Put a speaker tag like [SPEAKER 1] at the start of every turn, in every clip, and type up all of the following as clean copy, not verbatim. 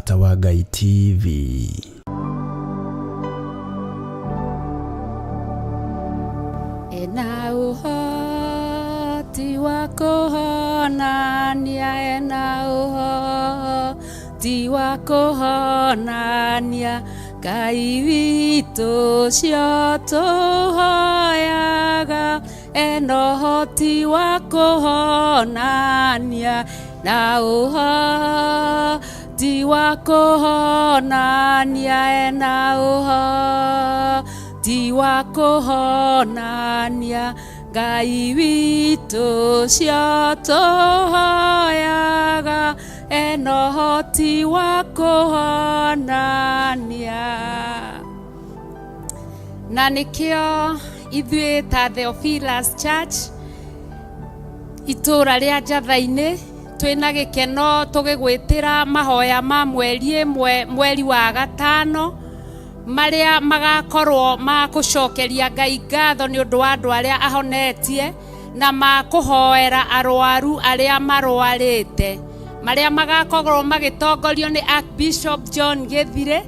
[SPEAKER 1] Mũrata wa Ngai TV.
[SPEAKER 2] Ena ũhoti wa kũhonania, ena ũhoti wa kũhonania, Ngai witũ ũcio tũhoyaga, ena ũhoti wa kũhonania, na ũhoti wa kũhonania, ena ũhoti wa kũhonania, Ngai witũ ũcio tũhoyaga, ena ũhoti wa kũhonania. Na nĩkĩo ithuĩ ta Theophilus Church itũũra rĩa Njatha-inĩ twĩna gĩkeno tũgĩgwĩtĩra mahoya ma mweri ĩmwe mweri wa gatano marĩa magakorwo ma gũcokeria Ngai ngatho nĩ ũndũ wa andũ arĩa ahonetie na ma kũhoera arwaru arĩa marwarĩte, marĩa magakorwo magĩtongorio nĩ Archbishop John Gĩthirĩ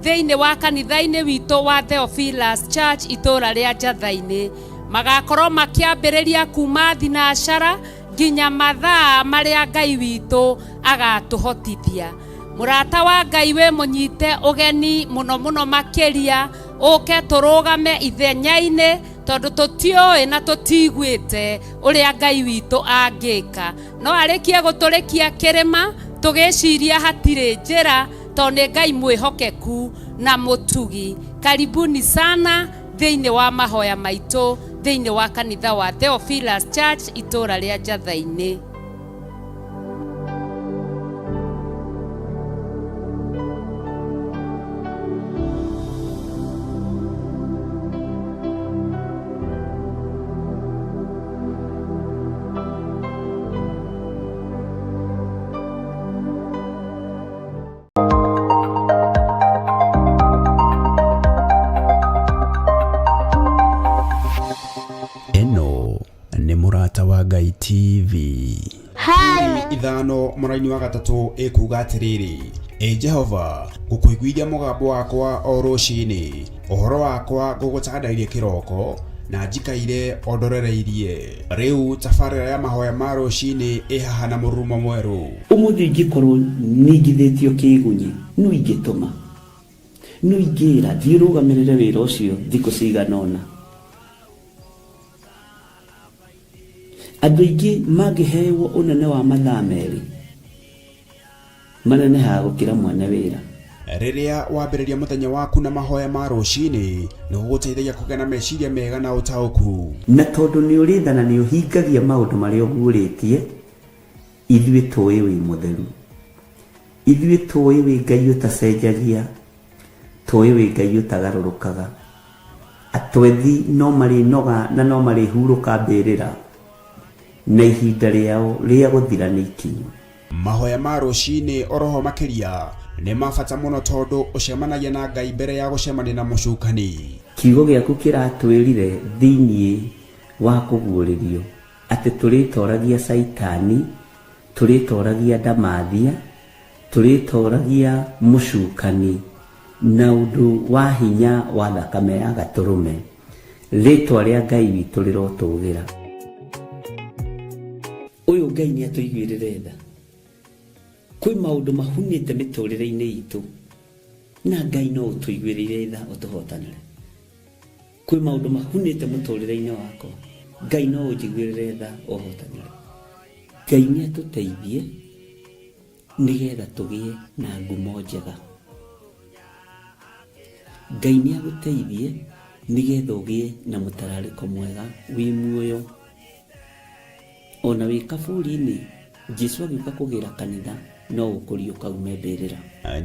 [SPEAKER 2] thĩinĩ wa kanitha-inĩ witũ wa Theophilus Church itũũra rĩa Njatha-inĩ. Magakorwo makĩambĩrĩria kuma thinacara nginya mathaa marĩa Ngai witũ agatũhotithia. Mũrata wa Ngai wĩ mũnyite ũgeni mũno mũno makĩria, ũke tũrũgame ithenya-inĩ tondũ tũtiũĩ na tũtiguĩte ũrĩa Ngai witũ angĩka. No arĩkie gũtũrĩkia kĩrĩma tũgĩciria hatirĩ njĩra, tondũ nĩ Ngai mwĩhokeku na mũtugi. Karibuni sana thĩinĩ wa mahoya maitũ thĩinĩ wa kanitha wa Theophilus Church itũũra rĩa Njatha-inĩ.
[SPEAKER 1] Ĩno nĩ Mũrata wa Ngai TV.
[SPEAKER 3] Ithano mũraini wa gatatũ ĩkuuga atĩrĩrĩ, Ĩ Jehova, ngũkũiguithia mũgambo wakwa o rũcinĩ, ũhoro wakwa ngũgũtandairie kĩroko, na njikaire o ndorereirie. Rĩu tabarĩra ya mahoya ma rũcinĩ ĩ haha na mũrurumo mwerũ.
[SPEAKER 4] Ũmũthĩ ingĩkorwo ningithĩtio kĩĩgunyĩ, nũ ingĩtũma? Nũ ingĩĩra, 'Thiĩ ũrũgamĩrĩre wĩra ũcio thikũ cigana ũna'? Andũ aingĩ mangĩhewo ũnene wa mathaa merĩ, manenehaga gũkĩra mwene wĩra.
[SPEAKER 3] Rĩrĩa wambĩrĩria mũthenya waku na mahoya ma rũcinĩ, nĩ gũgũteithagia kũgĩa na meciria mega na ũtaũku.
[SPEAKER 4] Na tondũ nĩ ũrĩ tha na nĩ ũhingagia maũndũ marĩa ũguũrĩtie, ithuĩ tũĩ wĩ mũtheru. Ithuĩ tũĩ wĩ Ngai ũtacenjagia, tũĩ wĩ Ngai ũtagarũrũkaga. Atwethi no marĩnoga na no marĩhurũka mbĩrĩra, na ihinda rĩao rĩa gũthira nĩ ikinyu.
[SPEAKER 3] Mahoya ma rũcinĩ oroho makĩria nĩ ma bata mũno tondũ ũcemanagia na Ngai mbere ya gũcemania na mũcukani.
[SPEAKER 4] Kiugo gĩaku kĩratwĩrire thĩinĩ wa kũguũrĩrio atĩ tũrĩtoragia Caitani, tũrĩtoragia ndamathia, tũrĩtoragia mũcukani na ũndũ wa hinya wa thakame ya Gatũrũme. Rĩtwa rĩa Ngai witũ rĩrotũgĩra. Ũyũ Ngai nĩ atũiguĩrĩre tha. Kwĩ maũndũ mahunĩte mĩtũrĩre-inĩ itũ na Ngai no ũtũiguĩrĩire tha ũtũhotanĩre. Kwĩ maũndũ mahunĩte mũtũrĩre-inĩ wakwa, Ngai no ũnjiguĩrĩre tha ũhotanĩre. Ngai nĩ atũteithie nĩgetha tũgĩe na ngumo njega. Ngai nĩ agũteithie nĩgetha ũgĩe na mũtararĩko mwega wĩ muoyo. Ona wĩ kaburi-inĩ, Jesu agĩũka kũgĩra kanitha no ũkũriũka ume mbĩrĩra.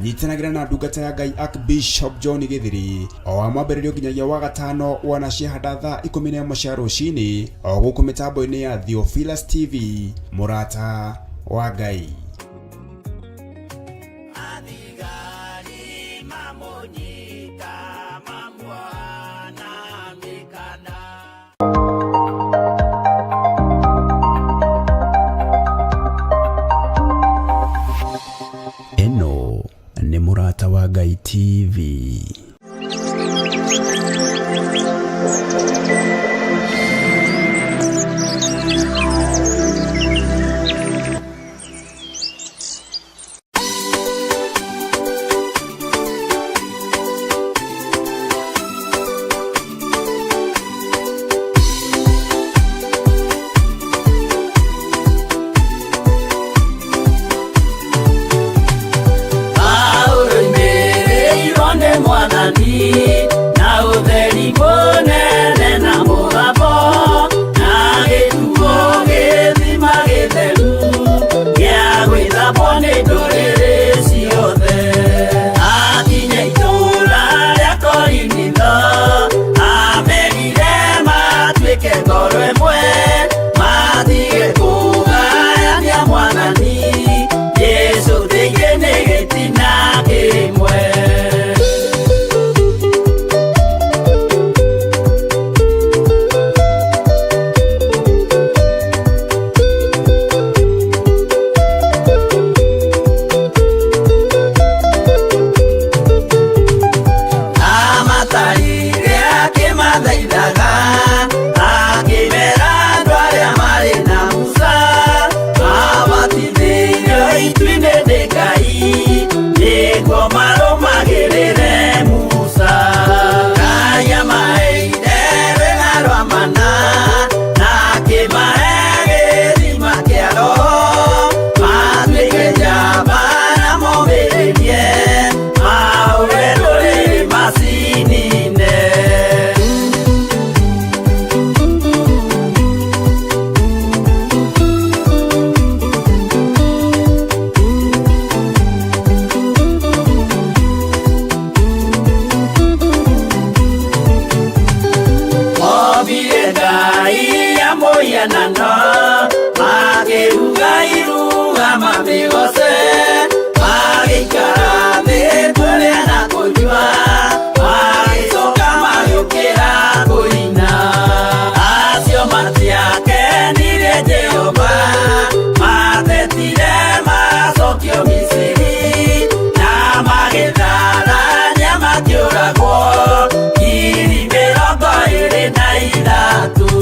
[SPEAKER 3] Nyitanagĩra na ndungata ya Ngai Archbishop John Gĩthiri o wa mwambĩrĩrio nginyagia wa gatano wanaciehanda thaa 11 cia rũcinĩ o gũkũ mĩtambo-inĩ ya Theophilus TV, mũrata wa Ngai.
[SPEAKER 1] Ĩno Mũrata wa Ngai TV.
[SPEAKER 5] Paulo imĩrĩirwo nĩ Mwathani na ũtheri mũnene na mũgambo na gĩtuo gĩthima gĩtheru gĩa gwĩthambwo nĩ ndũrĩrĩ ciothe. Akinya itũũra rĩa Korinitho amerire matuĩke ngoro ĩmwe matige kũgayania Mwathani Jesũ thĩinĩ nĩ gĩtina kĩmwe. Amatarire akĩmathaithaga akĩmera andũ arĩa marĩ na Musa mabatithĩirio itu-inĩ nĩ Ngai nĩguo marũmagĩrĩre Musa. Ngai amaheire rwĩga rwa mana na akĩmahe gĩthima kĩa Roho matuĩke njamba na momĩrĩrie mahũre ndũrĩrĩ macinine. Mobire Ngai ya mũhianano makĩruga iruga mamĩgoce magĩikara thĩ kũrĩa na kũnyua magĩcoka magĩũkĩra kũina. Acio matiakenirie Jehova matetire macokio Misiri na magĩtharania makĩũragwo 23,000.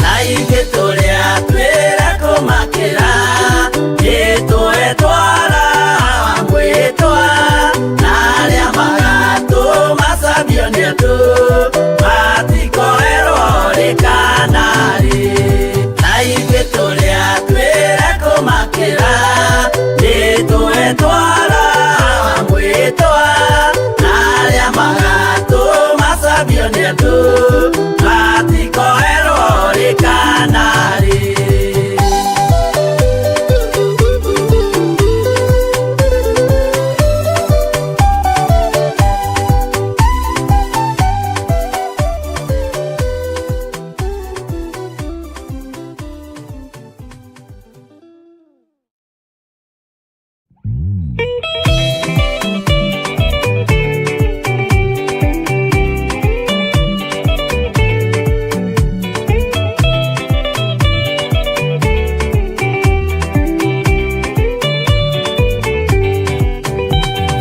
[SPEAKER 5] Na ithuĩ tũrĩa twĩra kũmakĩra nĩtũetwara mwĩtwa na arĩa magatũmacambio nĩ andũ matikoerwo rĩ kana rĩ. Na ithuĩ tũrĩa twĩra kũmakĩra nĩtũetwara mwĩtwa na arĩa magatũmacambio nĩ andũ matikoerwo rĩ kana rĩ.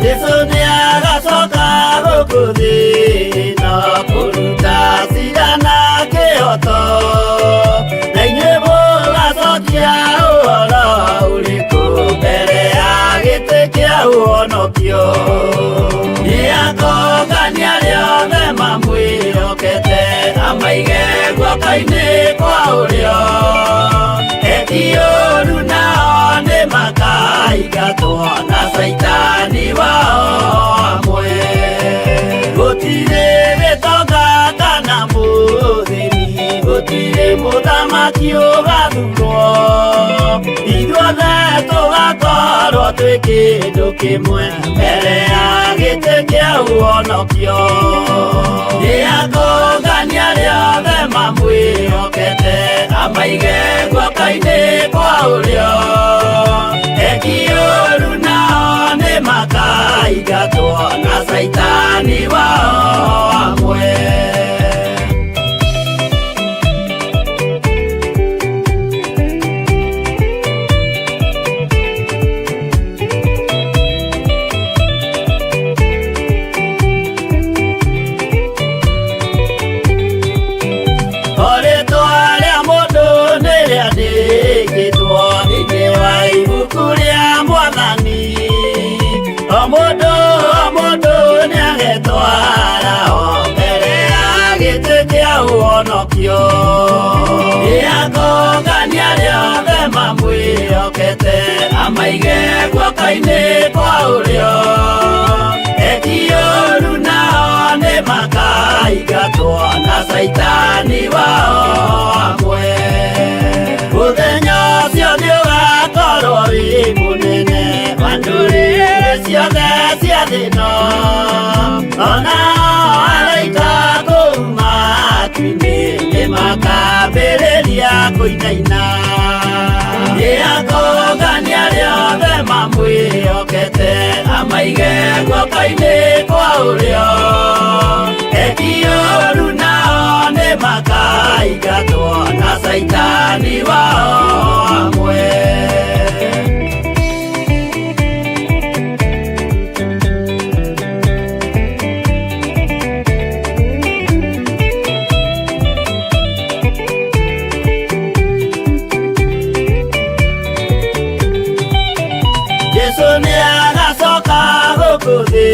[SPEAKER 5] Jesũ nĩagacoka gũkũ thĩ na kũruta cira na kĩhoto na inyuĩ mũgacokia ũhoro ũrĩkũ mbere ya gĩtĩ kĩa ũhonokio. Nĩakongania arĩa othe mamwĩhokete amaige guoko-inĩ kwa ũrĩo eki ũũru nao nĩmakaingatwo na caitani wao amwe. Gũtirĩ gĩtonga kana mũthĩni gũtirĩ mũthamaki ũgathurwo ithuothe tũgakorwo twĩ kĩndũ kĩmwe mbere ya gĩtĩ kĩa ũhonokio. Nĩakongania arĩa othe mamwĩhokete amaige guoko-inĩ kwa ũrĩo eki ũũru nao nĩmaka ũhonokio. Nĩakongania arĩa othe mamwĩhokete, amaige guoko-inĩ kwa ũrĩo. Eki ũũru nao nĩmakaingatwo na Caitani wao hamwe. Mũthenya ũcio nĩũgakorwo wĩ mũnene wa ndũrĩrĩ ciothe cia thĩ ĩno. Ona araika kũu matu-inĩ nĩmakambĩrĩria kũinaina. Nĩakongania arĩa othe mamwĩhokete, amaige guoko-inĩ kwa ũrĩo. Eki ũũru nao nĩmakaingatwo na Caitani wao hamwe. Jesu nĩagacoka gũkũ thĩ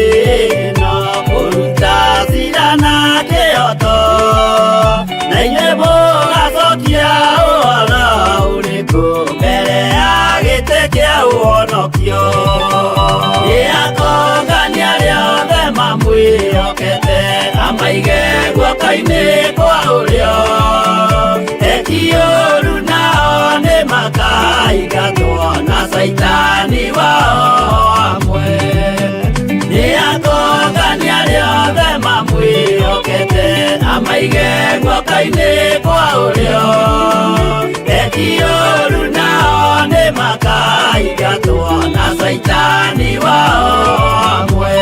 [SPEAKER 5] ĩno kũruta cira na kĩhooto, na inyuĩ mũgacokia ũhoro ũrĩkũ mbere ya gĩtĩ kĩa ũhonokio. Nĩakongania arĩa othe mamwĩhokete, amaige guoko-inĩ kwa ũrĩo. Eki ũũru nao nĩmakaingatwo na Caitani wao hamwe. Nĩakongania arĩa othe mamwĩhokete, amaige guoko-inĩ kwa ũrĩo. Eki ũũru nao nĩmakaingatwo na Caitani wao hamwe.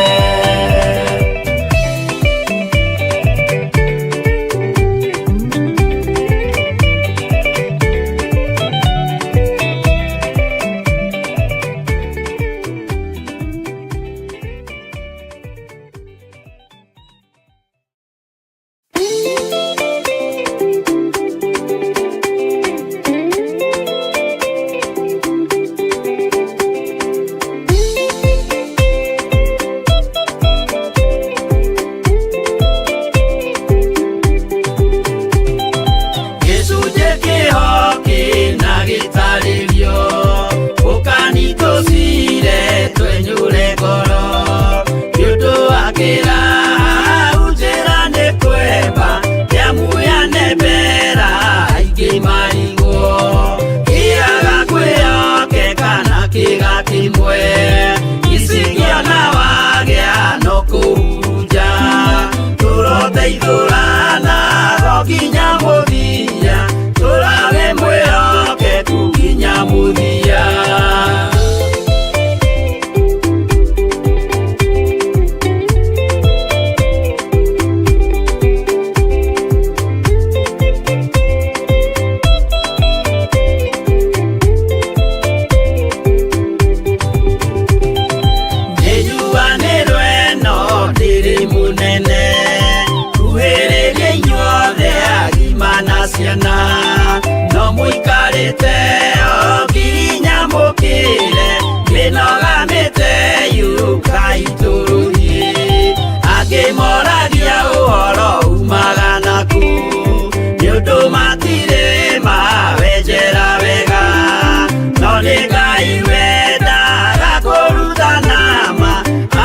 [SPEAKER 5] Gĩcunjĩ kĩho kĩna gĩtarĩrio, ũkanitũcire twenyũre ngoro. Nĩ ũndũ wa kĩraha njĩra nĩ kwemba, kĩamuya mbera aingĩ marigwo. Kĩaga kwĩhokeka na kĩga kĩmwe, icingĩona wagĩa no kũhurunja. Tũroteithũrana o nginya mũthia, tũrage mwĩhokeku nginya mũthia. Nĩnjuanĩrwo ĩno ndĩrĩ mũnene, kuhĩrĩria inyuothe agima na ciana. No mũikarĩte o nginya mũkĩre, mĩnoga mĩte yũkai tũrũthiĩ. Angĩ moragia ũhoro umaga nakũ, nĩ ũndũ matirĩ mawenjera wega. No nĩ Ngai wendaga kũrutana ma,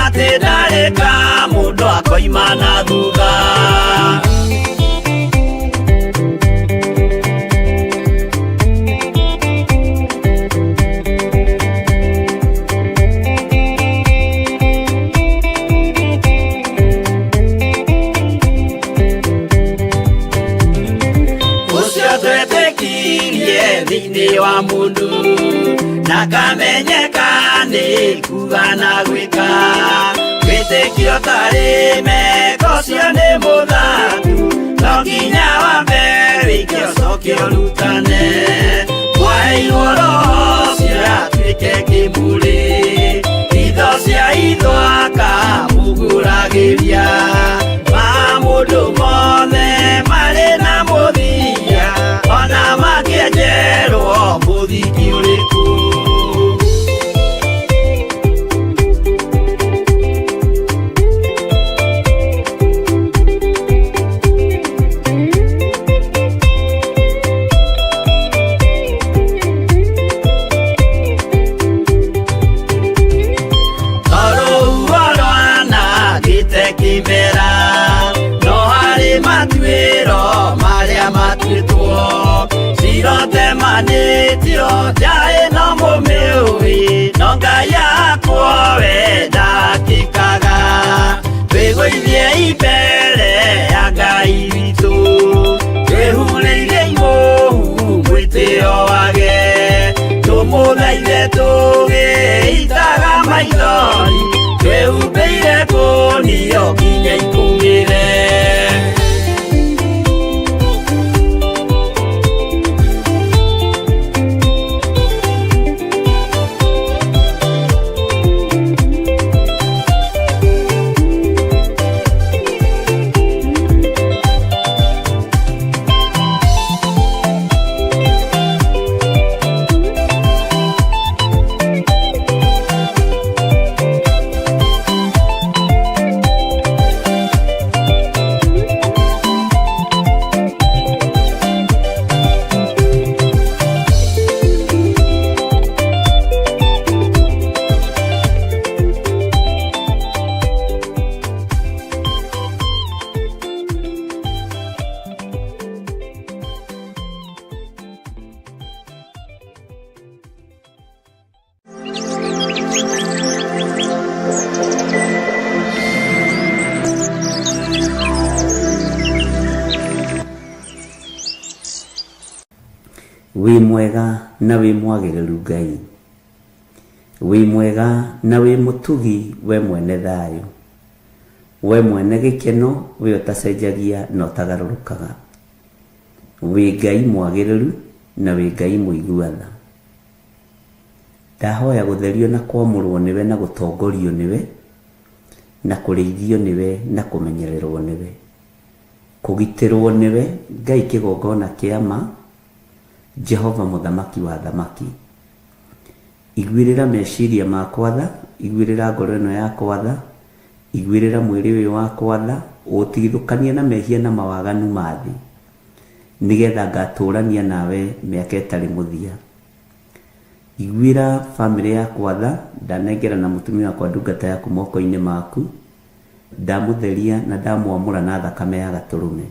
[SPEAKER 5] atĩ ndarĩ ka mũndũ akoima na thutha. Ũcio twetĩkirie thĩinĩ wa mũndũ, na kamenyeka nĩ kuga na gwĩka. Wĩtĩkio tarĩ meko ũcio nĩ mũthaku, no nginya wambe wĩke ũcoke ũrutane. Mwaheirwo Roho ũcio atuĩke kĩmũrĩ, itho cia itho akamũgũragĩria. Ma mũndũ mothe marĩ na mũthia, ona makĩenjerwo mũthingi ũrĩkũ.
[SPEAKER 4] Wĩ mwega na wĩ mwagĩrĩru Ngai. Wĩ mwega na wĩ mũtugi we mwene thayũ. We mwene gĩkeno we ũtacenjagia na ũtagarũrũkaga. Wĩ Ngai mwagĩrĩru na wĩ Ngai mũigua tha. Ndahoya gũtherio na kwamũrwo nĩwe na gũtongorio nĩwe na kũrĩithio nĩwe na kũmenyererwo nĩwe. Kũgitĩrwo nĩwe Ngai kĩgongona kĩa ma, Jehova mũthamaki wa athamaki. Iguĩrĩra meciria makwa tha, iguĩrĩra ngoro ĩno yakwa tha, iguĩrĩra mwĩrĩ ũyũ wakwa tha, ũũtigithũkanie na mehia na mawaganu ma thĩ, nĩgetha ngatũrania nawe mĩaka ĩtarĩ mũthia. Iguĩra bamĩrĩ yakwa tha, ndanengerana mũtumia wakwa ndungata yaku moko-inĩ maku, ndamũtheria na ndamwamũra na thakame ya gatũrũme.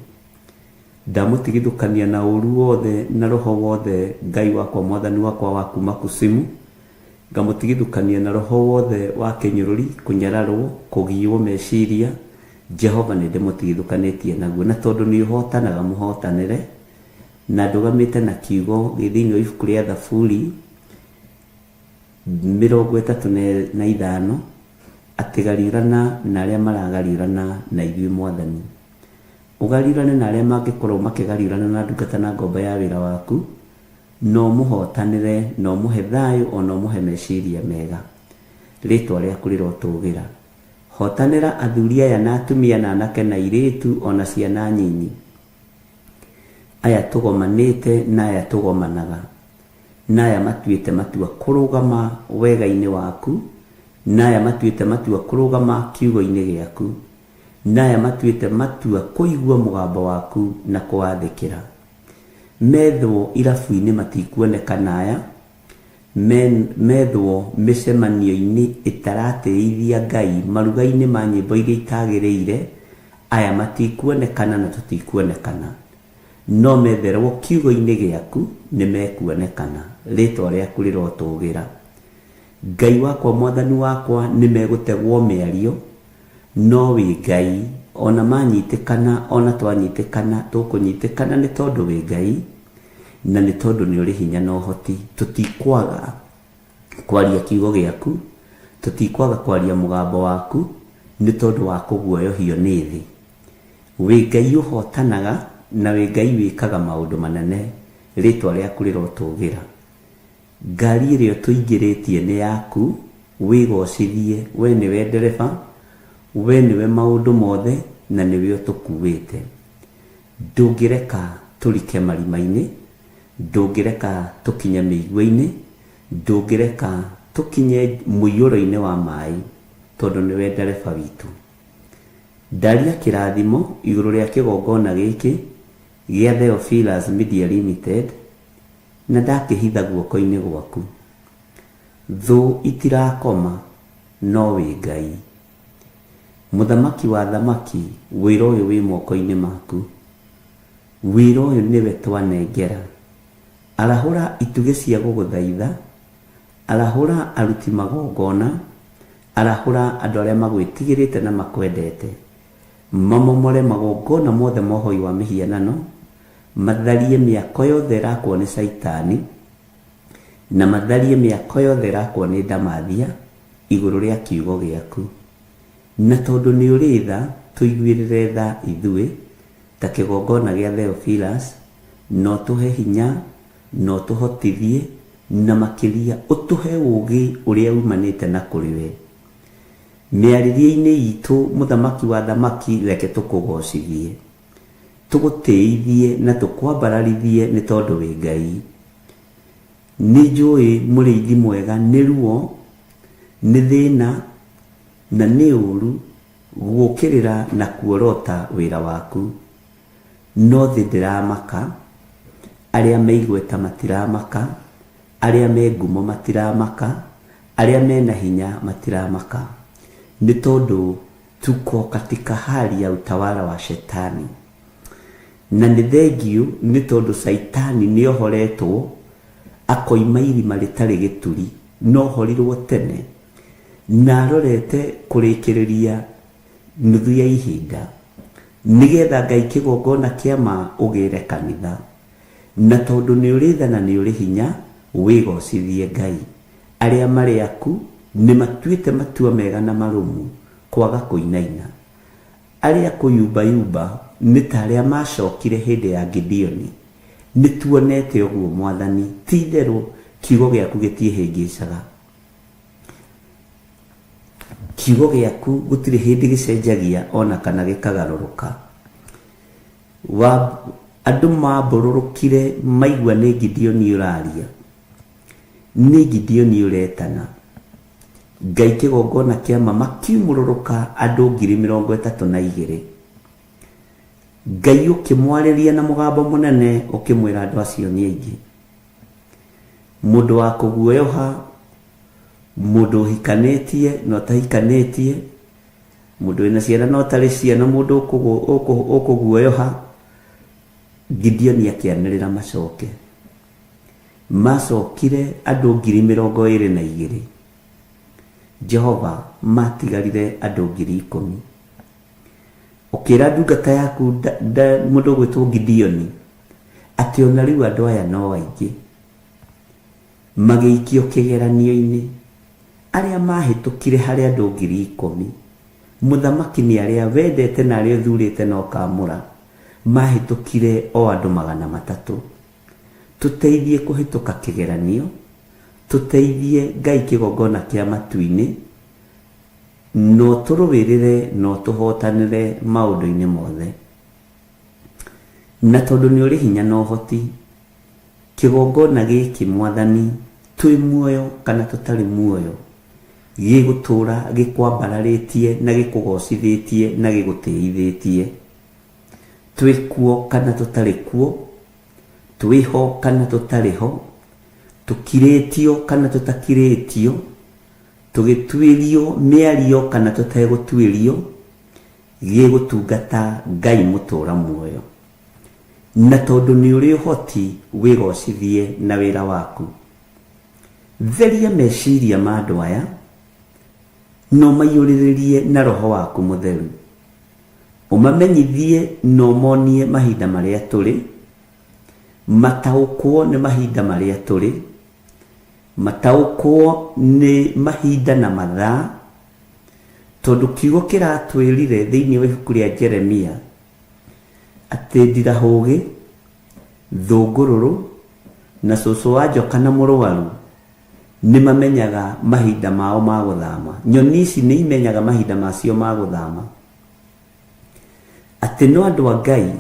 [SPEAKER 4] Ndamũtigithũkania na ũũru wothe na roho wothe Ngai wakwa mwathani wakwa wa kuma kusimu, ngamũtigithũkania na roho wothe wa kĩnyũrũri, kũnyararwo, kũgiĩwo meciria, Jehova nĩ ndĩmũtigithũkanĩtie naguo, na tondũ nĩ ũhotanaga mũhotanĩre, na ndũgamĩte na kiugo gĩ thĩinĩ wa ibuku rĩa Thaburi 35 atĩ gariũrana na arĩa maragariũrana na ithuĩ Mwathani. Ũgariũrane na arĩa mangĩkorwo makĩgariũrana na ndungata na ngombo ya wĩra waku, na ũmũhotanĩre, na ũmũhe thayũ, o na ũmũhe meciria mega. Rĩĩtwa rĩaku rĩrotũgĩra. Hotanĩra athuri aya na atumia na anake na airĩtu o na ciana nyinyi, aya tũgomanĩte na aya tũgomanaga, na aya matuĩte matua kũrũgama wega-inĩ waku, na aya matuĩte matua kũrũgama kiugo-inĩ gĩaku, na aya matuĩte matua kũigua mũgambo waku na kũwathĩkĩra. Methwo irabu-inĩ matikuonekana aya, methwo mĩcemanio-inĩ ĩtaratĩithia Ngai, maruga-inĩ ma nyĩmbo iria itagĩrĩire, aya matikuonekana na tũtikuonekana. No metherwo kiugo-inĩ gĩaku nĩ mekuonekana, rĩtwa rĩaku rĩrotũgĩra. Ngai wakwa mwathani wakwa nĩ megũtegwo mĩario, no wĩ Ngai, ona manyitĩkana ona twanyitĩkana tũkũnyitĩkana nĩ tondũ wĩ Ngai, na nĩ tondũ nĩ ũrĩ hinya na ũhoti. Tũtikwaga kwaria kiugo gĩaku, tũtikwaga kwaria mũgambo waku, nĩ tondũ wa kũguoyohio nĩ thĩ. Wĩ Ngai ũhotanaga na wĩ Ngai wĩkaga maũndũ manene, rĩtwa rĩaku rĩrotũgĩra. Ngari ĩrĩa ũtũingĩrĩtie nĩ yaku, wĩgocithie, we nĩwe ndereba, we nĩwe maũndũ mothe na nĩwe ũtũkuĩte. Ndũngĩreka tũrike marima-inĩ, ndũngĩreka tũkinye mĩigua-inĩ, ndũngĩreka tũkinye mũiyũro-inĩ wa maĩ, tondũ nĩwe ndereba witũ. Ndaria kĩrathimo igũrũ rĩa kĩgongona gĩkĩ gĩa Theophilus Media Limited, na ndakĩhitha guoko-inĩ gwaku. Thũ itirakoma, no wĩ Ngai. Mũthamaki wa athamaki, wĩra ũyũ wĩ moko-inĩ maku. Wĩra ũyũ nĩwe twanengera. Arahũra itugĩ cia gũgũthaitha, arahũra aruti magongona, arahũra andũ arĩa magwĩtigĩrĩte na makwendete. Mamomore magongona mothe ma ũhoi wa mĩhianano, matharie mĩako yothe ĩrakwo nĩ Caitani, na matharie mĩako yothe ĩrakwo nĩ ndamathia igũrũ rĩa kiugo gĩaku. Na tondũ nĩ ũrĩ tha, tũiguĩrĩre tha ithuĩ, ta kĩgongona gĩa Theophilus, na ũtũhe hinya, na ũtũhotithie, na makĩria ũtũhe ũũgĩ ũrĩa umanĩte na kũrĩ we. Mĩarĩrie-inĩ itũ, Mũthamaki wa athamaki, reke tũkũgocithie, tũgũtĩithie na tũkwambararithie nĩ tondũ wĩ Ngai. Nĩ njũĩ mũrĩithi mwega nĩ ruo, nĩ thĩna, na nĩ ũũru gũũkĩrĩra na kuorota wĩra waku. No thĩ ndĩramaka, arĩa me igweta matiramaka, arĩa me ngumo matiramaka, arĩa mena hinya matiramaka, nĩ tondũ tuko katika hali ya utawala wa shetani. Na nĩ thengiũ nĩ tondũ Caitani nĩ ohoretwo akoima irima rĩtarĩ gĩturi, no ohorirwo tene na arorete kũrĩkĩrĩria nuthu ya ihinda, nĩgetha Ngai kĩgongona kĩa ma ũgĩre kanitha. Na tondũ nĩ ũrĩ tha na nĩ ũrĩ hinya, wĩgocithie Ngai. Arĩa marĩ aku nĩ matuĩte matua mega na marũmu kwaga kũinaina. Arĩa kũyumbayumba nĩ ta arĩa maacokire hĩndĩ ya Gideoni. Nĩ tuonete ũguo, Mwathani, ti-itherũ kiugo gĩaku gĩtiĩhĩngĩcaga. Kiugo gĩaku gũtirĩ hĩndĩ gĩcenjagia o na kana gĩkagarũrũka. Wa, andũ maambũrũrũkire maigua nĩ Gideoni ũraria, nĩ Gideoni ũretana. Ngai kĩgongona kĩa ma makiumũrũrũka andũ 32,000. Ngai ũkĩmwarĩria na mũgambo mũnene ũkĩmwĩra andũ acio nĩ aingĩ. Mũndũ wa kũguoyoha, mũndũ ũhikanĩtie na ũtahikanĩtie, mũndũ wĩna ciana na ũtarĩ ciana, mũndũ ũkũguoyoha. Gideoni akĩanĩrĩra macoke. Macokire andũ 22,000. Jehova, matigarire andũ 10,000. Ũkĩra ndungata yaku mũndũ ũgwĩtwo Gideoni atĩ ona rĩu andũ aya no aingĩ. Magĩikio kĩgeranio-inĩ. Arĩa mahĩtũkire harĩ andũ 10,000, mũthamaki nĩ arĩa wendete na arĩa ũthurĩte na ũkaamũra, mahĩtũkire o andũ 300. Tũteithie kũhĩtũka kĩgeranio, tũteithie Ngai kĩgongona kĩa matu-inĩ, na ũtũrũĩrĩre na ũtũhotanĩre maũndũ-inĩ mothe. Na tondũ nĩ ũrĩ hinya na ũhoti, kĩgongona gĩkĩ Mwathani, twĩ muoyo kana tũtarĩ muoyo, gĩgũtũũra gĩkwambararĩtie na gĩkũgocithĩtie na gĩgũtĩithĩtie. Twĩ kuo kana tũtarĩ kuo, twĩ ho kana tũtarĩ ho, tũkirĩtio kana tũtakirĩtio, tũgĩtuĩrio mĩario kana tũtegũtuĩrio, gĩgũtungata Ngai mũtũũra muoyo. Na tondũ nĩ ũrĩ ũhoti, wĩgocithie na wĩra waku. Theria meciria ma andũ aya, na ũmaiyũrĩrĩrie na Roho waku Mũtheru. Ũmamenyithie na ũmonie mahinda marĩa tũrĩ, mataũkwo nĩ mahinda marĩa tũrĩ, mataũkwo nĩ mahinda na mathaa, tondũ kiugo kĩratwĩrire thĩinĩ wa ibuku rĩa Jeremia atĩ ndirahũgĩ, thũngũrũrũ, na cũcũ wa njoka na mũrwaru nĩ mamenyaga mahinda mao ma gũthama. Nyoni ici nĩ imenyaga mahinda macio ma gũthama. Atĩ no andũ a Ngai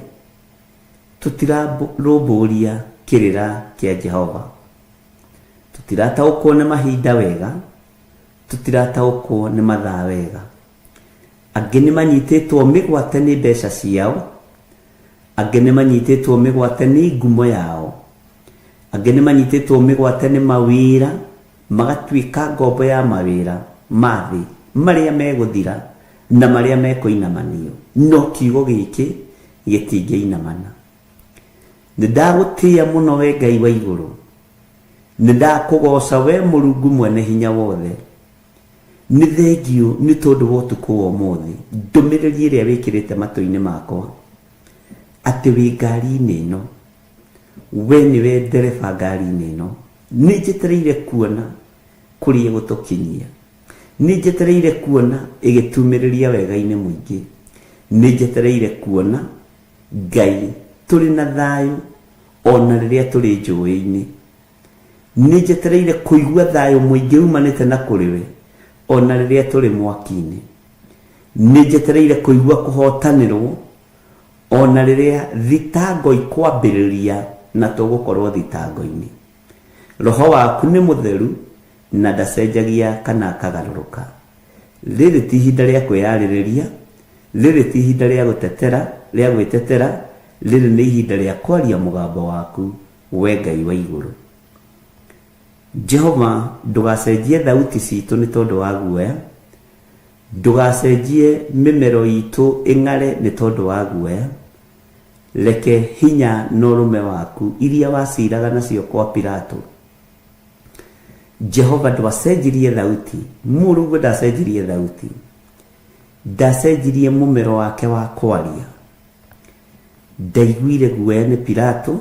[SPEAKER 4] tũtirarũmbũria kĩrĩra kĩa Jehova. Tũtirataũkwo nĩ mahinda wega, tũtirataũkwo nĩ mathaa wega. Angĩ nĩ manyitĩtwo mĩgwate nĩ mbeca ciao, angĩ nĩ manyitĩtwo mĩgwate nĩ ngumo yao, angĩ nĩ manyitĩtwo mĩgwate nĩ mawĩra, magatuĩka ngombo ya mawĩra ma thĩ marĩa megũthira na marĩa mekũinamanio. No kiugo gĩkĩ gĩtingĩinamana. Nĩ ndagũtĩĩa mũno we Ngai wa igũrũ, nĩ ndakũgooca we Mũrungu mwene hinya wothe. Nĩ thengiũ nĩ tondũ wa ũtukũ wa ũmũthĩ, ndũmĩrĩri ĩrĩa wĩkĩrĩte matũ-inĩ makwa, atĩ wĩ ngari-inĩ ĩno, we nĩwe ndereba ngari-inĩ ĩno. Nĩ njetereire kuona kũrĩa ĩgũtũkinyia. Nĩ njetereire kuona ĩgĩtumĩrĩria wega-inĩ mũingĩ. Nĩ njetereire kuona Ngai tũrĩ na thayũ ona rĩrĩa tũrĩ njũĩ-inĩ. Nĩ njetereire kũigua thayũ mũingĩ umanĩte na kũrĩ we ona rĩrĩa tũrĩ mwaki-inĩ. Nĩ njetereire kũigua kũhotanĩrwo ona rĩrĩa thitango ikwambĩrĩria na tũgũkorwo thitango-inĩ. Roho waku nĩ mũtheru na ndacenjagia kana akagarũrũka. Rĩrĩ ti ihinda rĩa kwĩyarĩrĩria, rĩrĩ ti ihinda rĩa gũtetera, rĩa gwĩtetera, rĩrĩ nĩ ihinda rĩa kwaria mũgambo waku, we Ngai wa igũrũ. Jehova, ndũgacenjie thauti citũ nĩ tondũ wa guoya, ndũgacenjie mĩmero itũ ĩng'are nĩ tondũ wa guoya. Reke hinya na ũrũme waku iria waciraga nacio kwa Pilato. Jehova, ndwacenjirie thauti, Mũrungu ndacenjirie thauti, ndacenjirie mũmero wake wa kwaria. Ndaiguire guoya nĩ Pilato,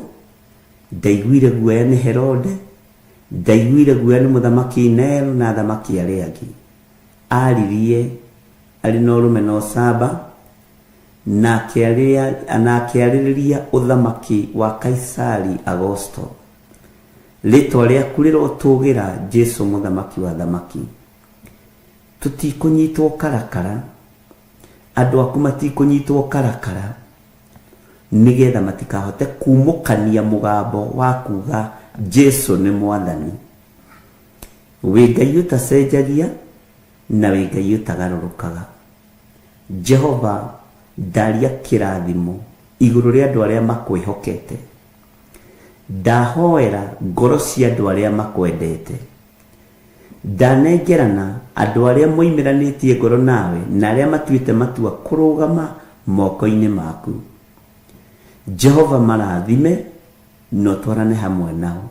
[SPEAKER 4] Ndaiguire guoya nĩ Herode, ndaiguire guoya nĩ mũthamaki Nero na athamaki arĩa angĩ. Aririe arĩ na ũrũme na ũcamba, na akĩarĩrĩria ũthamaki wa Kaisari Agosto. Rĩtwa rĩaku rĩrotũgĩra, Jesu mũthamaki wa thamaki. Tũtikũnyitwo karakara, andũ aku matikũnyitwo karakara, nĩgetha matikahote kumũkania mũgambo wa kuga Jesu nĩ mwathani. Wĩ Ngai ũtacenjagia na wĩ Ngai ũtagarũrũkaga. Jehova, ndaria kĩrathimo igũrũ rĩa andũ arĩa makwĩhokete. Ndahoera ngoro cia andũ arĩa makwendete. Ndanengerana andũ arĩa moimĩranĩtie ngoro nawe na arĩa matuĩte matua kũrũgama moko-inĩ maku. Jehova, marathime na ũtwarane hamwe nao.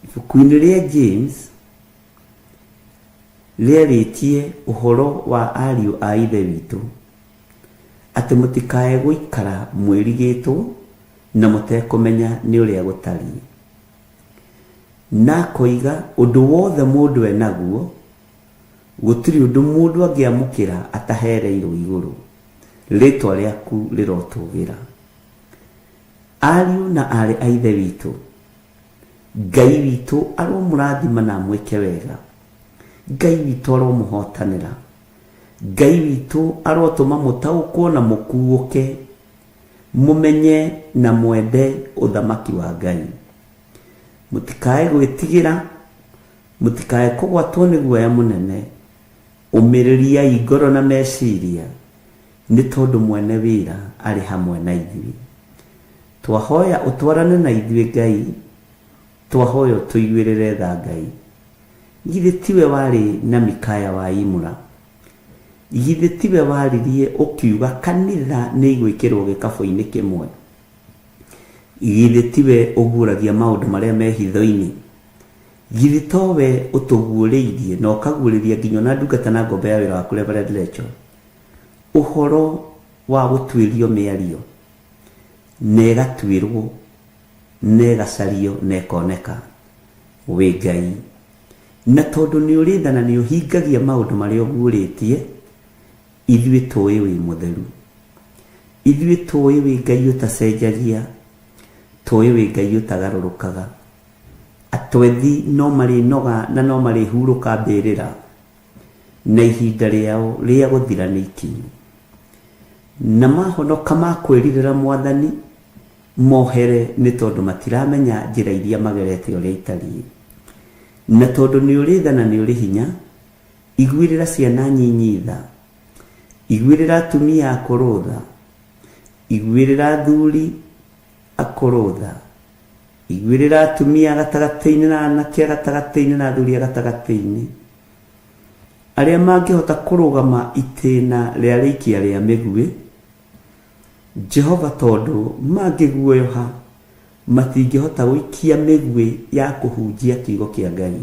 [SPEAKER 4] Ibuku-inĩ rĩa James rĩarĩtie ũhoro wa ariũ a ithe witũ, atĩ mũtikae gũikara mwĩrigĩtwo na mũtekũmenya nĩ ũrĩa gũtariĩ. Na akoiga ũndũ wothe mũndũ enaguo, gũtirĩ ũndũ mũndũ angĩamũkĩra atahereirwo igũrũ. Rĩtwa rĩaku rĩrotũgĩra. Ariũ na aarĩ a ithe witũ, Ngai witũ aromũrathima na amwĩke wega. Ngai witũ aromũhotanĩra. Ngai witũ arotũma mũtaũkwo na mũkuũke, mũmenye na mwende ũthamaki wa Ngai. Mũtikae gwĩtigĩra, mũtikae kũgwatwo nĩ guoya mũnene. Ũmĩrĩriai ngoro na meciria, nĩ tondũ mwene wĩra arĩ hamwe na ithuĩ. Twahoya ũtwarane na ithuĩ Ngai, twahoya ũtũiguĩrĩre tha Ngai. Githĩ tiwe warĩ na Mikaya wa Imura? Githĩ tiwe waririe ũkiuga kanitha nĩ igwĩkĩrwo gĩkabũ-inĩ kĩmwe? Githĩ tiwe ũguũragia maũndũ marĩa me hitho-inĩ? Githĩ towe ũtũguũrĩirie na ũkaguũrĩria nginya ona ndungata na ngombo ya wĩra waku Reverend Rachel ũhoro wa gũtuĩrio mĩario, na ĩgatuĩrwo, na ĩgacario, na ĩkoneka. Wĩ Ngai. Na tondũ nĩ ũrĩ tha na nĩ ũhingagia maũndũ marĩa ũguũrĩtie, ithuĩ tũĩ wĩ mũtheru. Ithuĩ tũĩ wĩ Ngai ũtacenjagia, tũĩ wĩ Ngai ũtagarũrũkaga. Atwethi no marĩnoga na no marĩhurũka mbĩrĩra, na ihinda rĩao rĩa gũthira nĩ ikinyu. Na mahonoka makwĩrirĩra mwathani, mohere nĩ tondũ matiramenya njĩra iria magerete ũrĩa itariĩ. Na tondũ nĩ ũrĩ tha na nĩ ũrĩ hinya, iguĩrĩra ciana nyinyi tha, iguĩrĩra atumia akũrũ tha, iguĩrĩra athuri akũrũ tha, iguĩrĩra atumia gatagatĩ-inĩ na anake gatagatĩ-inĩ na athuri gatagatĩ-inĩ, arĩa mangĩhota kũrũgama itĩna rĩa rĩikia rĩa mĩguĩ. Jehova, tondũ mangĩguoyoha matingĩhota gũikia mĩguĩ ya kũhunjia kiugo kĩa Ngai.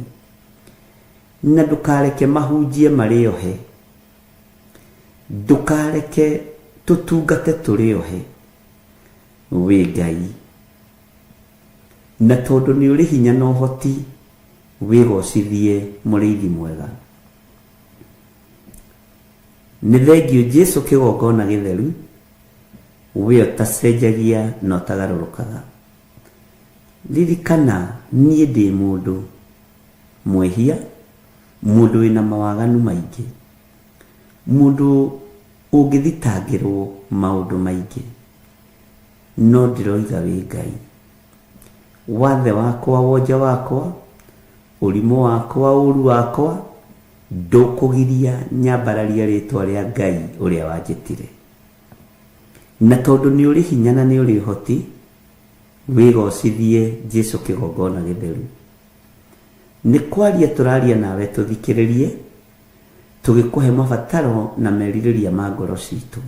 [SPEAKER 4] Na ndũkareke mahunjie marĩ ohe, ndũkareke tũtungate tũrĩ ohe. Wĩ Ngai. Na tondũ nĩ ũrĩ hinya na ũhoti, wĩgocithie mũrĩithi mwega. Nĩ thengio Jesu kĩgongona gĩtheru, we ũtacenjagia na ũtagarũrũkaga. Ririkana niĩ ndĩ mũndũ mwĩhia, mũndũ wĩna mawaganu maingĩ, mũndũ ũngĩthitangĩrwo maũndũ maingĩ, no ndĩroiga wĩ Ngai. Wathe wakwa, wonje wakwa, ũrimũ wakwa, ũru wakwa, ndũkũgiria nyambararia rĩtwa rĩa Ngai ũrĩa wanjĩtire. Na tondũ nĩ ũrĩ hinya na nĩ ũrĩ ũhoti, wĩgocithie Jesu kĩgongona gĩtheru. Nĩ kwaria tũraria nawe tũthikĩrĩrie, tũgĩkũhe mabataro na merirĩria ma ngoro citũ.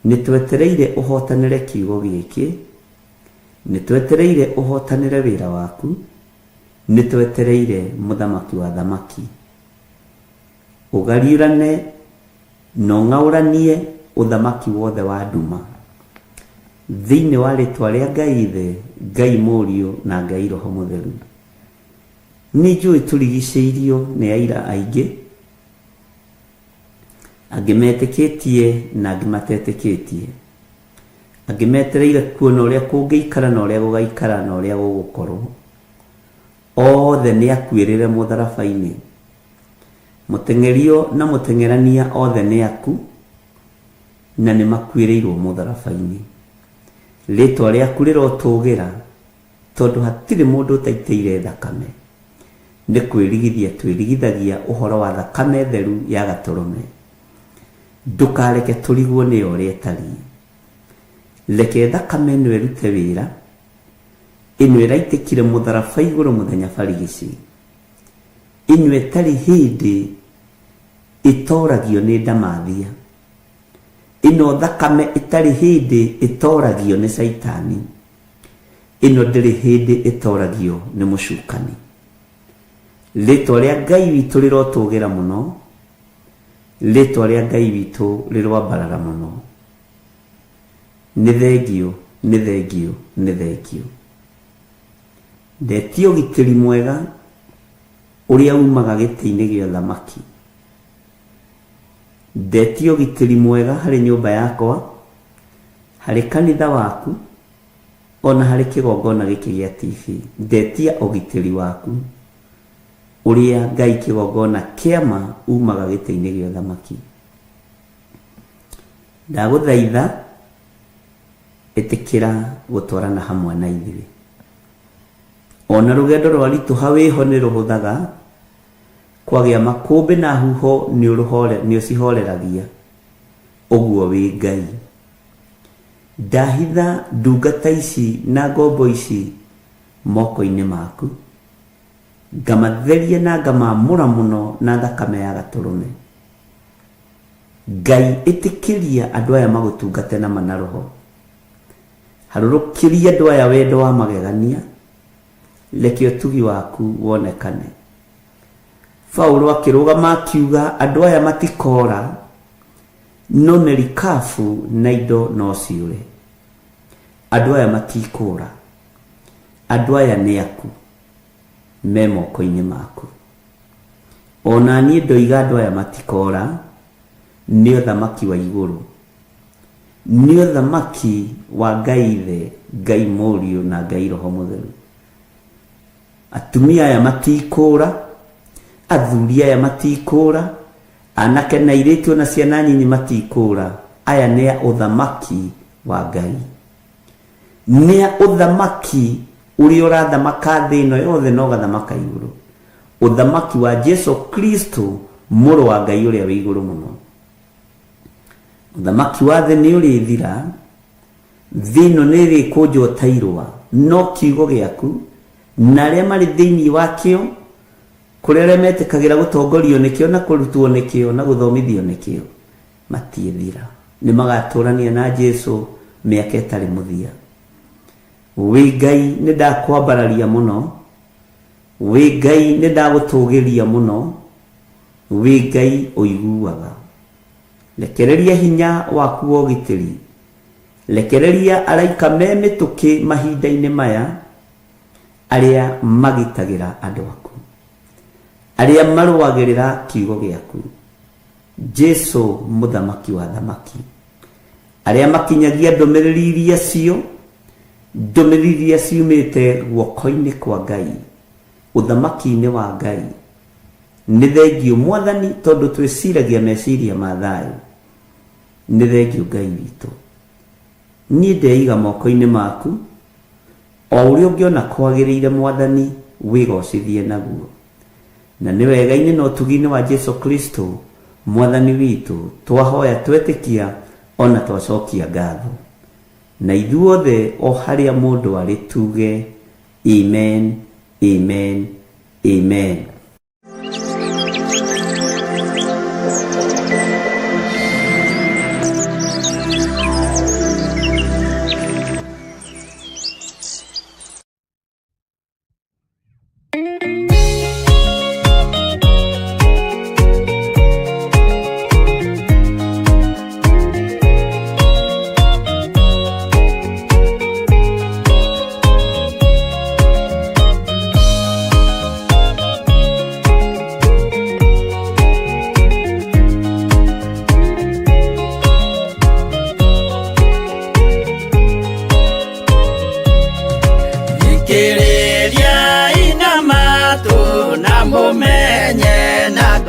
[SPEAKER 4] Nĩ twetereire ũhotanĩre kiugo gĩkĩ, nĩ twetereire ũhotanĩre wĩra waku, nĩ twetereire mũthamaki wa thamaki. Ũgariũrane na ũng'aũranie ũthamaki wothe wa nduma. Thĩinĩ wa rĩtwa rĩa Ngai Ithe, Ngai Mũriũ na Ngai Roho Mũtheru. Nĩ njũĩ tũrigicĩirio nĩ aira aingĩ, angĩ metĩkĩtie na angĩ matetĩkĩtie, angĩ metereire kuona ũrĩa kũngĩikara na ũrĩa gũgaikara na ũrĩa gũgũkorwo. Othe nĩ akuĩrĩre mũtharaba-inĩ. Mũteng'erio na mũteng'erania othe nĩ aku na nĩ makuĩrĩirwo mũtharaba-inĩ. Rĩtwa rĩaku rĩrotũgĩra tondũ hatirĩ mũndũ ũtaitĩire thakame. Nĩ kwĩrigithia twĩrigithagia ũhoro wa thakame theru ya Gatũrũme. Ndũkareke tũrigwo nĩyo ũrĩa ĩtariĩ. Reke thakame ĩno ĩrute wĩra, ĩno ĩraitĩkire mũtharaba igũrũ mũthenya barigici, ĩno ĩtarĩ hĩndĩ ĩtoragio nĩ ndamathia, ĩno thakame ĩtarĩ hĩndĩ ĩtoragio nĩ caitani, ĩno ndĩrĩ hĩndĩ ĩtoragio nĩ mũcukani. Rĩtwa rĩa Ngai witũ rĩrotũgĩra mũno, rĩtwa rĩa Ngai witũ rĩroambarara mũno. Nĩ thengio, nĩ thengio, nĩ thengio. Ndetia ũgitĩri mwega ũrĩa umaga gĩtĩ-inĩ gĩa ũthamaki. Ndetia ũgitĩri mwega harĩ nyũmba yakwa, harĩ kanitha waku, ona harĩ kĩgongona gĩkĩ gĩa TV. Ndetia ũgitĩri waku ũrĩa Ngai kĩgongona kĩama umaga gĩtĩ-inĩ gĩa ũthamaki. Ndagũthaitha ĩtĩkĩra gũtwarana hamwe na ithuĩ. Ona rũgendo rwaritũha wĩho nĩ rũhũthaga, kwagĩa makũmbĩ na huho nĩ ũcihoreragia, ũguo wĩ Ngai. Ndahitha ndungata ici na ngombo ici moko-inĩ maku, ngamatheria na ngamamũra mũno na thakame ya Gatũrũme. Ngai ĩtĩkĩria andũ aya magũtungate na ma na roho. Harũrũkĩria andũ aya wendo wa magegania, reke ũtugi waku wonekane. Paulo akĩrũgama akiuga andũ aya matikora, no merikabu na indo no ciũre. Andũ aya matikũra, andũ aya nĩ aku, me moko-inĩ maku. Ona niĩ ndoiga andũ aya matikora, nĩ ũthamaki wa igũrũ. Nĩ ũthamaki wa Ngai Ithe, Ngai Mũriũ na Ngai Roho Mũtheru. Atumia aya matikũra, athuri aya matikũra, anake na airĩtu ona ciana nyinyi matikũra. Aya nĩ a ũthamaki wa Ngai. Nĩ a ũthamaki ũrĩa ũrathamaka thĩ ĩno yothe na ũgathamaka igũrũ. Ũthamaki wa Jesu Kristo mũrũ wa Ngai ũrĩa wĩ igũrũ mũno. Ũthamaki wa thĩ nĩ ũrĩthira, thĩ ĩno nĩ ĩrĩkũnjwo ta irũa, no kiugo gĩaku na arĩa marĩ thĩinĩ wakĩo, kũrĩ arĩa metĩkagĩra gũtongorio nĩkĩo na kũrutwo nĩkĩo na gũthomithio nĩkĩo, matiĩthira. Nĩ magatũrania na Jesu mĩaka ĩtarĩ mũthia. Wĩ Ngai nĩ ndakwambararia mũno, wĩ Ngai nĩ ndagũtũgĩria mũno, wĩ Ngai ũiguaga. Rekereria hinya waku wa ũgitĩri, rekereria araika me mĩtũkĩ mahinda-inĩ maya, arĩa magitagĩra andũ aku, arĩa marũagĩrĩra kiugo gĩaku. Jesu mũthamaki wa thamaki, arĩa makinyagia ndũmĩrĩri iria cio, ndũmĩrĩri iria ciumĩte guoko-inĩ kwa Ngai, ũthamaki-inĩ wa Ngai. Nĩ thengio Mwathani tondũ twĩciragia meciria ma thayũ. Nĩ thengio Ngai witũ. Niĩ ndeiga moko-inĩ maku, o ũrĩa ũngĩona kwagĩrĩire Mwathani wĩgocithie naguo. Na nĩ wega-inĩ na ũtugi-inĩ wa Jesu Kristo Mwathani witũ twahoya twetĩkia ona twacokia ngatho. Na ithuothe o harĩa mũndũ arĩ tuge Amen, Amen, Amen.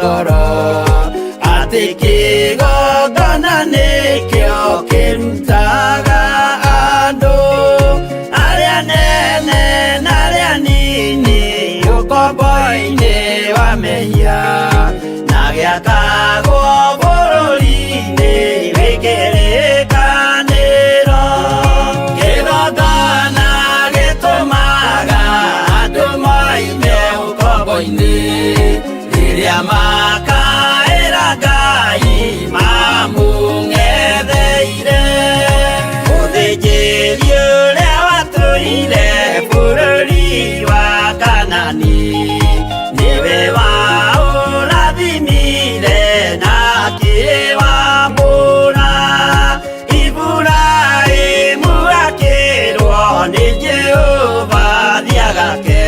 [SPEAKER 5] Ngoro atĩ kĩgongona nĩkĩo kĩrutaga andũ arĩa nene na arĩa nini ũkombo-inĩ wa mehia na gĩakagwo bũrũri-inĩ wĩ kĩrĩkanĩro. Kĩgongona gĩtũmaga andũ moime ũkombo-inĩ rĩrĩa makaĩra Ngai mamũng'etheire. Mũthĩnjĩri ũrĩa watũire bũrũri wa Kanani nĩwe waũrathimire na akĩwambũra. Iburahĩmu akĩrwo nĩ Jehova thiagake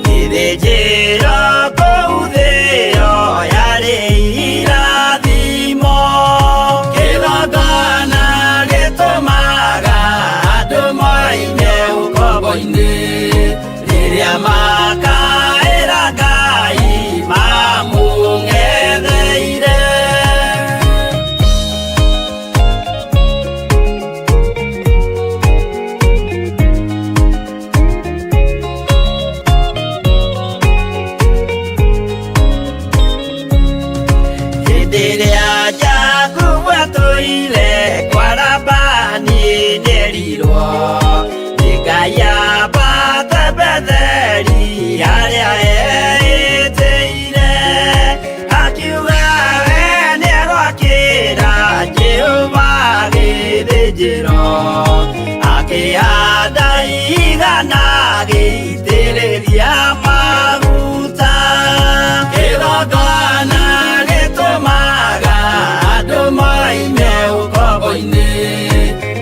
[SPEAKER 5] gĩthĩnjĩro kũu thĩo yarĩ irathimo. Kĩgongona gĩtũmaga andũ moime ũkombo-inĩ rĩrĩa makaĩra Ngai mamũng'etheire. Hĩndĩ ĩrĩa Jakubu atũire kwa Labani nĩerirwo nĩ Ngai ambate Betheli harĩa eĩtĩire. Akiuga we nĩegwakĩra Jehova gĩthĩnjĩro, akĩhanda igana agĩitĩrĩria maguta. Kĩgongona gĩtũmaga andũ moime ũkombo-inĩ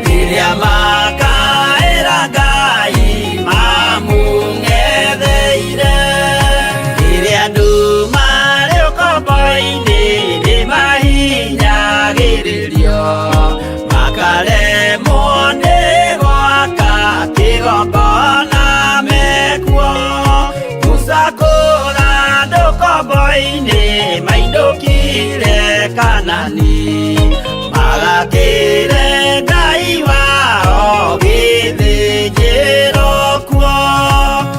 [SPEAKER 5] rĩrĩa makaĩra Ngai mamũng'etheire. Rĩrĩa andũ marĩ ũkombo-inĩ nĩmahinyagĩrĩrio makaremwo nĩ gwaka kĩgongona mekuo. Musa kũra andũ ũkombo-inĩ mainũkire Kanani magakĩre Ngai wao gĩthĩnjĩro kuo.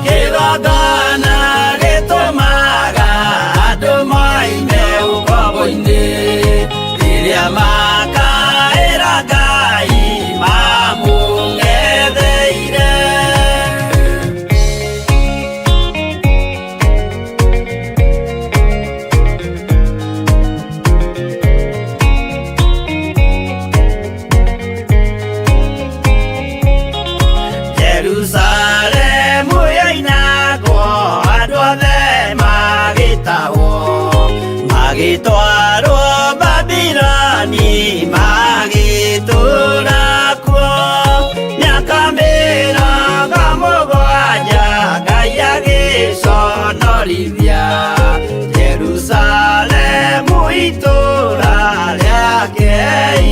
[SPEAKER 5] Kĩgongona gĩtũmaga andũ moime ũkombo-inĩ rĩrĩa makaĩra Ngai mamũng'etheire. Jerusalemu yoinagwo andũ othe magĩtahwo magĩtwarwo Babiloni magĩtũũra kuo mĩaka mĩrongo mũgwanja Ngai agĩconorithia Jerusalemu itũũra rĩake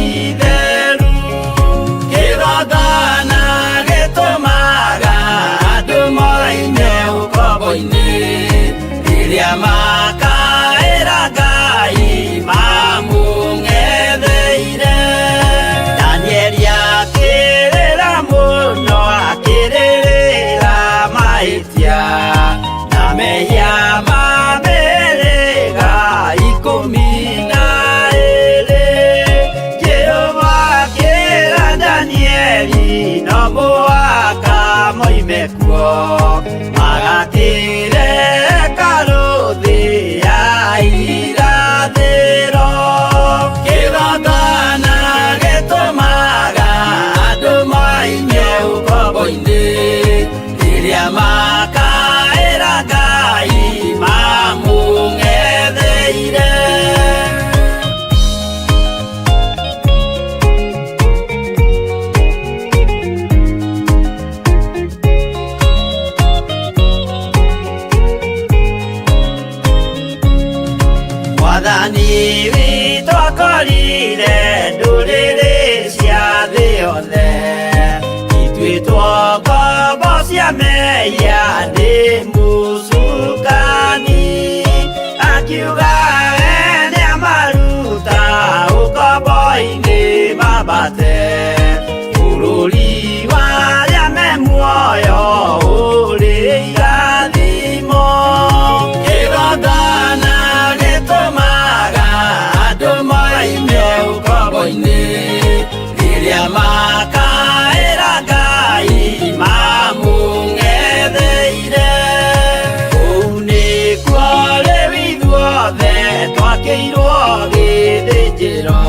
[SPEAKER 5] itheru. Kĩgongona gĩtũmaga andũ moime ũkombo-inĩ rĩrĩa makaĩra Ngai mamũng'etheire. Danieli akĩrĩra mũno akĩrĩrĩra mahĩtia na mehia ma mĩhĩrĩga ikũmi na ĩĩrĩ. Jehova akĩra Danieli no mũhaka moime kuo magakĩre hekarũ thĩ ya irathĩro. Kĩgongona gĩtũmaga andũ moime ũkombo-inĩ rĩrĩa makaĩra Ngai mamũng'etheire. Mwathani witũ akorire ndũrĩrĩ cia thĩ yothe ituĩtwo ngombo cia mehia nĩ mũcukani. Akiuga We nĩamaruta ũkombo-inĩ mambate bũrũri wa arĩa me muoyo ũrĩ irathimo. Kĩgongona gĩtũmaga andũ moime ũkombo-inĩ rĩrĩa makaĩra Ngai mamũng'etheire. Kũu nĩkuo rĩu ithuothe twakĩirwo gĩthĩnjĩro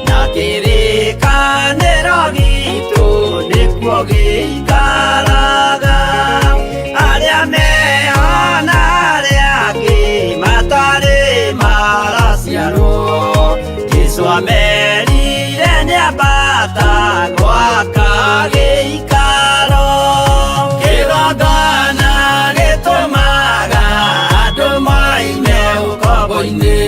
[SPEAKER 5] na kĩrĩkanĩro gitũ nĩkuo gĩikaraga. Arĩa meho na arĩa angĩ matarĩ maraciarwo, Jesũ amerire nĩambata gwaka gĩikaro. Kĩgongona gĩtũmaga andũ moime ũkombo-inĩ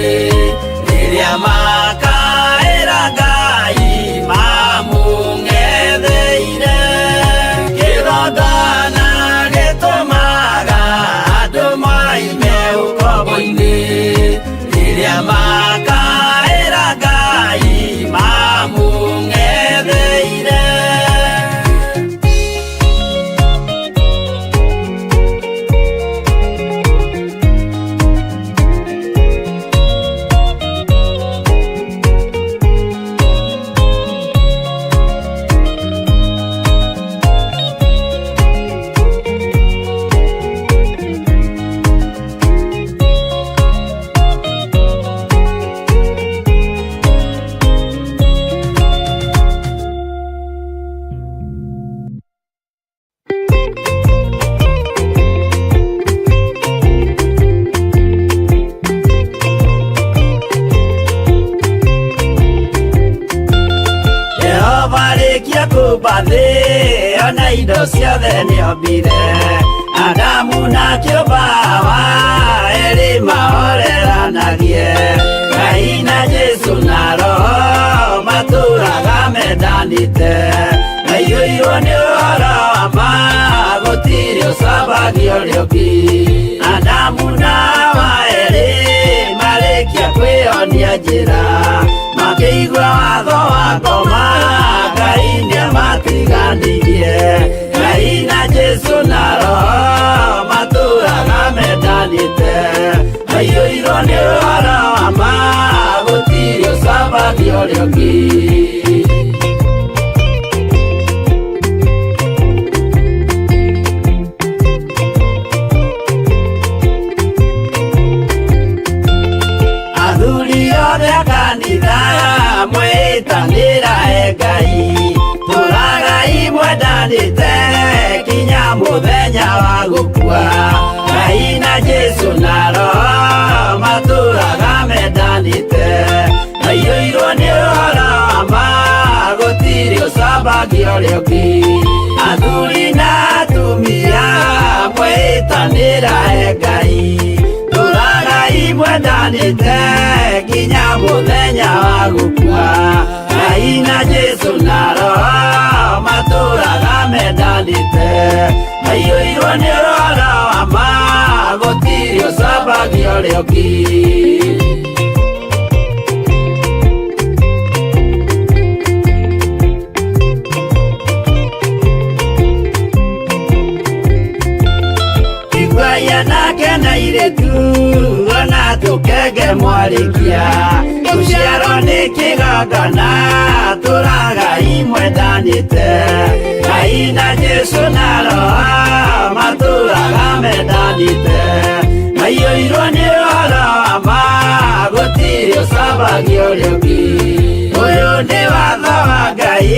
[SPEAKER 5] rĩrĩa makaĩra Ngai mamũng'etheire. Kĩgongona gĩtũmaga andũ moime ũkombo-inĩ rĩrĩa makaĩra Ngai mamũng'etheire. Jehova rĩkia kũmba thĩ ona indo ciothe nĩombire, Adamu na kĩũmba Hawa erĩ mahoreranagie. Ngai na Jesũ na Roho matũraga mendanĩte, maiyũirwo nĩ ũhoro wa ma gũtirĩ ũcambagia ũrĩa ũngĩ. Adamu na Hawa erĩ marĩkia kwĩonia njĩra, makĩigua watho wa ngoma Ngai nĩamatiganirie. Ngai na Jesũ na Roho matũraga mendanĩte, maiyũirwo nĩ ũhoro wa ma gũtirĩ ũcambagia ũrĩa ũngĩ. Athuri othe a kanitha mwĩtanĩra e Ngai, tũragai mwendanĩte kinya mũthenya wa gũkua. Ngai na Jesũ na Roho matũraga mendanĩte, maiyũirwo nĩ ũhoro wa ma gũtirĩ ũcambagia ũrĩa ũngĩ. Athuri na atumia mwĩtanĩra e Ngai, tũragai mwendanĩte nginya mũthenya wa gũkua. Ngai na Jesũ na Roho matũraga mendanĩte, maiyũirwo nĩ ũhoro wa ma gũtirĩ ũcambagia ũrĩa ũngĩ. Iguaia nake na airĩtu ona tũkenge mwarĩkia, gũciarwo nĩ kĩgongona tũragai mwendanĩte. Ngai na Jesũ na Roho matũraga mendanĩte, maiyũirwo nĩ ũhoro wa ma gũtirĩ ũcambagia ũrĩa ũngĩ. Ũyũ nĩ watho wa Ngai,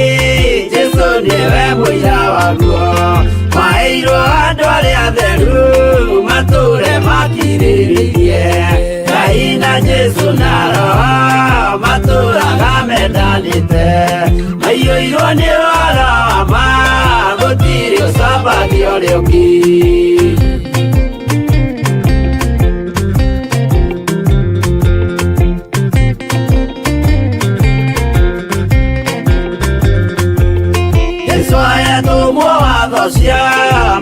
[SPEAKER 5] Jesũ nĩwe mũira waguo, maheirwo andũ arĩa atheru matũre makirĩrĩirie. Ngai na Jesũ na Roho matũraga mendanĩte, maiyũirwo nĩ ũhoro wa ma gũtirĩ ũcambagia ũrĩa ũngĩ. Jesũ ayatũmwo watho cia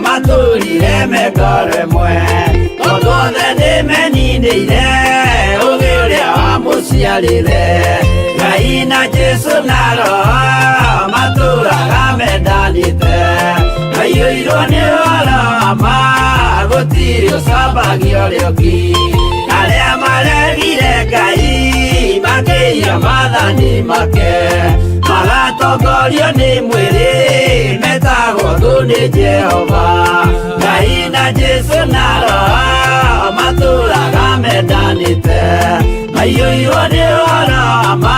[SPEAKER 5] matũrire mengoro ĩmwe, tondũ othe nĩ Meninĩire ũgĩ ũrĩa wamũciarire. Ngai na Jesũ na Roho matũraga mendanĩte, maiyũirwo nĩ ũhoro wa ma, gũtirĩ ũcambagia ũrĩa ũngĩ. Arĩa maregire Ngai makĩiya maathani make, magatongorio nĩ mwĩrĩ, metagwo thũ nĩ Jehova. Ngai na Jesũ na Roho matũraga mendanĩte, maiyũirwo nĩ ũhoro wa ma,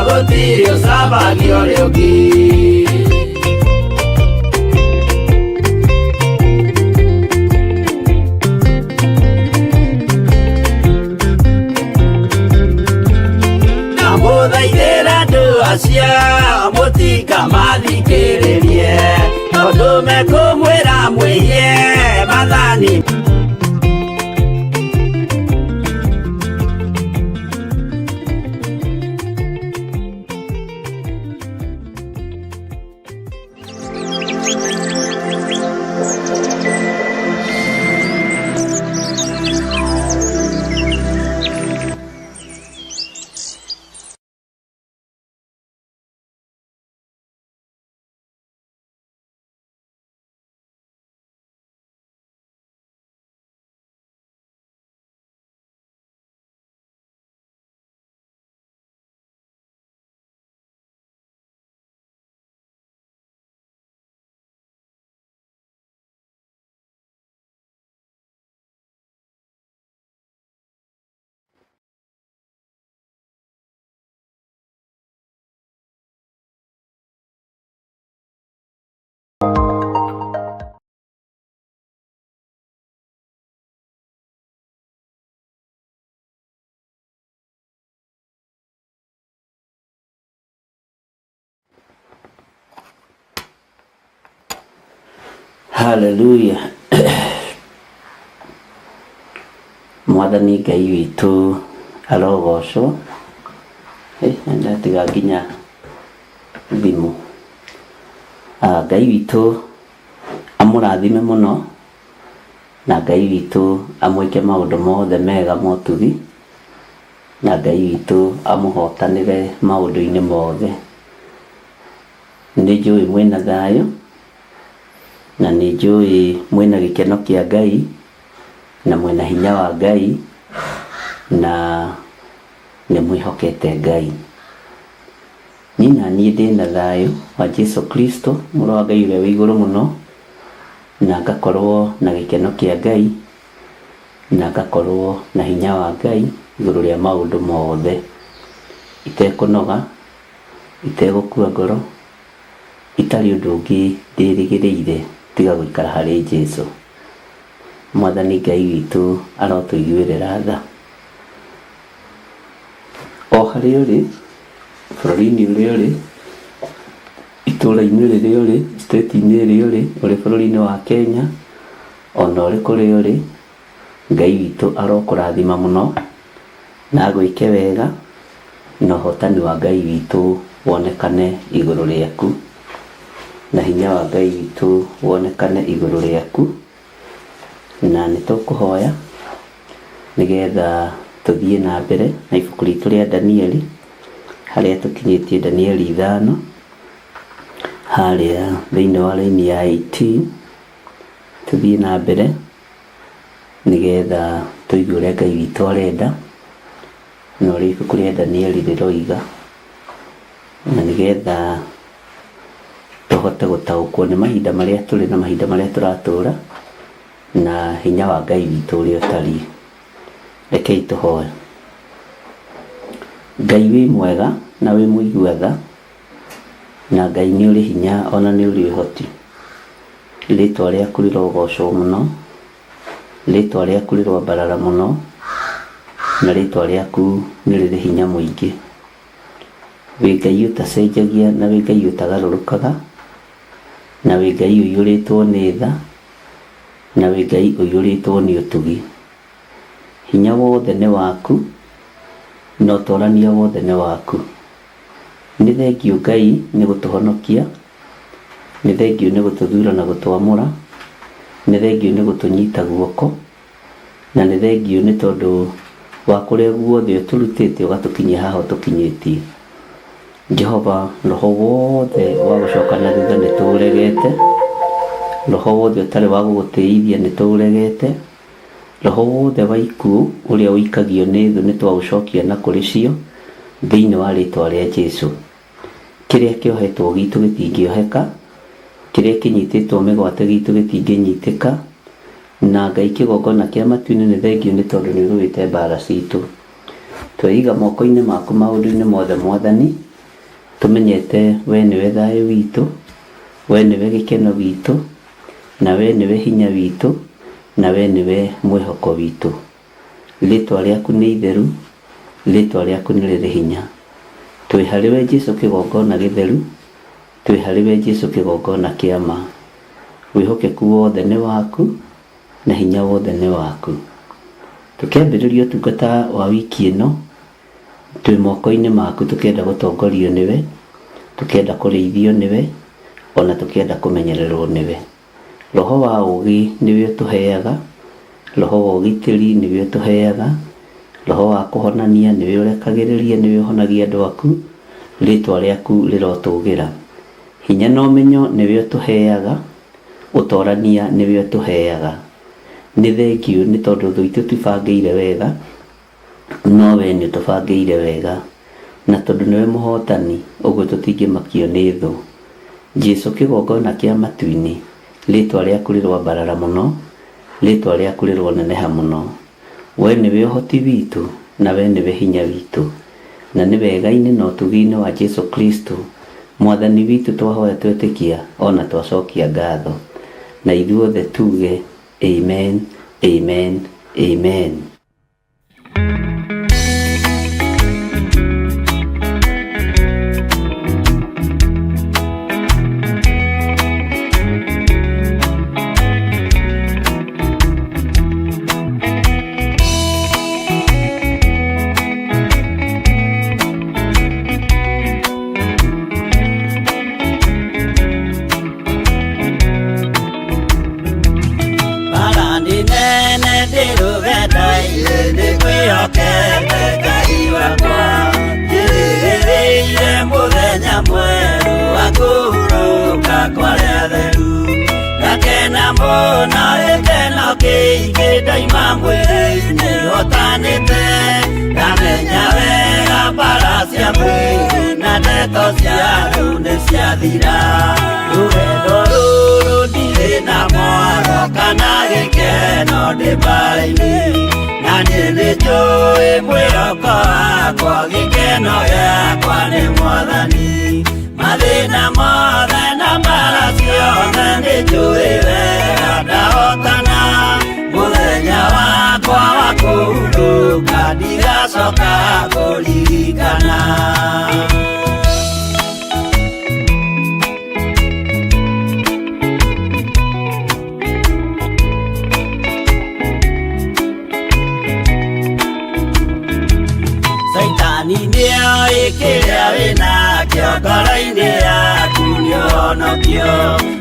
[SPEAKER 5] gũtirĩ ũcambagia ũrĩa ũngĩ. Ndamũthaithĩra andũ acio mũtikamathikĩrĩrie, tondũ mekũmwĩra mwĩhie maathani.
[SPEAKER 4] Haleluya. Mwathani Ngai witũ arogocwo. Ndatiga nginya thimũ. Ngai witũ amũrathime mũno, na Ngai witũ amwĩke maũndũ mothe mega motugi, na Ngai witũ amũhotanĩre maũndũ-inĩ mothe. Nĩ njũĩ mwĩna thayũ, na nĩ njũĩ mwĩna gĩkeno kĩa Ngai, na mwĩna hinya wa Ngai, na nĩ mwĩhokete Ngai. Niĩ na niĩ ndĩna thayũ wa Jesu Kristo, mũrũ wa Ngai ũrĩa wĩ igũrũ mũno, na ngakorwo na gĩkeno kĩa Ngai, na ngakorwo na hinya wa Ngai igũrũ rĩa maũndũ mothe, itekũnoga, itegũkua ngoro, itarĩ ũndũ ũngĩ ndĩrĩgĩrĩire tiga gũikara harĩ Jesu. Mwathani Ngai witũ arotũiguĩrĩra tha. O harĩa ũrĩ, bũrũri-inĩ ũrĩa ũrĩ, itũũra-inĩ rĩrĩa ũrĩ, state-inĩ ĩrĩa ũrĩ, ũrĩ bũrũri-inĩ wa Kenya, ona ũrĩ kũrĩa ũrĩ, Ngai witũ arokũrathima mũno, na agwĩke wega, na ũhotani wa Ngai witũ wonekane igũrũ rĩaku, na hinya wa Ngai witũ wonekane igũrũ rĩaku. Na nĩ tũkũhoya nĩgetha tũthiĩ na mbere na ibuku ritũ rĩa Danieli, harĩa tũkinyĩtie Danieli 5, harĩa thĩinĩ wa raini ya 18. Tũthiĩ na mbere nĩgetha tũigue ũrĩa Ngai witũ arenda, na ũrĩa ibuku rĩa Danieli rĩroiga, na nĩgetha tũhote gũtaũkwo nĩ mahinda marĩa tũrĩ na mahinda marĩa tũratũra, na hinya wa Ngai witũ ũrĩa ũtariĩ. Rekei tũhoe. Ngai wĩ mwega na wĩ mũigua tha, na Ngai nĩ ũrĩ hinya ona nĩ ũrĩ ũhoti. Rĩtwa rĩaku rĩrogocwo mũno, rĩtwa rĩaku rĩroambarara mũno, na rĩtwa rĩaku nĩ rĩrĩ hinya mũingĩ. Wĩ Ngai ũtacenjagia na wĩ Ngai ũtagarũrũkaga, na wĩ Ngai ũiyũrĩtwo nĩ tha, na wĩ Ngai ũiyũrĩtwo nĩ ũtugi. Hinya wothe nĩ waku, na ũtorania wothe nĩ waku. Nĩ thengiũ Ngai nĩ gũtũhonokia, nĩ thengiũ nĩ gũtũthura na gũtwamũra, nĩ thengiũ nĩ gũtũnyita guoko, Na nĩ thengiũ nĩ tondũ wa kũrĩa guothe ũtũrutĩte ũgatũkinyia haha ũtũkinyĩtie. Jehova, roho wothe wa gũcoka na thutha nĩ tũũregete, roho wothe ũtarĩ wa gũgũtĩithia nĩ tũũregete, roho wothe wa ikuũ ũrĩa ũikagio nĩ thũ nĩ twaũcokia na kũrĩ cio thĩinĩ wa rĩtwa rĩa Jesu. Kĩrĩa kĩohetwo gitũ gĩtingĩoheka, kĩrĩa kĩnyitĩtwo mĩgwate gitũ gĩtingĩnyitĩka, na Ngai kĩgongona kĩa matu-inĩ nĩ thengiũ nĩ tondũ nĩ ũrũĩte mbara citũ. Tweiga moko-inĩ maku maũndũ-inĩ mothe Mwathani, tũmenyete we nĩwe thayũ witũ, we nĩwe gĩkeno gitũ, na we nĩwe hinya witũ, na we nĩwe mwĩhoko witũ. Rĩtwa rĩaku nĩ itheru, rĩtwa rĩaku nĩ rĩrĩ hinya. Twĩ harĩ we Jesu kĩgongona gĩtheru, twĩ harĩ we Jesu kĩgongona kĩa ma. Wĩhokeku wothe nĩ waku, na hinya wothe nĩ waku. Tũkĩambĩrĩria ũtungata wa wiki ĩno, twĩ moko-inĩ maku tũkĩenda gũtongorio nĩwe, tũkĩenda kũrĩithio nĩwe, ona tũkĩenda kũmenyererwo nĩwe. Roho wa ũũgĩ nĩwe ũtũheaga, roho wa ũgitĩri nĩwe ũtũheaga, roho wa kũhonania nĩwe ũrekagĩrĩria, nĩwe ũhonagia andũ aku, rĩtwa rĩaku rĩrotũgĩra. Hinya na ũmenyo nĩwe ũtũheaga, ũtorania nĩwe ũtũheaga. Nĩ thengiũ nĩ tondũ thũ itũ tibangĩire wega, no we nĩ ũtũbangĩire wega. Na tondũ nĩwe mũhotani, ũguo tũtingĩmakio nĩ thũ. Jesu kĩgongona kĩa matu-inĩ, rĩtwa rĩaku rĩroambarara mũno, rĩtwa rĩaku rĩroneneha mũno. We nĩwe ũhoti witũ, na we nĩwe hinya witũ. Na nĩ wega-inĩ na ũtugi-inĩ wa Jesu Kristo, Mwathani witũ twahoya twetĩkia ona twacokia ngatho. Na ithuothe tuge amen, amen, amen.
[SPEAKER 5] Bara nĩ nene ndĩrũgenda-inĩ nĩngwĩhokete Ngai wakwa, njĩrĩgĩrĩire mũthenya mwerũ wa kũhurũka kwa arĩa atheru. Ngakena mũno gĩkeno kĩingĩ ndaima mwĩrĩ-inĩ hotanĩte, ndamenya wega mbara cia mwĩrĩ na ndeto cia andũ nĩ ciathira. Rũgendo rũrũ ndirĩ na mwaro kana gĩkeno ndĩ mbara-inĩ, na niĩ nĩnjũĩ mwĩhoko wakwa gĩkeno gĩakwa nĩ Mwathani. Mathĩna mothe na mbara ciothe nĩnjũĩ wega ndahotana, mũthenya wakwa wa kũhurũka ndigacoka kũririkana. Saitani nĩoĩ kĩrĩa wĩnakĩo ngoro-inĩ yaku nĩũhonokio,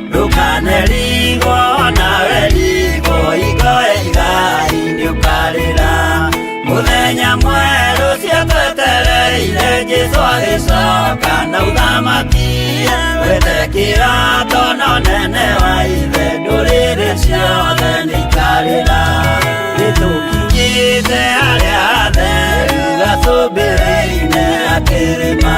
[SPEAKER 5] ndũkanerigwo nawe rigwo hingo ya igai nĩũkarĩra. Mũthenya mwerũ ũcio twetereire Jesũ agĩcoka na ũthamaki, wethe kĩrato na ũnene wa ithe ndũrĩrĩ ciothe nĩikarĩra. Nĩtũkinyĩte harĩa hatheru gacũmbĩrĩ-inĩ ga kĩrĩma,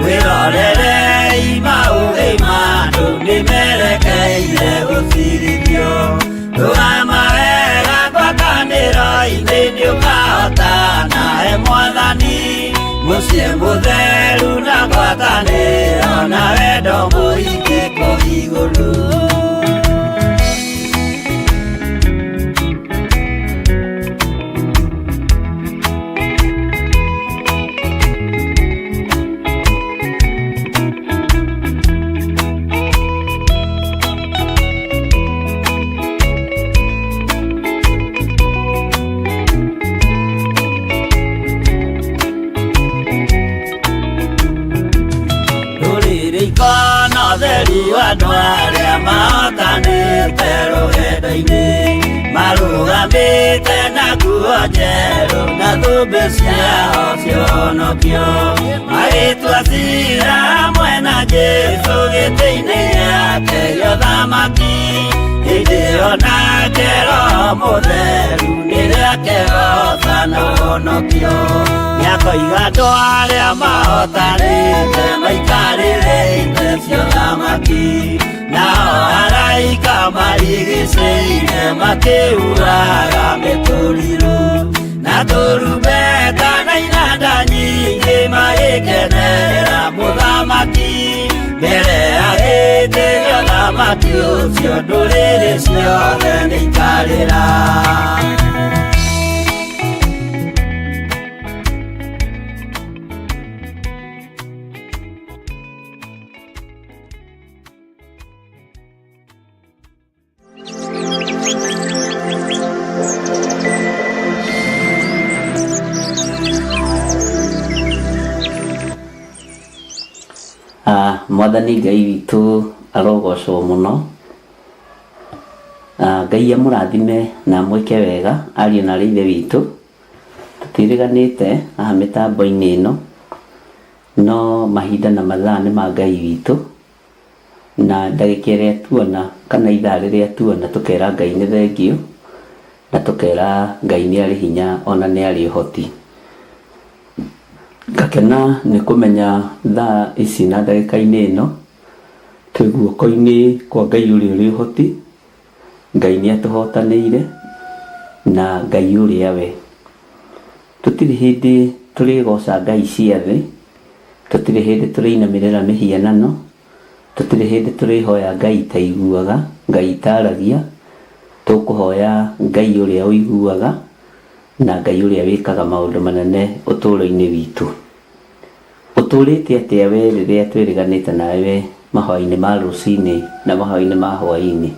[SPEAKER 5] mwĩrorerei maũthĩ ma andũ nĩmerekeire gũcirithio. Rũgama wega ngwatanĩro-inĩ nĩũkahotana he Mwathani, mũciĩ mũtheru na ngwatanĩro na wendo mũingĩ kũu igũrũ. Rũrĩrĩ ikona ũtheri wa andũ arĩa mahotanĩte rũgendo-inĩ, Marũgamĩte na nguo njerũ na thũmbĩ ciao cionokio. Magĩtua cira hamwe na Jesũ gĩtĩ-inĩ gĩake gĩa ũthamaki. Hĩndĩ ĩyo nake Roho Mũtheru nĩrĩo akehoca na ũhonokio. Nĩakoiga andũ arĩa mahotanĩte maikarĩre itĩ cia ũthamaki. Nao araika marigicĩirie makĩhuraga mĩtũrirũ na tũrumbeta na inanda nyingĩ magĩkenera mũthamaki. Mbere ya gĩtĩ gĩa ũthamaki ũcio ndũrĩrĩ ciothe nĩikarĩra.
[SPEAKER 4] Mwathani Ngai witũ arogocwo mũno. Ngai amũrathime na amwĩke wega ariũ na arĩ ithe witũ. Tũtirĩganĩte haha mĩtambo-inĩ ĩno, no mahinda na mathaa nĩ ma Ngai witũ, na ndagĩka ĩrĩa tuona kana ithaa rĩrĩa tuona tũkera Ngai nĩ thengiũ, na tũkera Ngai nĩ arĩ hinya ona nĩ arĩ ũhoti. Ngakena nĩ kũmenya thaa ici na ndagĩka-inĩ ĩno twĩ guoko-inĩ kwa Ngai ũrĩa ũrĩ ũhoti. Ngai nĩ atũhotanĩire na Ngai ũrĩa we. Tũtirĩ hĩndĩ tũrĩgoca Ngai cia thĩ, tũtirĩ hĩndĩ tũrĩinamĩrĩra mĩhianano, tũtirĩ hĩndĩ tũrĩhoya Ngai itaiguaga, Ngai itaragia. Tũkũhoya Ngai ũrĩa ũiguaga na Ngai ũrĩa wĩkaga maũndũ manene ũtũũro-inĩ witũ. Ũtũũrĩte atĩa we rĩrĩa twĩrĩganĩte nawe mahoya-inĩ ma rũcinĩ na mahoya-inĩ ma hwaĩ-inĩ?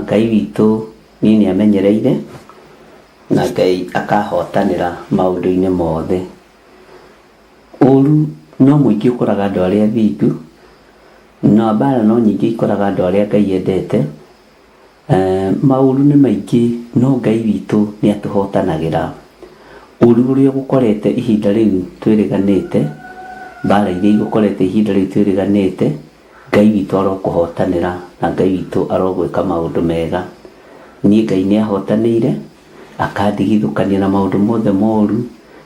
[SPEAKER 4] Ngai witũ niĩ nĩ amenyereire na Ngai akahotanĩra maũndũ-inĩ mothe. Ũru no mũingĩ ũkoraga andũ arĩa athingu, na mbara no nyingĩ ikoraga andũ arĩa Ngai endete. Maũru nĩ maingĩ no Ngai witũ nĩ atũhotanagĩra. Ũru ũrĩa ũgũkorete ihinda rĩu twĩrĩganĩte, mbara iria igũkorete ihinda rĩu twĩrĩganĩte, Ngai witũ arokũhotanĩra na Ngai witũ arogwĩka maũndũ mega. Niĩ Ngai nĩ ahotanĩire, akandigithũkania na maũndũ mothe moru,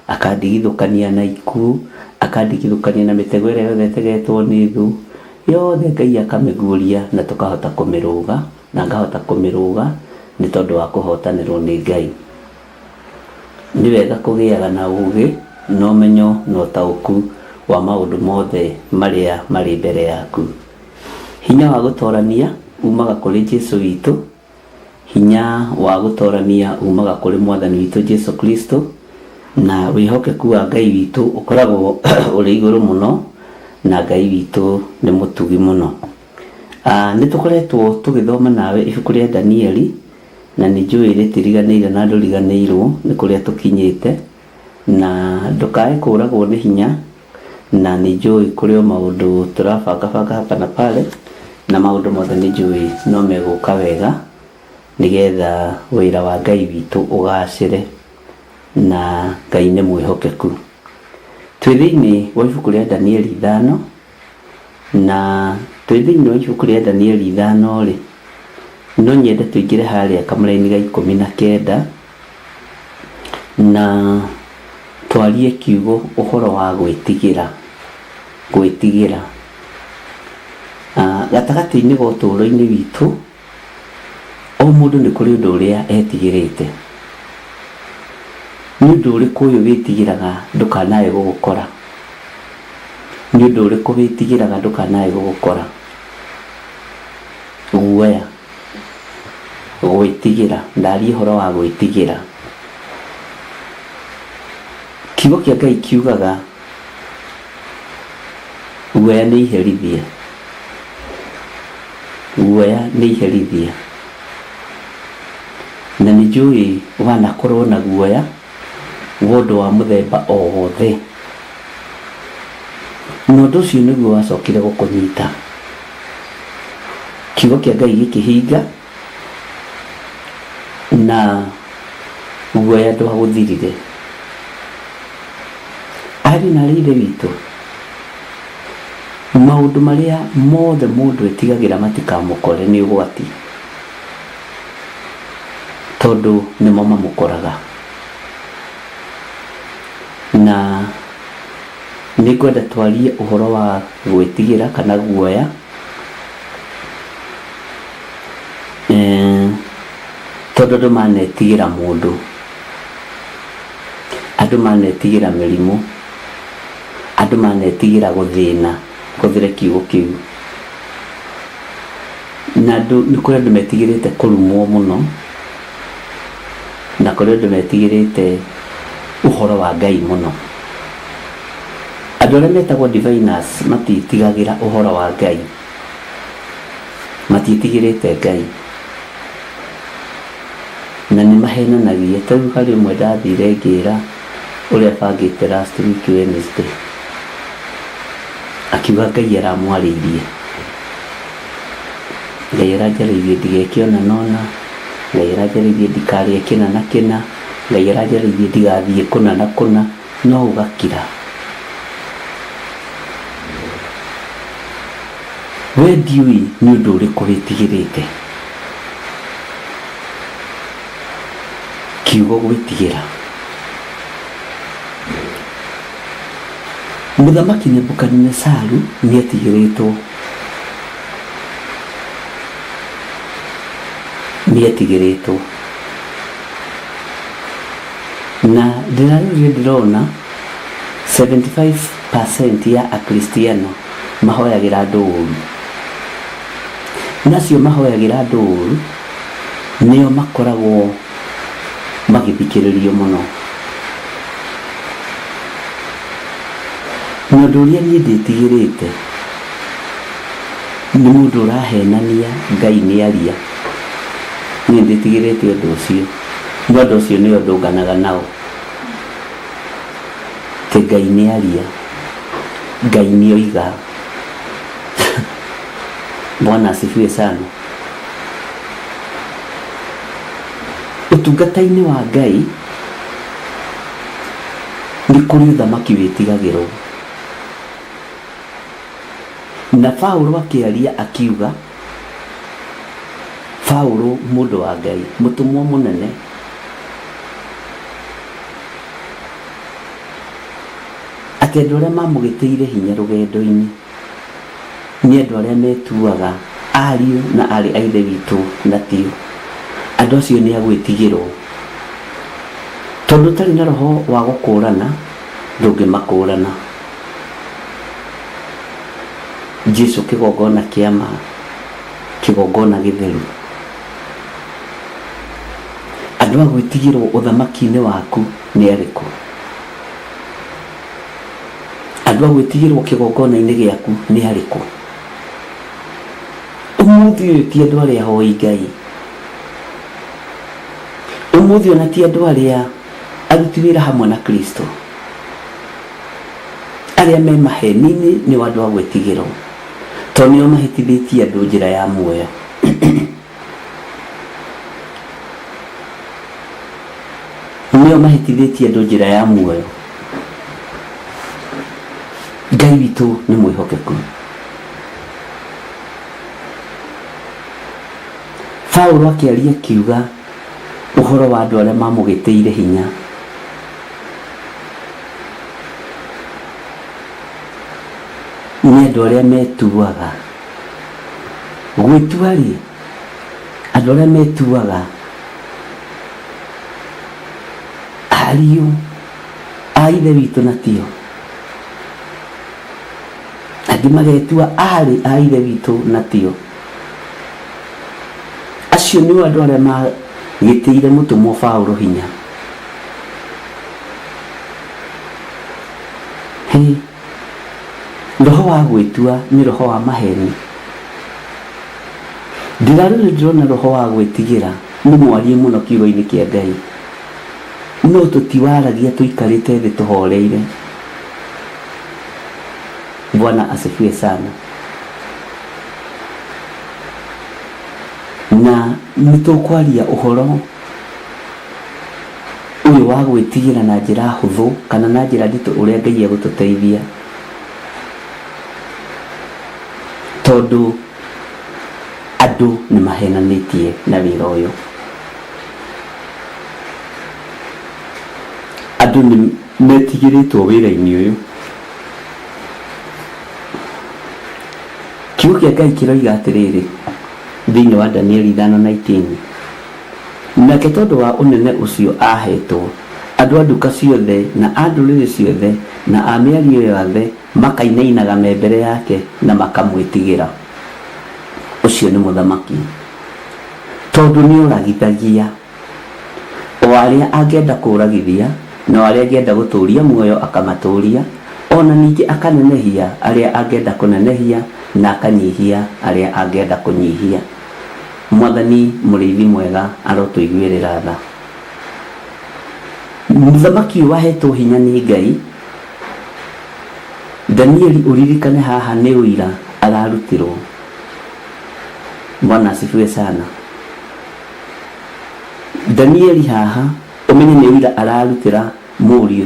[SPEAKER 4] akandigithũkania na ikuũ, akandigithũkania na mĩtego ĩrĩa yothe ĩtegetwo nĩ thũ, yothe Ngai akamĩguũria na tũkahota kũmĩrũga, na ngahota kũmĩrũga nĩ tondũ wa kũhotanĩrwo nĩ Ngai. Nĩ wega kũgĩaga na ũũgĩ na ũmenyo na ũtaũku wa maũndũ mothe marĩa marĩ mbere yaku. Hinya wa gũtoorania umaga kũrĩ Jesu witũ. Hinya wa gũtoorania umaga kũrĩ Mwathani witũ Jesu Kristo, na wĩhokeku wa Ngai witũ ũkoragwo ũrĩ igũrũ mũno, na Ngai witũ nĩ mũtugi mũno. Nĩ tũkoretwo tũgĩthoma nawe ibuku rĩa Danieli, na nĩ njũĩ rĩtiriganĩire na ndũriganĩirwo nĩ kũrĩa tũkinyĩte, na ndũkae kũragwo nĩ hinya, na nĩ njũĩ kũrĩ o maũndũ tũrabangabanga hapa na pale, na maũndũ mothe nĩ njũĩ no megũka wega, nĩgetha wĩra wa Ngai witũ ũgacĩre, na Ngai nĩ mwĩhokeku. Twĩ thĩinĩ wa ibuku rĩa Danieli 5, na twĩ thĩinĩ wa ibuku rĩa Danieli 5 rĩ, no nyende tũingĩre harĩa kamũraini ga 19, na twarie kiugo ũhoro wa gwĩtigĩra. Gwĩtigĩra. Gatagatĩ-inĩ ga ũtũũro-inĩ witũ, o mũndũ nĩ kũrĩ ũndũ ũrĩa etigĩrĩte. Nĩ ũndũ ũrĩkũ ũyũ wĩtigĩraga ndũkanae gũgũkora? Nĩ ũndũ ũrĩkũ wĩtigĩraga ndũkanae gũgũkora? Guoya. Gwĩtigĩra. Ndaria ũhoro wa gwĩtigĩra. Kiugo kĩa Ngai kiugaga guoya nĩ iherithia. Guoya nĩ iherithia. Na nĩ njũĩ wanakorwo na guoya wa ũndũ wa mũthemba o wothe. Na ũndũ ũcio nĩguo wacokire gũkũnyita. Kiugo kĩa Ngai gĩkĩhinga, Na guoya ndwagũthirire. Ariũ na aarĩ a Ithe witũ, maũndũ marĩa mothe mũndũ etigagĩra matikamũkore nĩ ũgwati, tondũ nĩmo mamũkoraga. Na nĩ ngwenda twarie ũhoro wa gwĩtigĩra kana guoya. Tondũ andũ manetigĩra mũndũ, andũ manetigĩra mĩrimũ, andũ manetigĩra gũthĩna, hũthĩre kiugo kĩu. Na andũ, nĩ kũrĩ andũ metigĩrĩte kũrumwo mũno, na kũrĩ andũ metigĩrĩte ũhoro wa Ngai mũno. Andũ arĩa metagwo diviners matiĩtigagĩra ũhoro wa Ngai, matiĩtigĩrĩte Ngai, na nĩ mahenanagia. Ta rĩu harĩ ũmwe ndathire ngĩra ũrĩa bangĩte last week Wednesday, akiuga Ngai aramwarĩirie. Ngai aranjarĩirie ndigeke ũna na ũna, Ngai aranjarĩirie ndikarĩe kĩna na kĩna, Ngai aranjarĩirie ndigathiĩ kũna na kũna, no ũgakira. We ndiũĩ nĩ ũndũ ũrĩkũ wĩtigĩrĩte. Kiugo gwĩtigĩra. Mũthamaki Nebukadinesaru nĩ etigĩrĩtwo. Nĩ etigĩrĩtwo. Na ndĩrarorire ndĩrona 75% ya Akristiano mahoyagĩra andũ ũru. Na acio mahoyagĩra andũ ũru nĩo makoragwo magĩthikĩrĩrio mũno. Na ũndũ ũrĩa niĩ ndĩtigĩrĩte nĩ mũndũ ũrahenania Ngai nĩ aria. Niĩ ndĩtigĩrĩte ũndũ ũcio. No andũ acio nĩo ndũnganaga nao. Atĩ Ngai nĩ aria, Ngai nĩ oiga. Bwana asifiwe sana. Ũtungata-inĩ wa Ngai nĩ kũrĩ ũthamaki wĩtigagĩrwo. Na Paulo akĩaria akiuga, Paulo mũndũ wa Ngai, mũtũmwo mũnene, atĩ andũ arĩa mamũgĩtĩire hinya rũgendo-inĩ nĩ andũ arĩa metuaga ariũ na aarĩ a Ithe witũ na tio. Andũ acio nĩ a gwĩtigĩrwo. Tondũ ũtarĩ na roho wa gũkũũrana, ndũngĩmakũũrana. Jesu kĩgongona kĩa ma, kĩgongona gĩtheru. Andũ a gwĩtigĩrwo ũthamaki-inĩ waku nĩ arĩkũ? Andũ a gwĩtigĩrwo kĩgongona-inĩ gĩaku nĩ arĩkũ? Ũmũthĩ ũyũ ti andũ arĩa ahoi Ngai. Ũmũthĩ ona ti andũ arĩa aruti wĩra hamwe na Kristo. Arĩa me maheni-inĩ nĩo andũ a gwĩtigĩrwo, tondũ nĩo mahĩtithĩtie andũ njĩra ya muoyo. Nĩo mahĩtithĩtie andũ njĩra ya muoyo. Ngai witũ nĩ mwĩhokeku. Paulo akĩaria akiuga ũhoro wa andũ arĩa mamũgĩtĩire hinya. Nĩ andũ arĩa metuaga. Gwĩtua-rĩ, andũ arĩa metuaga ariũ a Ithe witũ na tio. Angĩ magetua aarĩ a Ithe witũ na tio. Acio nĩo andũ arĩa magĩtĩire mũtũmwo Paulo hinya. Hĩ, roho wa gwĩtua nĩ roho wa maheni. Ndĩrarora ndĩrona roho wa gwĩtigĩra nĩ mwarie mũno kiugo-inĩ kĩa Ngai. No tũtiwaragia tũikarĩte thĩ tũhoreire. Bwana asifiwe sana. Na nĩ tũkwaria ũhoro wa gwĩtigĩra na njĩra hũthũ kana na njĩra nditũ ũrĩa Ngai egũtũteithia, tondũ andũ nĩ mahenanĩtie na wĩra ũyũ. Andũ nĩ metigĩrĩtwo wĩra-inĩ ũyũ. Kiugo kĩa Ngai kĩroiga atĩrĩrĩ thĩinĩ wa Danieli 5:19, nake tondũ wa ũnene ũcio ahetwo, andũ a nduka ciothe na a ndũrĩrĩ ciothe na a mĩario yothe makainainaga me mbere yake na makamwĩtigĩra. Ũcio nĩ mũthamaki, tondũ nĩoragithagia o arĩa angĩenda kũragithia, na o arĩa angĩenda gũtũũria muoyo akamatũũria, ona ningĩ akanenehia arĩa angĩenda kũnenehia, na akanyihia arĩa angĩenda kũnyihia. Mwathani mũrĩithi mwega arotũiguĩrĩra tha. Mũthamaki ũyũ wahetwo hinya nĩ Ngai, Danieli ũririkane haha nĩ ũira ararutirwo. Bwana asifiwe sana. Danieli haha ũmenye nĩ ũira ararutĩra mũriũ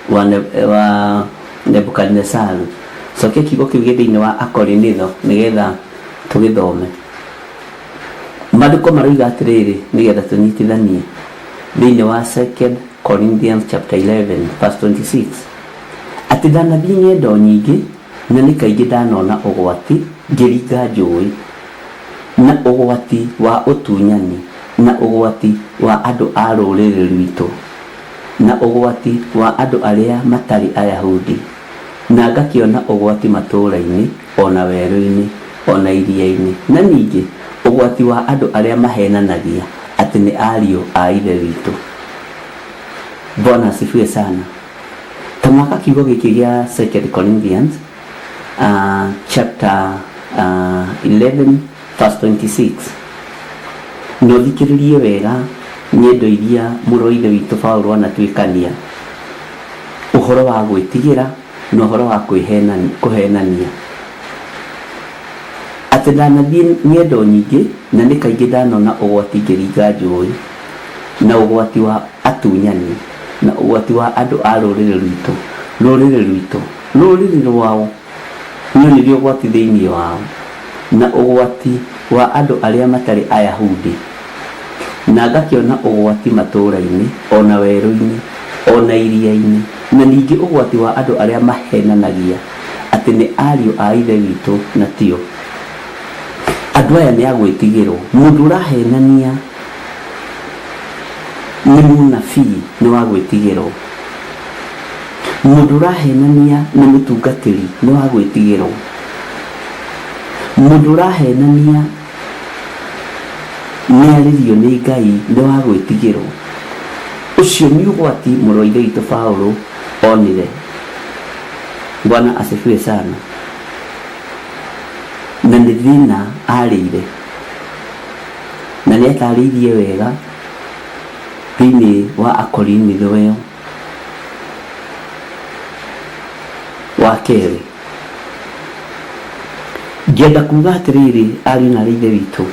[SPEAKER 4] wa Nebukadinesaru. Cokia kiugo kĩu gĩ thĩinĩ wa Akorinitho nĩgetha tũgĩthome. Maandĩko maroiga atĩrĩrĩ nĩgetha tũnyitithanie thĩinĩ wa 2 Corinthians chapter 11 verse 26, atĩ ndanathiĩ ng'endo nyingĩ na nĩ kaingĩ ndanona ũgwati ngĩringa njũĩ, na ũgwati wa ũtunyani, na ũgwati wa andũ a rũrĩrĩ rwitũ, na ũgwati wa andũ arĩa matarĩ Ayahudi, na ngakĩona ũgwati matũũra-inĩ, ona werũ-inĩ, ona iria-inĩ, na ningĩ ũgwati wa andũ arĩa mahenanagia atĩ nĩ ariũ a Ithe witũ. Bwana asifiwe sana. Tamaka kiugo gĩkĩ gĩa 2 Corinthians chapter 11 verse 26, na ũthikĩrĩrie wega ng'endo iria mũrũ wa Ithe witũ Paũlũ anatuĩkania, ũhoro wa gwĩtigĩra na ũhoro wa kũhenania, atĩ ndanathiĩ ng'endo nyingĩ na nĩ kaingĩ ndanona ũgwati ngĩringa njũĩ, na ũgwati wa atunyani, na ũgwati wa andũ a rũrĩrĩ rwitũ, rũrĩrĩ rwitũ, rũrĩrĩ rwao nĩonire ũgwati thĩinĩ wao, na ũgwati wa andũ arĩa matarĩ Ayahudi, na ngakĩona ũgwati matũũra-inĩ, ona werũ-inĩ, ona iria-inĩ, na ningĩ ũgwati wa andũ arĩa mahenanagia atĩ nĩ ariũ a Ithe witũ na tio. Andũ aya nĩ a gwĩtigĩrwo. Mũndũ ũrahenania nĩ mũnabii nĩ wa gwĩtigĩrwo. Mũndũ ũrahenania nĩ mũtungatĩri nĩ wa gwĩtigĩrwo. Mũndũ ũrahenania nĩ arĩrio nĩ Ngai nĩ wa gwĩtigĩrwo. Ũcio nĩ ũgwati mũrũ wa Ithe witũ Paũlũ onire. Bwana asifiwe sana. Na nĩ thĩna arĩire, na nĩ atarĩirie wega thĩinĩ wa Akorinitho ĩyo wa kerĩ. Ngĩenda kuga atĩrĩrĩ, ariũ na aarĩ a Ithe witũ,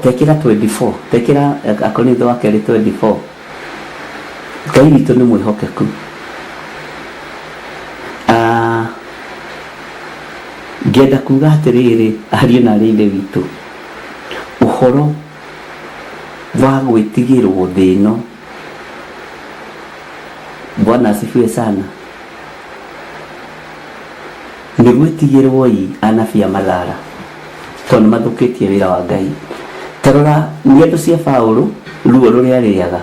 [SPEAKER 4] tekĩra 24, tekĩra Akorinitho wa kerĩ 24. Ngai witũ nĩ mwĩhokeku. Ngĩenda kuga atĩrĩrĩ, ariũ na aarĩ a Ithe witũ, ũhoro wa gwĩtigĩrwo thĩ ĩno, Bwana asifiwe sana, nĩ gwĩtigĩrwo i anabii a mathara, tondũ nĩ mathũkĩtie wĩra wa Ngai. Ta rora ng'endo cia Paũlũ, ruo rũrĩa arĩaga,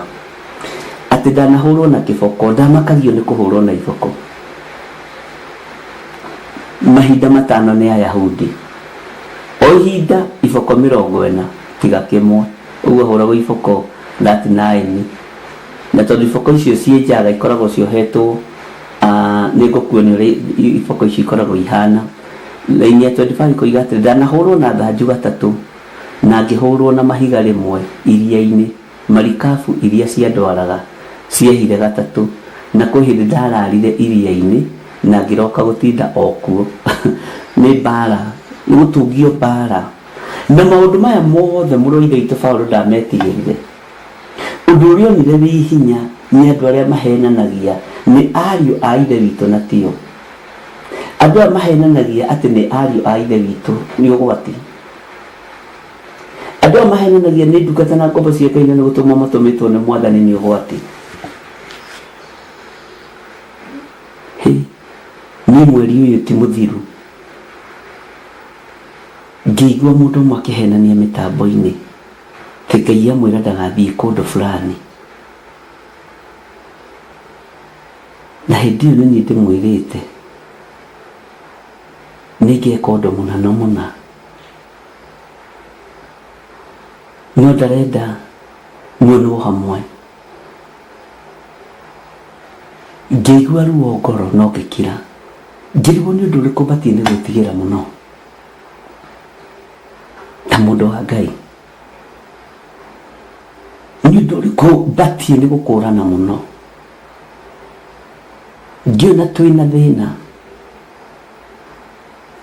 [SPEAKER 4] atĩ ndanahũrwo na kĩboko, ndamakagio nĩ kũhũrwo na iboko. Mahinda matano nĩ Ayahudi, o ihinda iboko 40 tiga kĩmwe, ũguo ahũragwo iboko 39, na tondũ iboko icio ciĩ njaga ikoragwo ciohetwo, nĩ ngũkuonia ũrĩa iboko icio ikoragwo ihana. Raini ya 25 ikoiga atĩrĩ, ndanahũrwo na thanju gatatũ, na ngĩhũrwo na mahiga rĩmwe iria-inĩ, marikabu iria ciandwaraga ciehire gatatũ, na kwĩ hĩndĩ ndararire iria-inĩ na ngĩroka gũtinda o kuo. Nĩ mbara, nĩ gũtungio mbara. Na maũndũ maya mothe mũrũ wa Ithe witũ Paũlũ ndametigĩrire. Ũndũ ũrĩa onire wĩ hinya nĩ andũ arĩa mahenanagia nĩ ariũ a Ithe witũ na tio. Andũ aya mahenanagia atĩ nĩ ariũ a Ithe witũ nĩ ũgwati. Andũ aya mahenanagia nĩ ndungata na ngombo cia Ngai na nĩ gũtũmwo matũmĩtwo nĩ Mwathani nĩ ũgwati. Hĩ, niĩ mweri ũyũ ti mũthiru. Ngĩigua mũndũ ũmwe akĩhenania mĩtambo-inĩ atĩ Ngai amwĩra ndagathiĩ kũndũ fulani. Na hĩndĩ ĩyo nĩ niĩ ndĩmwĩrĩte nĩ ngeka ũndũ mũna na mũna. No ndarenda muonwo hamwe. Ngĩigua ruo ngoro no ngĩkira. Ngĩrigwo nĩ ũndũ ũrĩkũ batiĩ nĩ gwĩtigĩra mũno ta mũndũ wa Ngai. Nĩ ũndũ ũrĩkũ batiĩ nĩ gũkũrana mũno. Ngĩona twĩna thĩna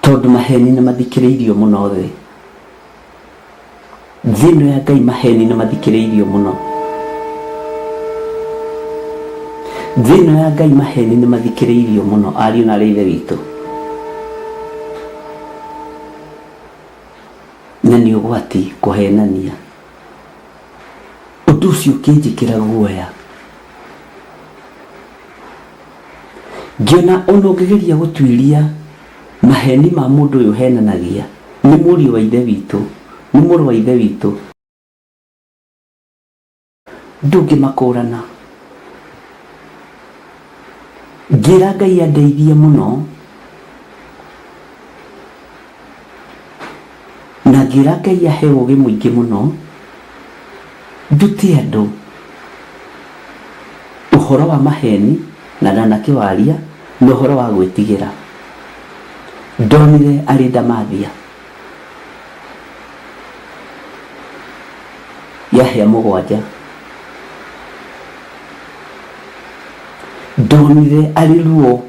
[SPEAKER 4] tondũ maheni nĩ mathikĩrĩirio mũno thĩ. Thĩ ĩno ya Ngai maheni nĩ mathikĩrĩirio mũno. Thĩ ĩno ya Ngai maheni nĩ mathikĩrĩirio mũno ariũ na arĩ ithe witũ. Na nĩ ũgwati kũhenania. Ũndũ ũcio ũkĩnjĩkĩra guoya. Ngĩona ona ũngĩgeria gũtuĩria maheni ma mũndũ ũyũ ũhenanagia, nĩ mũriũ wa ithe witũ, nĩ mũrũ wa ithe witũ, ndũngĩmakũrana. Ngĩra Ngai andeithie mũno, na ngĩra Ngai ahe ũgĩ mũingĩ mũno, ndute andũ ũhoro wa maheni na ndanakĩwaria na ũhoro wa gwĩtigĩra. Ndonire arĩ ndamathia ya hĩa mũgwanja. Ndonire arĩ ruo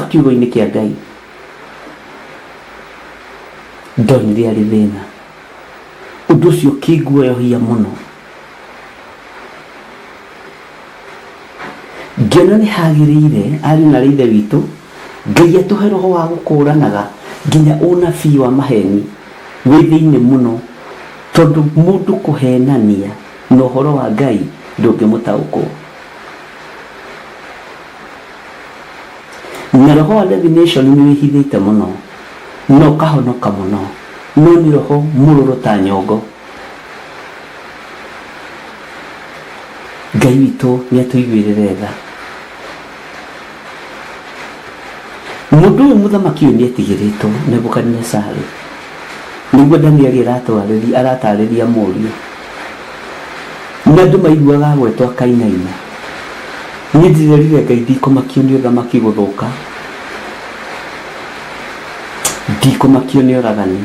[SPEAKER 4] kiugo-inĩ kĩa Ngai. Ndonire arĩ thĩna. Ũndũ ũcio ũkĩnguoyohia mũno. Ngĩona nĩ hagĩrĩire ariũ na arĩ ithe witũ Ngai atũhe roho wa gũkũranaga nginya ũnabii wa maheni wĩ thĩinĩ mũno tondũ mũndũ kũhenania na ũhoro wa Ngai ndũngĩmũtaũkwo. Na roho wa divination nĩ wĩhithĩte mũno na ũkahonoka mũno no nĩ roho mũrũrũ ta nyongo. Ngai witũ nĩ atũiguĩrĩre tha. Mũndũ ũyũ mũthamaki ũyũ nĩ etigĩrĩtwo Nebukadinesari. Nĩguo Danieli aratwarĩria aratarĩria mũriũ. Na andũ maiguaga agwetwo akainaina. Niĩ ndĩrerire Ngai ndikũmakio nĩ ũthamaki gũthũka. Ndikũmakio nĩ oragani.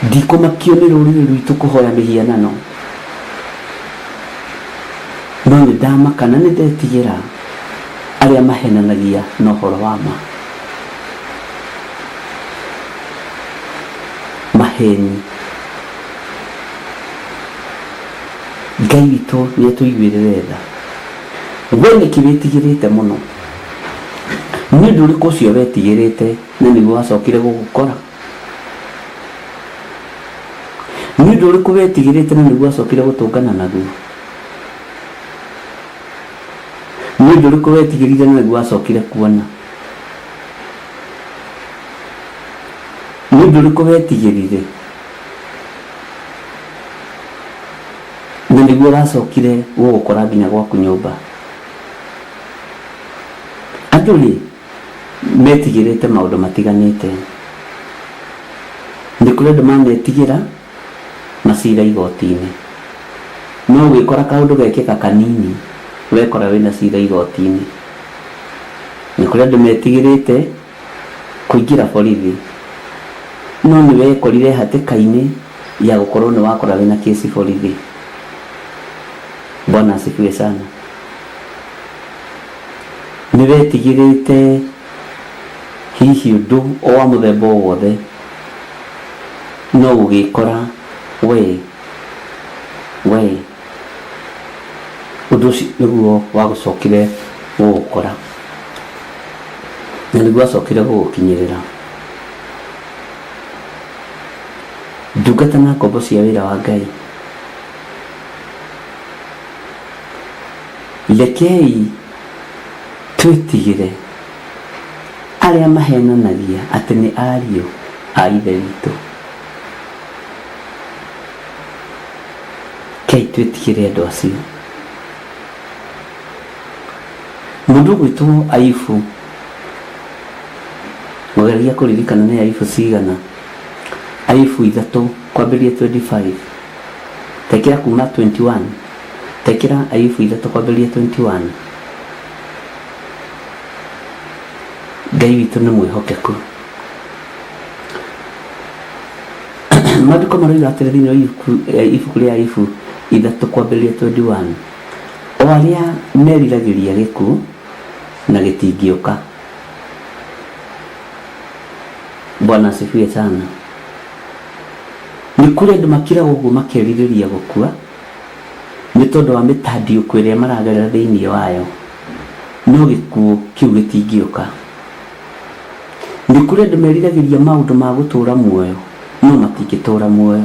[SPEAKER 4] Ndikũmakio nĩ rũrĩrĩ rwitũ kũhoya mĩhianano. No nĩ ndamaka na nĩ ndetigĩra arĩa mahenanagia na ũhoro wa ma. Maheni. Ngai witũ nĩ atũiguĩrĩre tha. We nĩkĩ wĩtigĩrĩte mũno? Nĩ ũndũ ũrĩkũ ũcio wetigĩrĩte na nĩguo wacokire gũgũkora? Nĩ ũndũ ũrĩkũ wetigĩrĩte na nĩguo wacokire gũtũngana naguo? Nĩ ũndũ ũrĩkũ wetigĩrire na nĩguo wacokire kuona? Nĩ ũndũ ũrĩkũ wetigĩrire na nĩguo wacokire gũgũkora nginya gwaku nyũmba? Andũ rĩ, metigĩrĩte maũndũ matiganĩte. Nĩ kũrĩ andũ manetigĩra macira igoti-inĩ. No ũgĩkora kaũndũ gekĩka kanini, wekora wĩna cira igoti-inĩ. Nĩ kũrĩ andũ metigĩrĩte kũingĩra borithi, no nĩ wekorire hatĩka-inĩ ya gũkorwo nĩ wakora wĩna kĩci borithi. Bwana asifiwe sana. Nĩ wetigĩrĩte hihi ũndũ o wa mũthemba o wothe, no ũgĩkora we we Ũndũ ũcio nĩguo wagũcokire gũgũkora na nĩguo wacokire gũgũkinyĩrĩra. Ndungata na ngombo cia wĩra wa Ngai, rekei twĩtigĩre arĩa mahenanagia atĩ nĩ ariũ a Ithe witũ. Rekei twĩtigĩre andũ acio. Mũndũ ũgwĩtwo Ayubu, ngũgeria kũririkana nĩ Ayubu cigana, Ayubu ithatũ kwambĩrĩria 25, tekĩra kuma 21, tekĩra Ayubu ithatũ kwambĩrĩria 21. Ngai witũ nĩ mwĩhokeku. Maandĩko maroiga atĩrĩ thĩinĩ wa ibuku rĩa Ayubu ithatũ kwambĩrĩria 21, o arĩa meriragĩria gĩkuũ na gĩtingĩũka. Bwana asifiwe sana. Nĩ kũrĩ andũ makiraga ũguo makerirĩria gũkua nĩ tondũ wa mĩtandiũko ĩrĩa maragerera thĩinĩ wayo, no gĩkuũ kĩu gĩtingĩũka. Nĩ kũrĩ andũ meriragĩria maũndũ ma gũtũũra muoyo, no matingĩtũũra muoyo.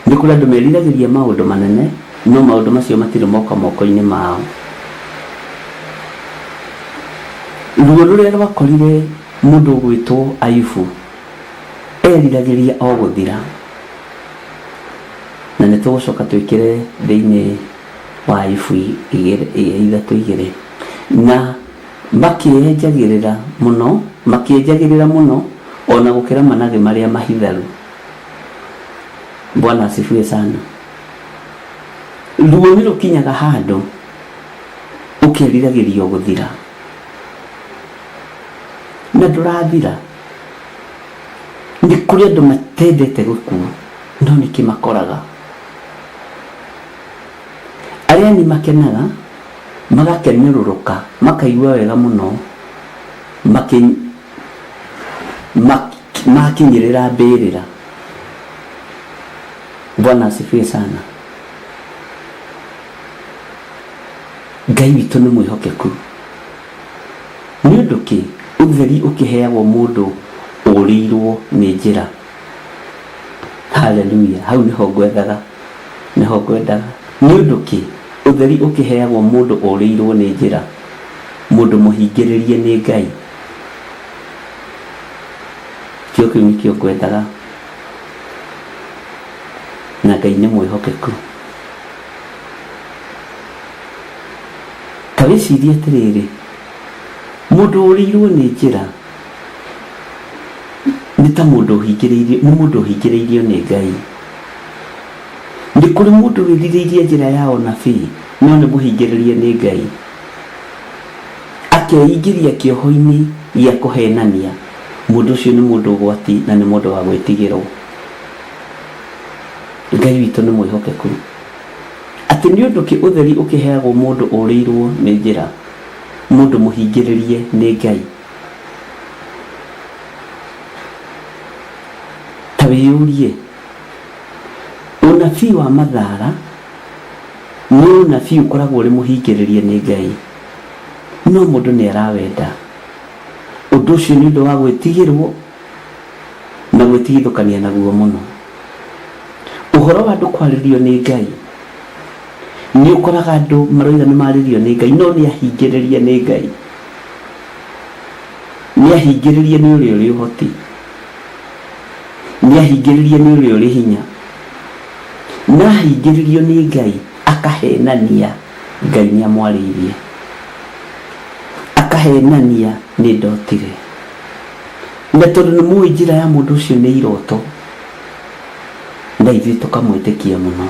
[SPEAKER 4] Nĩ kũrĩ andũ meriragĩria maũndũ manene, no maũndũ macio matirĩ moka moko-inĩ mao. Ruo rũrĩa rwakorire mũndũ ũgwĩtwo Ayubu, eriragĩria o gũthira. Na nĩ tũgũcoka twĩkĩre thĩinĩ wa Ayubu ithatũ igĩrĩ. Na makĩenjagĩrĩra mũno, makĩenjagĩrĩra mũno o na gũkĩra managĩ marĩa mahitharu. Bwana asifiwe sana. Ruo nĩ rũkinyaga handũ ũkeriragĩria gũthira na ndũrathira. Nĩ kũrĩ andũ matendete gũkua no nĩkĩ makoraga. Arĩa nĩ makenaga magakenerũrũka makaigua wega mũno makinyĩrĩra mbĩrĩra. Bwana asifiwe sana. Ngai witũ nĩ mwĩhokeku. Nĩ ũndũ kĩ ũtheri ũkĩheagwo mũndũ ũrĩirwo nĩ njĩra? Haleluya! Hau nĩho ngwethaga, nĩho ngwendaga. Nĩ ũndũ kĩ ũtheri ũkĩheagwo mũndũ ũrĩirwo nĩ njĩra, mũndũ mũhingĩrĩrie nĩ Ngai? Kĩo kĩu nĩkĩo ngwethaga, na Ngai nĩ mwĩhokeku. Ta wĩcirie atĩrĩrĩ, mũndũ ũrĩirwo nĩ njĩra nĩ ta mũndũ ũhingĩrĩirio, nĩ mũndũ ũhingĩrĩirio nĩ Ngai. Nĩ kũrĩ mũndũ wĩrirĩirie njĩra ya ũnabii no nĩ mũhingĩrĩrie nĩ Ngai. Akeingĩria kĩoho-inĩ gĩa kũhenania. Mũndũ ũcio nĩ mũndũ ũgwati na nĩ mũndũ wa gwĩtigĩrwo. Ngai witũ nĩ mwĩhokeku. Atĩ nĩ ũndũ kĩ ũtheri ũkĩheagwo mũndũ ũrĩirwo nĩ njĩra, mũndũ mũhingĩrĩrie nĩ Ngai? Ta wĩyũrie, ũnabii wa mathara nĩ ũnabii ũkoragwo ũrĩ mũhingĩrĩrie nĩ Ngai, no mũndũ nĩ arawenda. Ũndũ ũcio nĩ ũndũ wa gwĩtigĩrwo na gwĩtigithũkania naguo mũno. Ũhoro wa andũ kwarĩrio nĩ Ngai, nĩ ũkoraga andũ maroiga nĩ marĩrio nĩ Ngai, no nĩ ahingĩrĩrie nĩ Ngai. Nĩ ahingĩrĩrie nĩ ũrĩa ũrĩ ũhoti. Nĩ ahingĩrĩrie nĩ ũrĩa ũrĩ hinya. Na ahingĩrĩrio nĩ Ngai akahenania Ngai nĩ amwarĩirie. Akahenania nĩ ndotire. Na tondũ nĩ mũĩ njĩra ya mũndũ ũcio nĩ iroto, na ithuĩ tũkamwĩtĩkia mũno.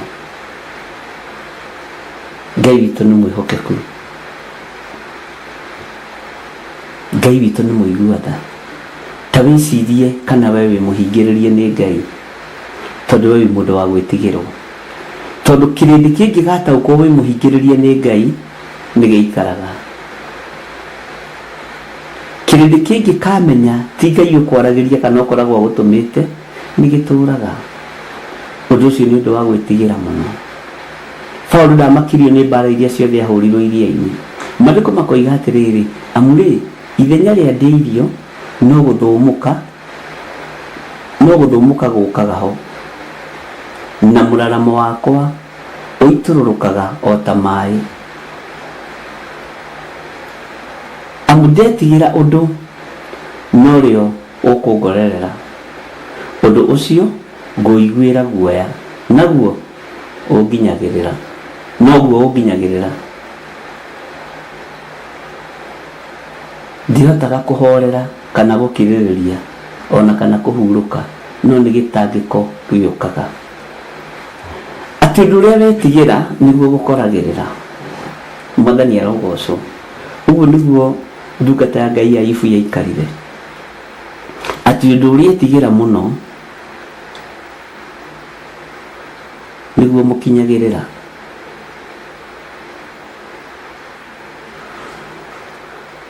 [SPEAKER 4] Ngai witũ nĩ mwĩhokeku. Ngai witũ nĩ mũigua tha. Ta wĩcirie kana we wĩ mũhingĩrĩrie nĩ Ngai, tondũ we wĩ mũndũ wa gwĩtigĩrwo. Tondũ kĩrĩndĩ kĩngĩgataũkwo wĩ mũhingĩrĩrie nĩ Ngai, nĩ gĩikaraga. Kĩrĩndĩ kĩngĩkamenya ti Ngai ũkwaragĩria kana ũkoragwo agũtũmĩte, nĩ gĩtũũraga. Ũndũ ũcio nĩ ũndũ wa gwĩtigĩra mũno. Paũlũ ndamakirio nĩ mbara iria ciothe ahũrirwo iria-inĩ. Maandĩko makoiga atĩrĩrĩ, amu rĩ, ithenya rĩa ndĩa irio no gũthũmũka, no gũthũmũka gũkaga ho, na mũraramo wakwa ũitũrũrũkaga o ta maĩ. Amu ndetigĩra ũndũ, norĩo ũkũngorerera, ũndũ ũcio ngũiguĩra guoya, naguo ũnginyagĩrĩra, noguo ũnginyagĩrĩra. Ndihotaga kũhorera kana gũkirĩrĩria ona kana kũhurũka, no nĩ gĩtangĩko gĩũkaga. Atĩ ũndũ ũrĩa wetigĩra nĩguo gũkoragĩrĩra. Mwathani arogocwo. Ũguo nĩguo ndungata ya Ngai Ayubu yaikarire. Atĩ ũndũ ũrĩa etigĩra mũno nĩguo mũkinyagĩrĩra.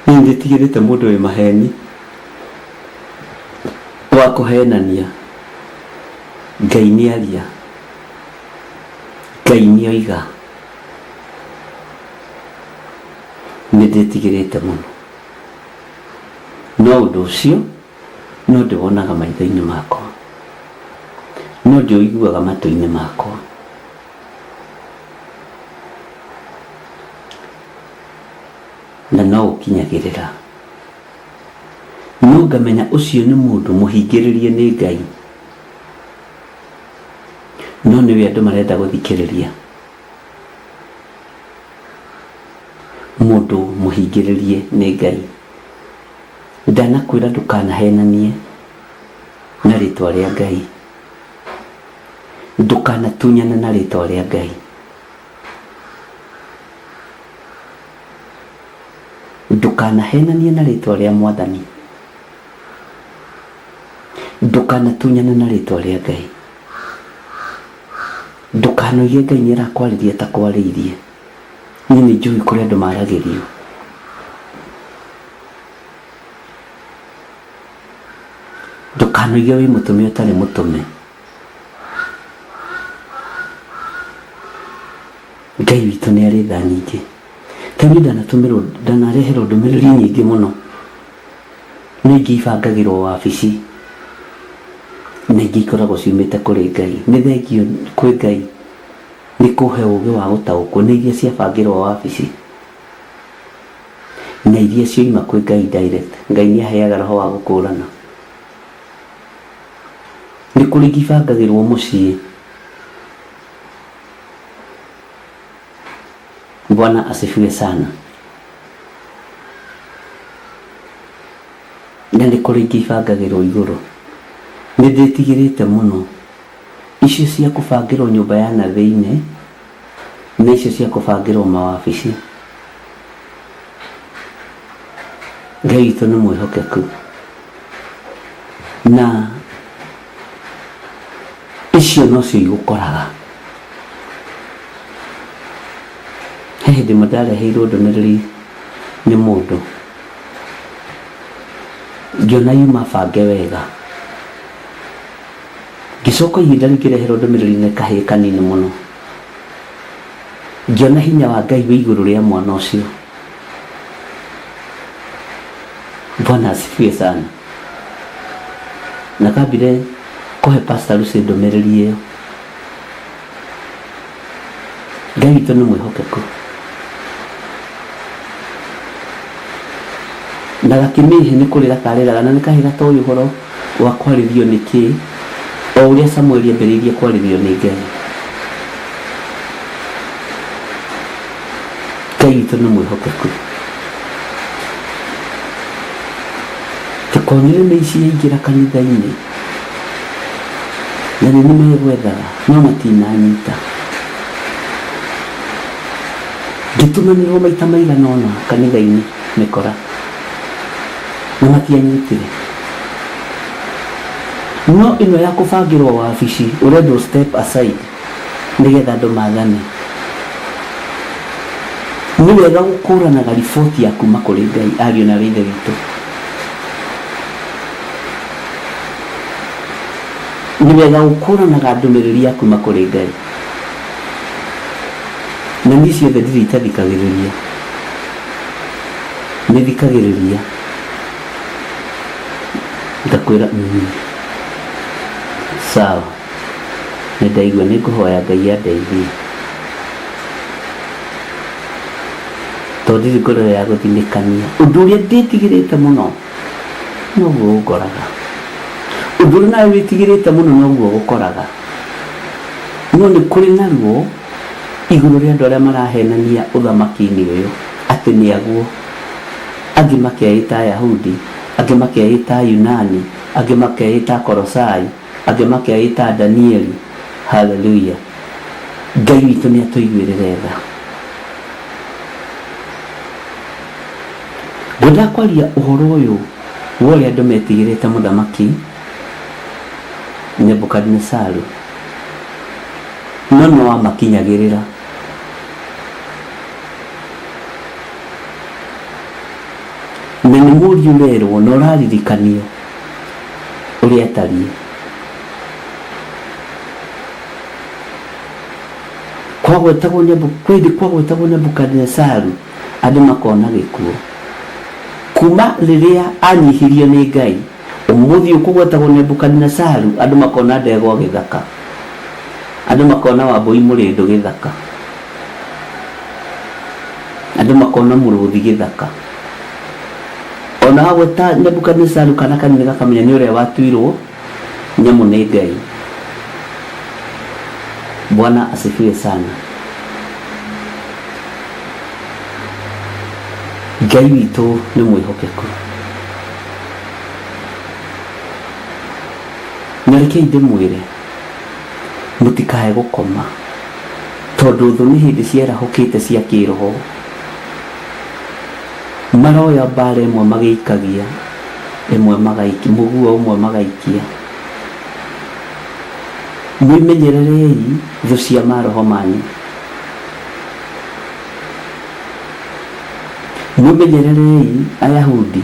[SPEAKER 4] Niĩ nĩndigĩrĩte mũndũ wĩ maheni wa kũhenania. Ngai nĩaria, Ngai nĩoiga. Nĩndĩtigĩrĩte mũno, no ũndũ ũcio no ndĩwonaga maitho-inĩ makwa, no ndĩũiguaga matũ-inĩ makwa. Na no ũkinyagĩrĩra. No ngamenya ũcio nĩ mũndũ mũhingĩrĩrie nĩ Ngai, no nĩwe andũ marenda gũthikĩrĩria. Mũndũ mũhingĩrĩrie nĩ Ngai. Ndanakwĩra ndũkanahenanie na rĩtwa rĩa Ngai, ndũkanatunyane na rĩtwa rĩa Ngai. Ndũkanahenanie na rĩtwa rĩa Mwathani, ndũkanatunyane na rĩtwa rĩa Ngai. Ndũkanoige Ngai nĩ arakwarĩria ta kwarĩirie. Niĩ nĩ njũĩ kũrĩ andũ maragĩrio. Ndũkanoige wĩ mũtũme ũtarĩ mũtũme. Ngai witũ nĩ arĩ tha nyingĩ. Ta niĩ ndanatũmĩrwo, ndanareherwo ndũmĩrĩri nyingĩ mũno. No ingĩ ibangagĩrwo wabici na ingĩ ikoragwo ciumĩte kũrĩ Ngai. Nĩ thengiũ kwĩ Ngai nĩ kũhe ũgĩ wa gũtaũkwo nĩ iria ciabangĩrwo wabici na iria cioima kwĩ Ngai direct. Ngai nĩ aheaga roho wa gũkũrana. Nĩ kũrĩ ingĩ ibangagĩrwo mũciĩ. Bwana asifiwe sana. Na nĩ kũrĩ ingĩ ibangagĩrwo igũrũ. Nĩ ndĩtigĩrĩte mũno icio cia kũbangĩrwo nyũmba ya na thĩinĩ na icio cia kũbangĩrwo mawabici. Ngai witũ nĩ mwĩhokeku na icio nocio igũkoraga. He hĩndĩ ĩmwe ndareheirwo ndũmĩrĩri nĩ mũndũ, ngĩona yuma bange wega. Ngĩcoka ihinda rĩu ngĩreherwo ndũmĩrĩri nĩ kahĩĩ kanini mũno, ngĩona hinya wa Ngai wĩ igũrũ rĩa mwana ũcio. Bwana asifiwe sana. Na kambire kũhe Pastor Lucy ndũmĩrĩri ĩyo. Ngai witũ nĩ mwĩhokeku. Na gakĩmĩhe nĩ kũrĩra karĩraga na nĩ kahĩĩ gatoĩ ũhoro wa kwarĩrio nĩ kĩĩ o ũrĩa Samueli ambĩrĩirie kwarĩrio nĩ Ngai. Ngai witũ nĩ mwĩhokeku. Tũkonire mĩici yaingĩra kanitha-inĩ na nĩ megwethaga no matinanyita. Ngĩtũmanĩrwo maita maigana ũna kanitha-inĩ mĩkora na matianyitire. No ĩno ya kũbangĩrwo wabici ũrendwo step aside nĩgetha andũ mathane. Nĩ wega gũkũranaga riboti ya kuma kũrĩ Ngai ariũ na ithe witũ. Nĩ wega gũkũranaga ndũmĩrĩri ya kuma kũrĩ Ngai. Na niĩ ciothe ndirĩ itathikagĩrĩria, nĩ thikagĩrĩria ngakwĩra sawa, nĩ ndaigua, nĩ ngũhoya Ngai andeithie, tondũ ndirĩ ngoro ya gũthinĩkania. Ũndũ ũrĩa ndĩtigĩrĩte mũno noguo ũngoraga, ũndũ ũrĩa nawe wĩtigĩrĩte mũno noguo ũgũkoraga. No nĩ kũrĩ na ruo igũrũ rĩa andũ arĩa marahenania ũthamaki-inĩ ũyũ atĩ nĩ aguo. Angĩ makeĩta Ayahudi, angĩ makeĩta Ayunani, angĩ makeĩta Akorosai, angĩ makeĩta Danieli. Haleluya! Ngai witũ nĩ atũiguĩrĩre tha. Ngwendaga kwaria ũhoro ũyũ wa ũrĩa andũ metigĩrĩte mũthamaki Nebukadinesaru, no no amakinyagĩrĩra. Na nĩ mũriũ ũrerwo na ũraririkanio ũrĩa atariĩ. Kwagwetagwo Nebu, kwĩndĩ kwagwetagwo Nebukadinesaru andũ makona gĩkuũ. Kuma rĩrĩa anyihirio nĩ Ngai, ũmũthĩ ũkũgwetagwo Nebukadinesaru andũ makona ndegwa gĩthaka, andũ makona Wambũi mũrĩndũ gĩthaka, andũ makona mũrũthi gĩthaka. Ona wagweta Nebukadinesaru kana kanini gakamenya nĩ ũrĩa watuirwo nyamũ nĩ Ngai. Bwana asifiwe sana. Ngai witũ nĩ mwĩhokeku. Na rekei ndĩmwĩre, mũtikae gũkoma, tondũ thũ nĩ hĩndĩ ciarahũkĩte cia kĩroho. Maroya mbara ĩmwe magĩikagia, ĩmwe magaikia, mũguo ũmwe magaikia. Mwĩmenyererei thũ cia maroho manyu. Mwĩmenyererei Ayahudi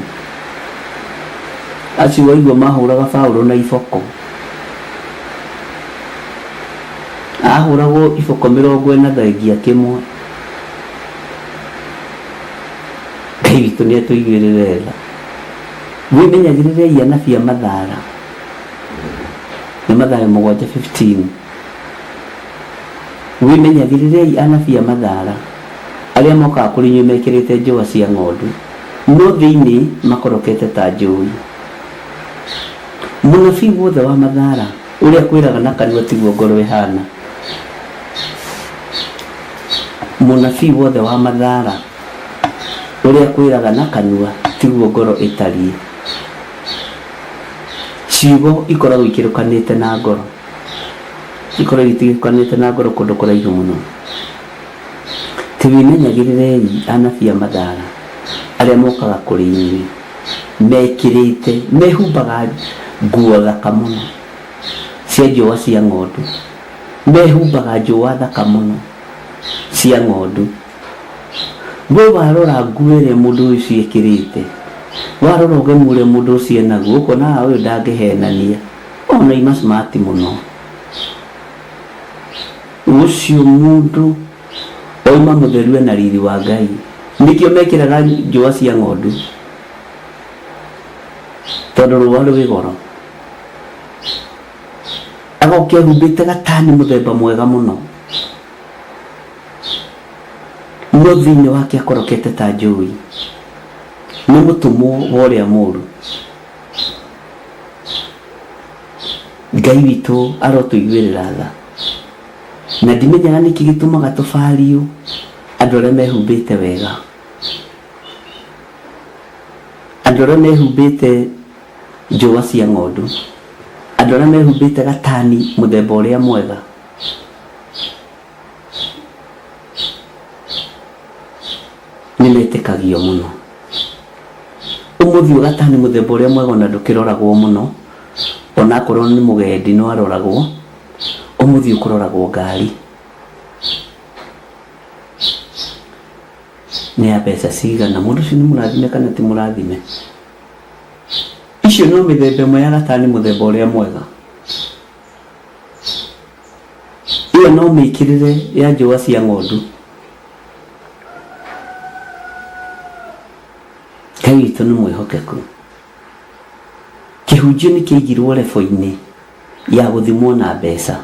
[SPEAKER 4] acio waigua mahũraga Paulo na iboko. Ahũragwo iboko 40 thengia kĩmwe. Ngai witũ nĩ atũiguĩrĩre tha. Mwĩmenyagĩrĩrei anabii a mathara. Nĩ Mathayo 7:15. Wĩmenyagĩrĩrei anabii a mathara, arĩa mokaga kũrĩ inyuĩ mekĩrĩte njũa cia ng'ondu, no thĩinĩ makorokete ta njũi. Mũnabii wothe wa mathara, ũrĩa akwĩraga na kanua tiguo ngoro ĩhaana. Mũnabii wothe wa mathara, ũrĩa akwĩraga na kanua tiguo ngoro ĩtariĩ. Ciugo ikoragwo ikĩrũkanĩte na ngoro, ikoragwo itigĩkanĩte na ngoro kũndũ kũraihu mũno. Ti wĩmenyagĩrĩrei anabii a mathara arĩa mokaga kũrĩ inyuĩ mekĩrĩte, mehumbaga nguo thaka mũno cia njũa cia ng'ondu, mehumbaga njũa thaka mũno cia ng'ondu. We warora nguo ĩrĩa mũndũ ũcio ekĩrĩte, warora ũgemu ũrĩa mũndũ ũcio enaguo, ũkona haha ũyũ ndangĩhenania, ona ima smart mũno. Ũcio mũndũ oima mũtheru ena riri wa Ngai. Nĩkĩo mekĩraga njũa cia ng'ondu, tondũ rũa rwĩ goro. Agoka ehumbĩte gatani mũthemba mwega mũno. No thĩinĩ wake akorokete ta njũi, nĩ mũtũmwo wa ũrĩa mũũru. Ngai witũ arotũiguĩrĩra tha. Na ndimenyaga nĩkĩ gĩtũmaga tũbario andũ arĩa mehumbĩte wega, andũ arĩa mehumbĩte njũa cia ng'ondu, andũ arĩa mehumbĩte gatani mũthemba ũrĩa mwega. Nĩ metĩkagio mũno. Ũmũthĩ ũyũ gatani mũthemba ũrĩa mwega ona ndũkĩroragwo mũno, ona akorwo nĩ mũgendi no aroragwo, ũmũthĩ ũyũ kũroragwo ngari. Nĩ ya mbeca cigana, mũndũ ũcio nĩ mũrathime kana ti mũrathime? Icio no mĩthemba ĩmwe ya gatani mũthemba ũrĩa mwega. Ĩyo no mĩkĩrĩre ya njũa cia ng'ondu. Ngai witũ nĩ mwĩhokeku. Kĩhunjio nĩ kĩaigirwo rebo-inĩ ya gũthimwo na mbeca.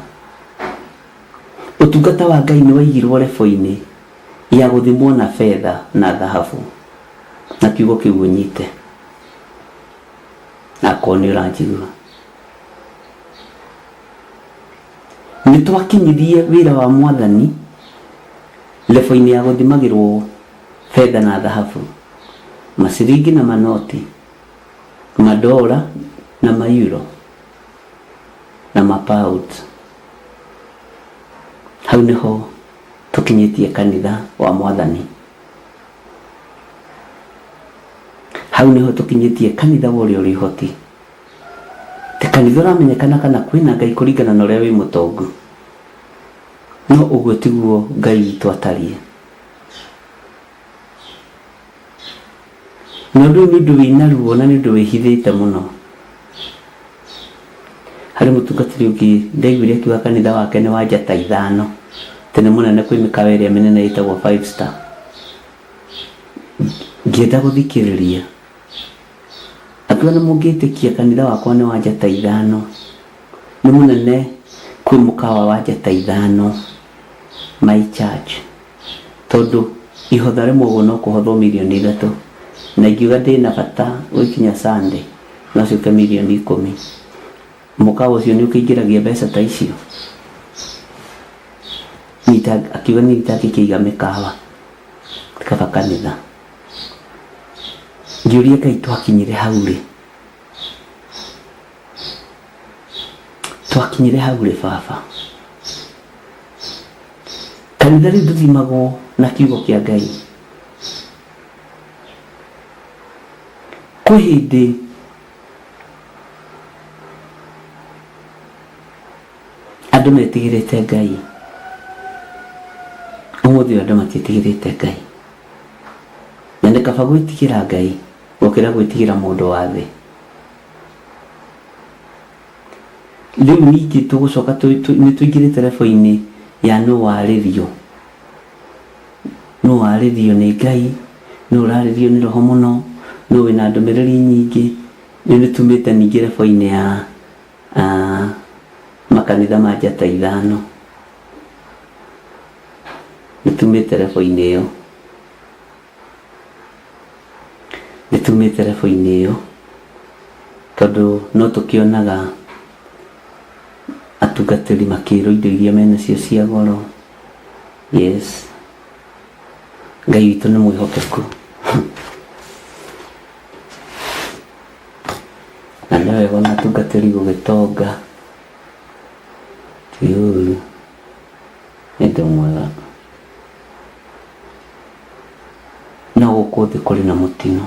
[SPEAKER 4] Ũtungata wa Ngai nĩ waigirwo rebo-inĩ ya gũthimwo na betha na thahabu. Na kiugo kĩu ũnyite. Akorwo nĩ ũranjigua. Nĩ twakinyirie wĩra wa mwathani rebo-inĩ ya gũthimagĩrwo betha na thahabu, maciringi na manoti, madora na mayuro na mapound. Hau nĩho tũkinyĩtie kanitha wa mwathani. Hau nĩho tũkinyĩtie kanitha wa ũrĩa ũrĩ ũhoti. Ti kanitha ũramenyekana kana kwĩna Ngai kũringana na ũrĩa wĩ mũtongu. No ũguo tiguo Ngai witũ atariĩ. Na ũndũ ũyũ nĩ ũndũ wĩna ruo na nĩ ũndũ wĩhithĩte mũno. Harĩ mũtungatĩri ũngĩ ndaiguire akiuga kanitha wake nĩ wa njata ithano, atĩ nĩ mũnene kwĩ mĩkawa ĩrĩa mĩnene ĩtagwo five star. Ngĩenda gũthikĩrĩria, akiuga nĩ mũngĩtĩkia kanitha wakwa nĩ wa njata ithano, nĩ mũnene kwĩ mũkawa wa njata ithano, my church. Tondũ ihotha rĩmwe ũguo no kũhothwo mirioni ithatũ, na ingiuga ndĩna bata gũgĩkinya Sunday no ciũke mirioni ikũmi. Mũkawa ũcio nĩ ũkĩingĩragia mbeca ta icio? Akiuga niĩ itangĩkĩiga mĩkawa, kaba kanitha. Ngĩũria Ngai twakinyire hau rĩ? Twakinyire hau rĩ baba? Kanitha rĩu ndũthimagwo na kiugo kĩa Ngai. Kwĩ hĩndĩ andũ metigĩrĩte Ngai, ũmũthĩ ũyũ andũ matiĩtigĩrĩte Ngai. Na nĩ kaba gwĩtigĩra Ngai gũkĩra gwĩtigĩra mũndũ wa thĩ. Rĩu ningĩ tũgũcoka nĩ tũingĩrĩte rebo-inĩ ya nũ warĩrio. Nũ warĩrio nĩ Ngai, nũ ũrarĩrio nĩ roho mũno, nũ wĩna ndũmĩrĩri nyingĩ. Rĩu nĩ tumĩte ningĩ rebo-inĩ ya makanitha ma njata ithano. Nĩ tumĩte rebo-inĩ ĩyo. Nĩ tumĩte rebo-inĩ ĩyo tondũ no tũkĩonaga atungatĩri makĩrwo indo iria menacio cia goro. Yes, Ngai witũ nĩ mwĩhokeku na nĩ wega ona atungatĩri gũgĩtonga ti ũru, nĩ ũndũ mwega. No gũkũ thĩ kũrĩ na mũtino.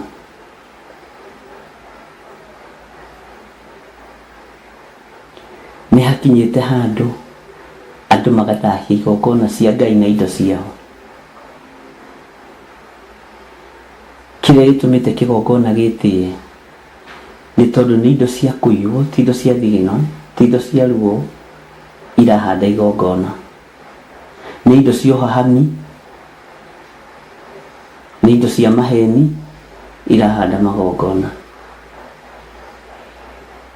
[SPEAKER 4] Nĩ hakinyĩte handũ andũ magathahia igongona cia Ngai na indo ciao. Kĩrĩa gĩtũmĩte kĩgongona gĩtĩe nĩ tondũ nĩ indo cia kũiywo, ti indo cia thigino, ti indo cia ruo irahanda igongona. Nĩ indo cia ũhahami, nĩ indo cia maheni irahanda magongona.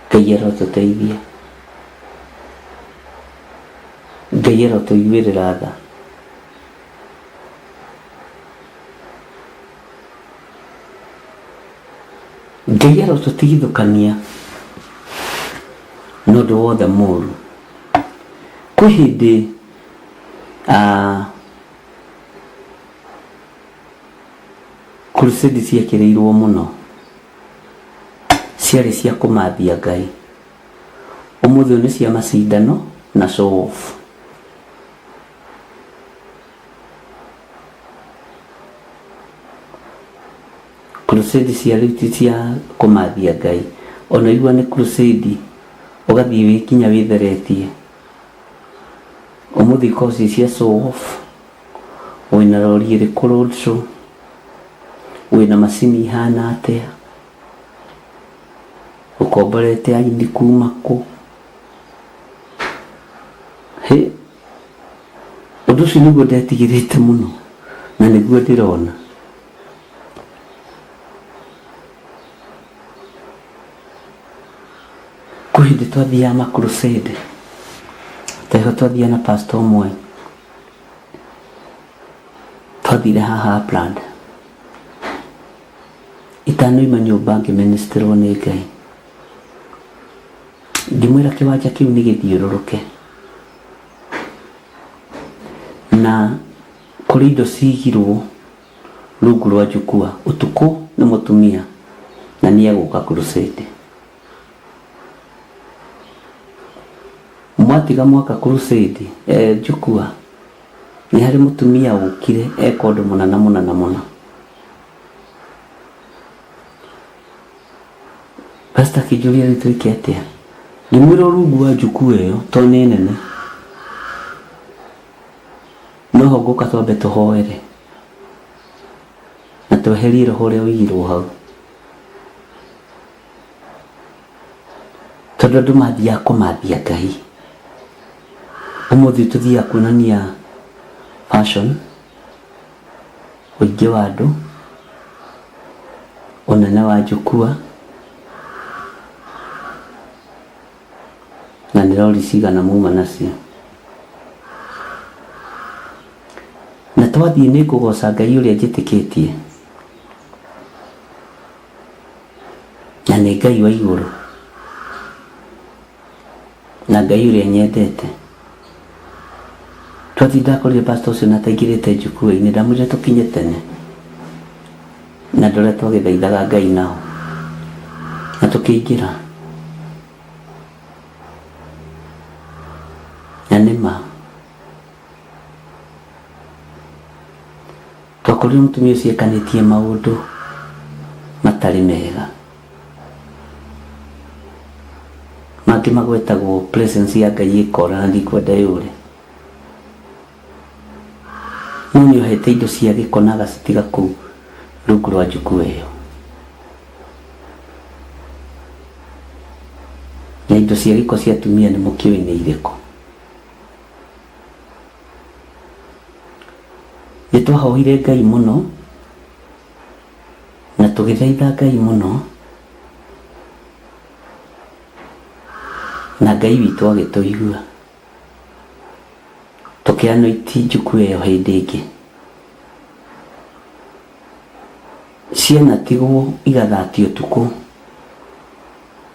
[SPEAKER 4] Ngai arotũteithia. Ngai arotũiguĩrĩra tha. Ngai arotũtigithũkania na ũndũ wothe mũru. Kwĩ hĩndĩ crusade ciekĩrĩirwo mũno, ciarĩ cia kũmathia Ngai. Ũmũthĩ ũyũ nĩ cia macindano na show off. Crusade cia rĩu ti cia kũmathia Ngai. Ona igua nĩ crusade ũgathiĩ wĩ kinya wĩtheretie. Ũmũthĩ ikoragwo ciĩ cia show off. Wĩna rori ĩrĩkũ road show, wĩna macini ihana atĩa, ũkomborete aini kuma kũ. Hĩ! Ũndũ ũcio nĩguo ndetigĩrĩte mũno na nĩguo ndĩrona. Kwĩ hĩndĩ twathiaga ma crusade, teho twathiaga na pastor ũmwe, twathire haha Upland. Itanoima nyũmba ngĩministerwo nĩ Ngai, ngĩmwĩra kĩwanja kĩu nĩ gĩthiũrũrũke na kũrĩ indo cigirwo rungu rwa njukua ũtukũ nĩ mũtumia na nĩ egũka crusade. Mwatiga mwaka crusade njukua nĩ harĩ mũtumia ũkire eka ũndũ mũna na mũna na mũna. Pastor akĩnjũria rĩu twĩke atĩa, ngĩmwĩra rungu wa njukua ĩyo to nĩ nene noho ngũka twambe tũhoere na tweherie roho ũrĩa ũigirwo hau, tondũ andũ mathiaga kũmathia Ngai. Ũmũthĩ tũthiaga kuonania fashion, ũingĩ wa andũ, ũnene wa njukua, na nĩ rori cigana muma nacio. Na twathiĩ nĩ ngũgoca Ngai ũrĩa njĩtĩkĩtie, na nĩ Ngai wa igũrũ, na Ngai ũrĩa nyendete. Twathiĩ ndakorire pastor ũcio na ataingĩrĩte njukua-inĩ, ndamwĩrire tũkinye tene na ndũrĩa twagĩthaithaga Ngai nao, na tũkĩingĩra. Na nĩ ma twakorire mũtumia ũcio ekanĩtie maũndũ matarĩ mega, mangĩ magwetagwo presence ya Ngai ĩkora na ndikwenda yũre. No nĩ ohete indo cia gĩko na agacitiga kũu rungu rwa njukua ĩyo. Na indo cia gĩko cia atumia nĩ mũkĩũĩ nĩ irĩkũ. Nĩ twahoire Ngai mũno na tũgĩthaitha Ngai mũno, na Ngai witũ agĩtũigua. Tũkĩanoiti njukua ĩyo hĩndĩ ĩngĩ. Cianatigwo igathatio ũtukũ,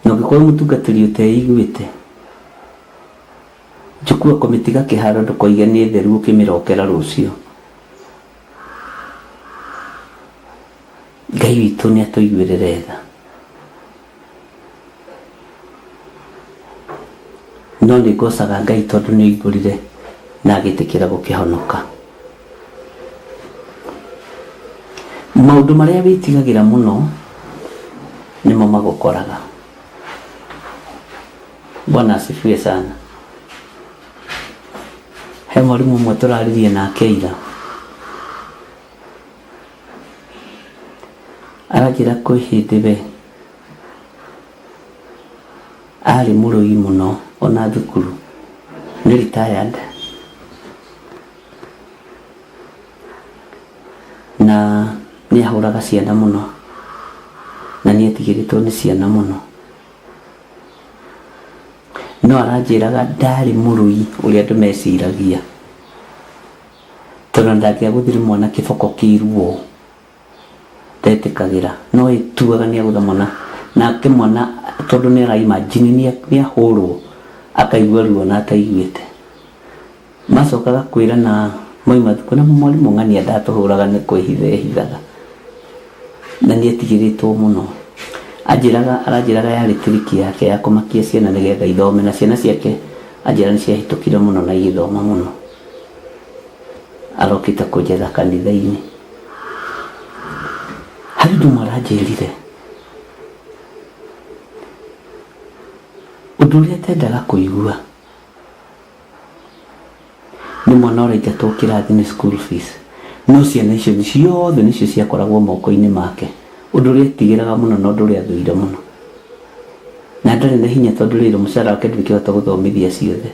[SPEAKER 4] na ũngĩkorwo mũtungatĩri ũteiguĩte, njukua kũmĩtiga kĩharo ndũkoige nĩ theru ũkĩmĩrokera rũciũ. Ngai witũ nĩ atũiguĩrĩre tha. No nĩ ngocaga Ngai tondũ nĩ oimbũrire na agĩtĩkĩra gũkĩhonoka. Maũndũ marĩa wĩtigagĩra mũno nĩmo magũkoraga. Bwana asifiwe sana. He mwarimũ ũmwe tũraririe nake ira, aranjĩra kwĩ hĩndĩ we arĩ mũrũi mũno ona thukuru, nĩ retired, na nĩ ahũraga ciana mũno na nĩ etigĩrĩtwo nĩ ciana mũno. No aranjĩraga ndarĩ mũrũi ũrĩa andũ meciragia, tondũ ndangĩagũthire mwana kĩboko kĩ ruo, ndetĩkagĩra, no ĩtuaga nĩ agũtha mwana, nake mwana tondũ nĩ ara imagine nĩ ahũrwo akaigua ruo na ataiguĩte. Macokaga kwĩrana mauma thukuru, na mwarimũ ng'ania ndatũhũraga nĩ kwĩhitha ehithaga, na nĩ etigĩrĩtwo mũno. Anjĩraga, aranjĩraga yarĩ trick yake ya kũmakia ciana nĩgetha ithome, na ciana ciake anjĩra nĩ ciahĩtũkire mũno na igĩthoma mũno. Arokĩte kũnjetha kanitha-inĩ. Harĩ ũndũ ũmwe aranjĩrire, ũndũ ũrĩa atendaga kũigua nĩ mwana ũraingatwo kĩrathi nĩ school fees, no ciana icio ciothe nĩcio ciakoragwo moko-inĩ make, ũndũ ũrĩa etigĩraga mũno na ũndũ ũrĩa athũire mũno. Na ndarĩ na hinya tondũ rĩrĩ mũcara wake ndũngĩhota gũthomithia ciothe.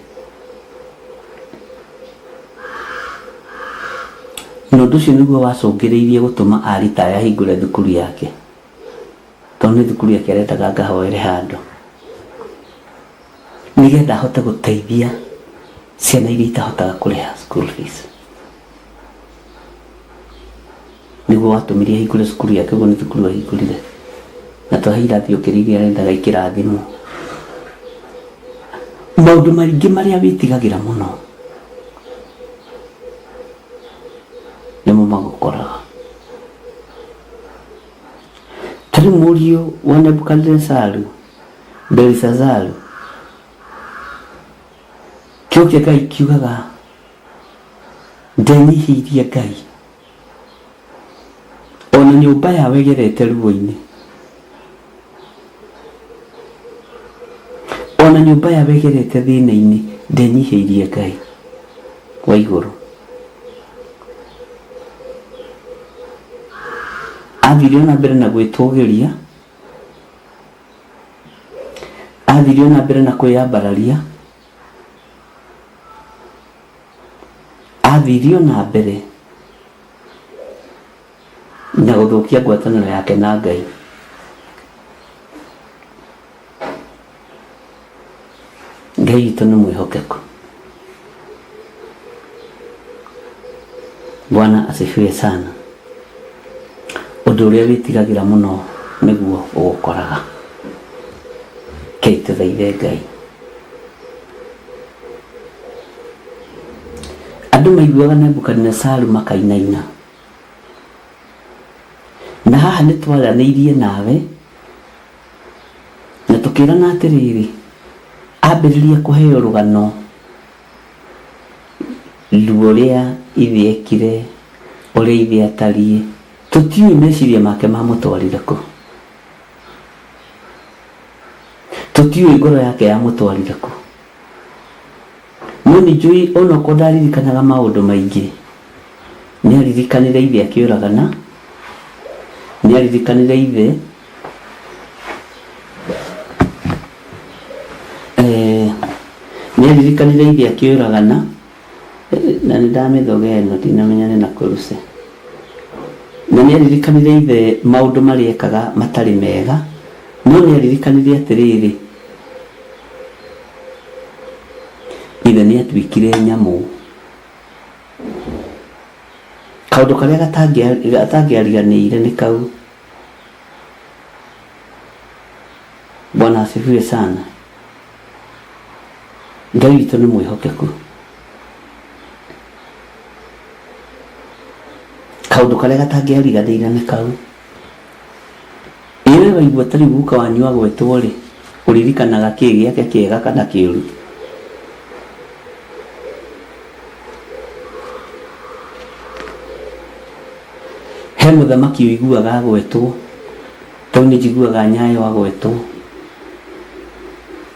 [SPEAKER 4] Na ũndũ ũcio nĩguo wacũngĩrĩirie gũtũma aritaya ahingũre thukuru yake, tondũ nĩ thukuru yake arendaga ngahoere handũ. Nĩgetha ahote gũteithia ciana iria itahotaga kũrĩha school fees. Nĩguo watũmire ahingũre cukuru yake, ũguo nĩ thukuru ahingũrire. Na twahe irathi ũkĩrĩirie arendaga ikĩrathimwo. Maũndũ maingĩ marĩa wĩtigagĩra mũno nĩmo magũkoraga. Ta rĩu mũriũ wa Nebukadinezaru, Belishazaru, kĩo kĩa Ngai kiugaga ndenyihĩirie Ngai ona nyũmba yao ĩgerete ruo-inĩ, ona nyũmba yao ĩgerete thĩna-inĩ, ndenyihĩirie Ngai wa igũrũ. Athire ona mbere na gwĩtũgĩria, athire ona mbere na kwĩyambararia, athire ona mbere na gũthũkia ngwatanĩro yake na Ngai. Ngai witũ nĩ mwĩhokeku. Bwana asifiwe sana. Ũndũ ũrĩa wĩtigagĩra mũno nĩguo ũgũkoraga. Kei tũthaithe Ngai. Andũ maiguaga Nebukadinezaru makainaina. Na haha nĩ twaranĩirie nawe na tũkĩrana atĩrĩrĩ, ambĩrĩria kũheo rũgano rũrĩa ithe ekire, ũrĩa ithe atariĩ, tũtiũĩ meciria make mamũtwarire kũ, tũtiũĩ ngoro yake yamũtwarire kũ. No nĩ njũĩ onokorwo ndaririkanaga maũndũ maingĩ, nĩ aririkanire ithe akĩũragana, nĩ aririkanire ithe nĩ aririkanire ithe akĩũragana, na nĩ ndamĩthoga ĩno ndinamenya nĩ na kũruce. Na nĩ aririkanire ithe maũndũ marĩa ekaga matarĩ mega, no nĩ aririkanire atĩrĩrĩ, ithe nĩ atuĩkire nyamũ. Kaũndũ karĩa gatangĩariganĩire nĩ kau. Bwana asifiwe sana. Ngai witũ nĩ mwĩhokeku. Kaũndũ karĩa gatangĩariganĩire nĩ kau. Ĩ we waigua ta rĩu guka wanyu agwetwo rĩ, ũririkanaga kĩ gĩake kĩega kana kĩũru? He mũthamaki ũiguaga agwetwo, tondũ nĩ njiguaga Nyayo agwetwo,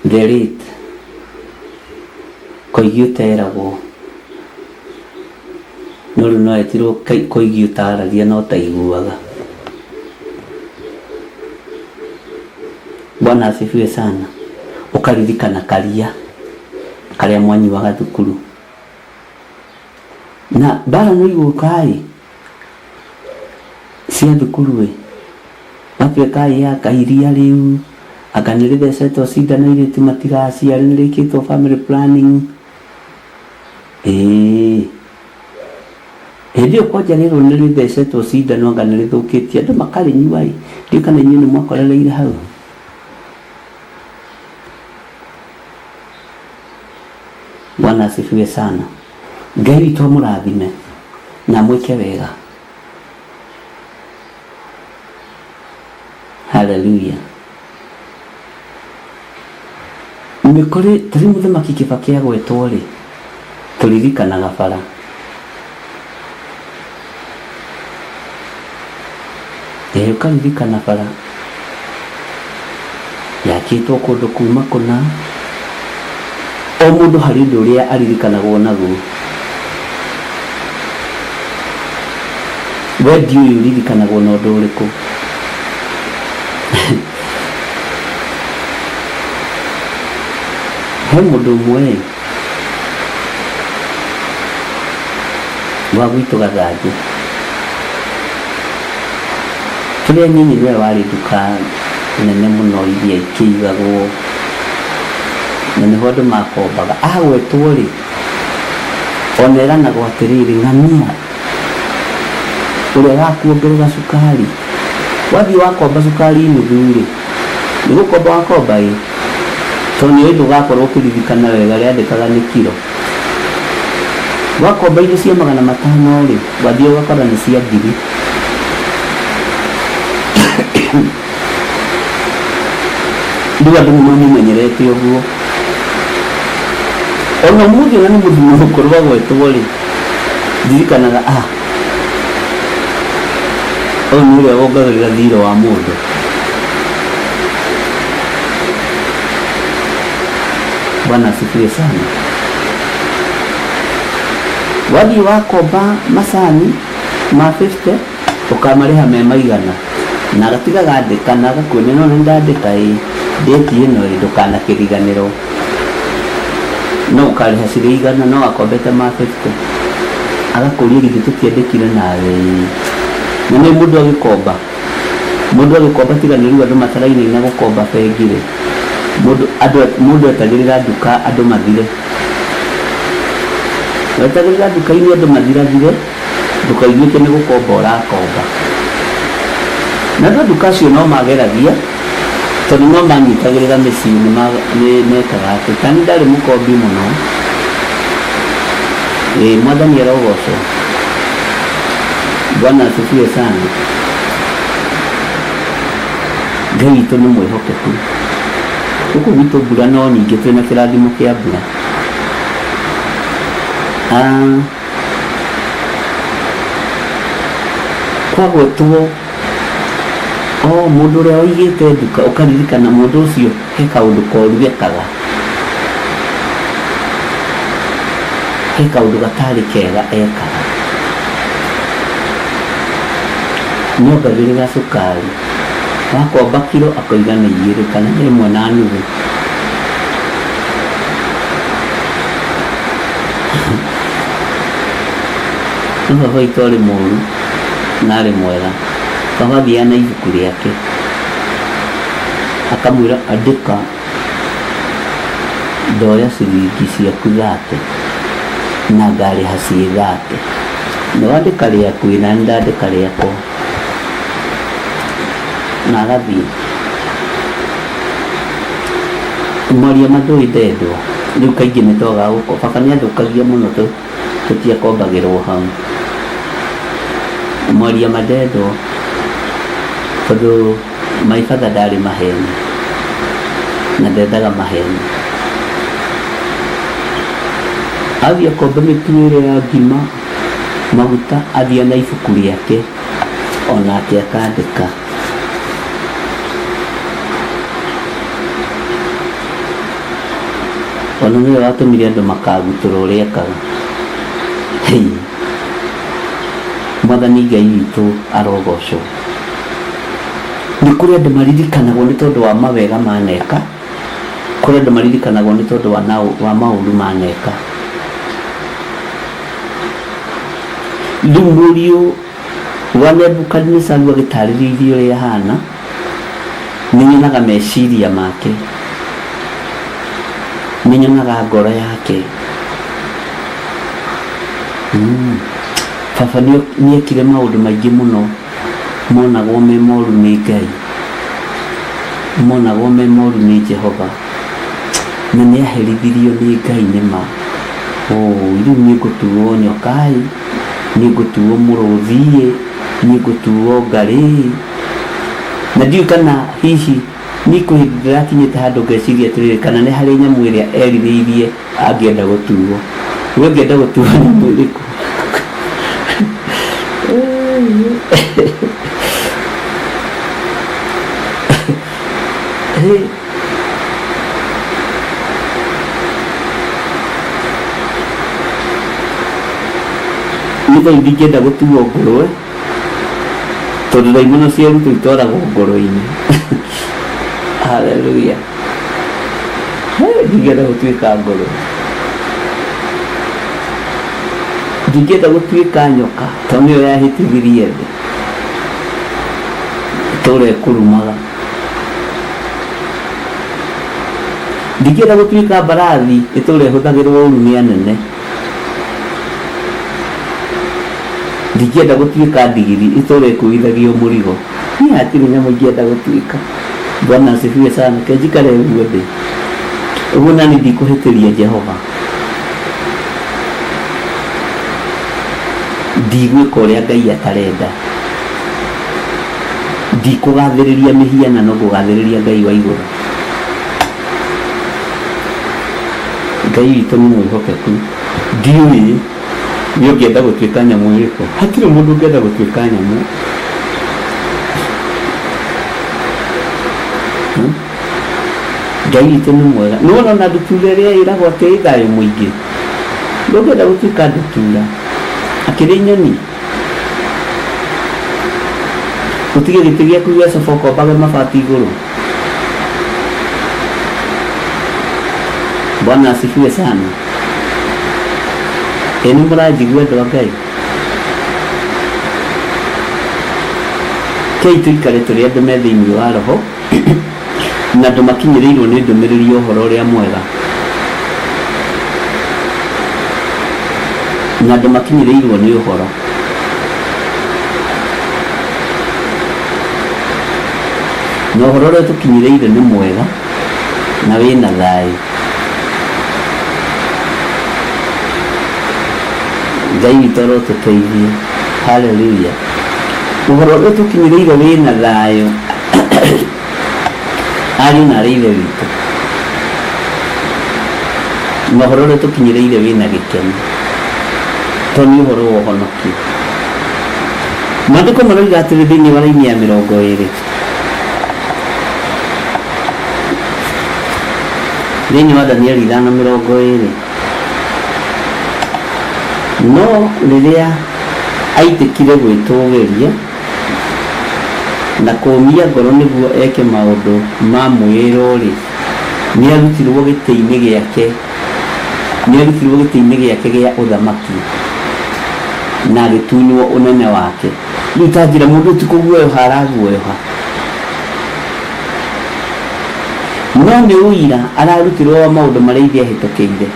[SPEAKER 4] the late Koigi ũteragwo, no rĩu no etirwo Koigi ũtaragia no ũtaiguaga. Bwana asifiwe sana. Ũkaririkana karia karĩa mwanyuaga thukuru. Na mbara no igũka ĩ cia thukuru ĩ, matuĩka ĩ anga iria rĩu, anga nĩ rĩthecetwo cindano airĩtu matigaciare nĩ rĩkĩtwo family planning. Ĩĩ. Hĩndĩ ĩyo kwanja rĩrwo nĩ rĩthecetwo cindano anga nĩ rĩthũkĩtie andũ makarĩnyua ĩ, ndiũĩ kana inyuĩ nĩ mwakorereire hau. Bwana asifiwe sana. Ngai witũ amũrathime na amwĩke wega. Haleluya. Nĩ kũrĩ ta rĩu mũthamaki Kĩbakĩ agwetwo rĩ, tũririkanaga bara. Ĩ ũkaririkana bara yakĩtwo kũndũ kuma kũna. O mũndũ harĩ ũndũ ũrĩa aririkanagwo naguo. We ndiũĩ ũririkanagwo na ũndũ ũrĩkũ. He mũndũ ũmwe wa gwitũ Gathanjĩ, tũrĩ anyinyi nĩwe warĩ nduka nene mũno iria ikĩigagwo. Na nĩho andũ makombaga. Agwetwo rĩ, ona eranagwo atĩrĩrĩ, ng'ania ũrĩa wakuongerera cukari. Wathiĩ wakomba cukari nuthu rĩ, nĩ gũkomba wakomba ĩ, tondũ nĩũĩ ndũgakorwo ũkĩririkana wega, rĩandĩkaga nĩ kiro. Wakomba indo cia 500 rĩ, wathiĩ ũgakora nĩ cia 1000. Rĩu andũ nĩ mamũmenyerete ũguo. Ona ũmũthĩ ona nĩ mũthuri mũkũrũ agwetwo rĩ, ndirikanaga ah, ũyũ nĩ ũrĩa wongagĩrĩra thirĩ wa mũndũ. Bwana asifiwe sana. Wathiĩ wakomba macani ma 50 ũkamarĩha me maigana, na agatiga gandĩka na agakuonia no nĩ ndandĩka ĩ ndĩti ĩno ĩ ndũkanakĩriganĩrwo, no ũkarĩha cirĩ 100 no wakombete ma 50, agakũria githĩ tũtiandĩkire nawe ĩ. Na nĩ mũndũ agĩkomba, mũndũ agĩkomba tiga nĩ rĩu andũ matarainaina gũkomba bengi rĩ, mũndũ etagĩrĩra nduka andũ mathire, wetagĩrĩra nduka-inĩ andũ mathirathire, ndũkaiguĩke nĩ gũkomba ũrakomba. Na andũ a nduka acio no mageragia, tondũ no manyitagĩrĩra mĩciĩ nĩ mekaga atĩ tani ndarĩ mũkombi mũno. Ĩ Mwathani arogocwo. Bwana asifiwe sana. Ngai witũ nĩ mwĩhokeku. Gũkũ gwitũ mbura no nyingĩ, twĩna kĩrathimo kĩa mbura. Kwagwetwo o mũndũ ũrĩa waigĩte nduka, ũkaririkana mũndũ ũcio he kaũndũ koru gekaga, he kaũndũ gatarĩ kega ekaga. Nĩongagĩrĩra cukari, wakomba kiro akoiga nĩ 2 kana nĩ 1.5. No baba witũ arĩ mũru na arĩ mwega. Baba athiaga na ibuku rĩake akamwĩra andĩka ndoya ciringi ciaku 30 na ngarĩha ciĩ 30. Nĩ wandĩka rĩaku ĩ, na nĩ ndandĩka rĩakwa. Na agathiĩ. Mwaria ma ndũĩ ndendwo. Rĩu kaingĩ nĩ twagaga gũko-, baba nĩ athũkagia mũno tũtiakombagĩrwo hau. Mwaria ma ndendwo tondũ my father ndarĩ maheni na ndendaga maheni. Athiĩ akombe mĩtu ĩrĩa ya ngima, maguta, athiĩ na ibuku rĩake onake akandĩka. Ona nĩwe watũmire andũ makagutũra ũrĩa ekaga. Hei, Mwathani Ngai witũ arogocwo. Nĩ kũrĩ andũ maririkanagwo nĩ tondũ wa mawega maneka, kũrĩ andũ maririkanagwo nĩ tondũ wa maũru maneka. Rĩu mũriũ wa Nebukadinezaru agĩtarĩria ũrĩa ahana, nĩ nyonaga meciria make, nĩ nyonaga ngoro yake. Baba nĩ ekire maũndũ maingĩ mũno monagwo me moru nĩ Ngai, monagwo me moru nĩ Jehova, na nĩ aherithirio nĩ Ngai nĩ ma. Rĩu nĩ ngũtuo nyoka ĩ, nĩ ngũtuo mũrũthi ĩ, nĩ ngũtuo ngarĩ ĩ. Na ndiũĩ kana hihi niĩ kwĩ hĩndĩ ndĩrakinyĩte handũ ngeciria atĩrĩrĩ, kana nĩ harĩ nyamũ ĩrĩa erirĩirie angĩenda gũtuo. We ũngĩenda gũtuo nyamũ ĩrĩkũ? Niĩ thaa ndingĩenda gũtuo ngũrwe, tondũ ndaimono cia arutwo itwaragwo ngũrwe-inĩ. Hallelujah. Ndingĩenda gũtuĩka ngũrwe, ndingĩenda gũtuĩka nyoka, tondũ nĩyo yahĩtithirie thĩ, ĩtũra ĩkũrumaga. Ndingĩenda gũtuĩka mbarathi ĩtũre ĩhũthagĩrwo ũru nĩ anene. Ndingĩenda gũtuĩka ndigiri ĩtũre ĩkuithagio mũrigo. Niĩ hatirĩ nyamũ ingĩenda gũtuĩka. Bwana asifiwe sana. Ke njikare ũguo ndĩ. Ũguo nani ndikũhĩtĩria Jehova. Ndigwĩka ũrĩa Ngai atarenda. Ndikũgathĩrĩria mĩhianano, ngũgathĩrĩria Ngai wa igũrũ. Ngai witũ nĩ mwĩhokeku. Ndiũĩ nĩ ũngĩenda gũtuĩka nyamũ ĩrĩkũ. Hatirĩ mũndũ ũngĩenda gũtuĩka nyamũ. Ngai witũ nĩ mwega. Nĩ wona ona ndutura ĩrĩa ĩragwo atĩ ĩ thayũ mũingĩ. Ndũngĩenda gũtuĩka ndutura. Akĩrĩ nyoni. Ũtige gĩtĩ gĩaku gĩa sofa ũkombage mabati igũrũ. Bwana asifiwe sana. Ĩ nĩ mũranjigua andũ a Ngai? Kei tũikare tũrĩ andũ me thĩinĩ wa roho na andũ makinyĩrĩirwo nĩ ndũmĩrĩri ya ũhoro ũrĩa mwega na andũ makinyĩrĩirwo nĩ ũhoro. Na ũhoro ũrĩa ũtũkinyĩrĩire nĩ mwega na wĩna thayũ. Ngai witũ arotũteithia. Haleluya. Ũhoro ũrĩa ũtũkinyĩrĩire wĩna thayũ ariũ na arĩ ithe witũ. Na ũhoro ũrĩa ũtũkinyĩrĩire wĩna gĩkeno tondũ nĩ ũhoro wa ũhonokio. Maandĩko maroiga atĩrĩ thĩinĩ wa raini ya 20. Thĩinĩ wa Danieli 5:20. No rĩrĩa aitĩkire gwĩtũũgĩria na kũũmia ngoro nĩguo eke maũndũ ma mwĩĩro-rĩ, nĩarutirwo gĩtĩ-inĩ gĩake, nĩarutirwo gĩtĩ-inĩ gĩake gĩa ũthamaki na agĩtunywo ũnene wake. Rĩu ta njĩra mũndũ ũyũ ti kũguoyoha araguoyoha, no nĩ ũira ararutirwo wa maũndũ marĩa ithe ahĩtũkĩire.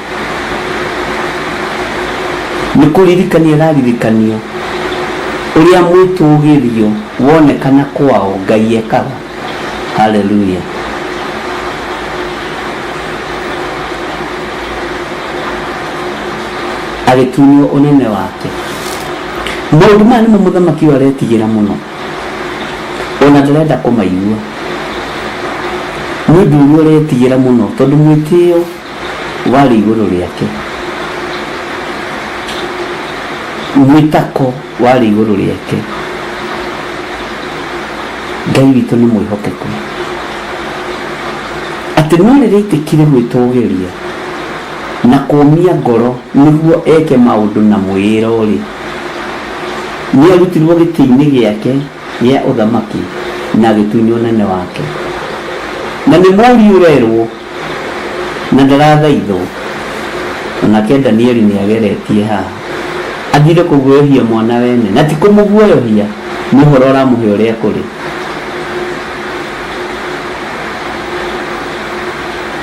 [SPEAKER 4] Nĩ kũririkania araririkanio ũrĩa mwĩtũgĩrio wonekana kwao Ngai ekaga. Haleluya. Agĩtunywo ũnene wake. Maũndũ maya nĩmo mũthamaki ũyũ aretigĩra mũno, ona ndarenda kũmaigua. Nĩ ũndũ ũrĩa ũretigĩra mũno tondũ mwĩtĩo warĩ igũrũ rĩake, mwĩtako warĩ igũrũ rĩake. Ngai witũ nĩ mwĩhokeku atĩ no rĩrĩa aitĩkire gwĩtũgĩria na kũũmia ngoro nĩguo eke maũndũ na mwĩĩro-rĩ, nĩarutirwo gĩtĩ-inĩ gĩake gĩa ũthamaki na agĩtunywo ũnene wake. Na nĩ mũriũ ũrerwo na ndarathaithwo. Onake Danieli nĩ ageretie haha. Athire kũguoyohia mwana wene, na ti kũmũguoyohia, nĩ ũhoro ũramũhe ũrĩa kũrĩ.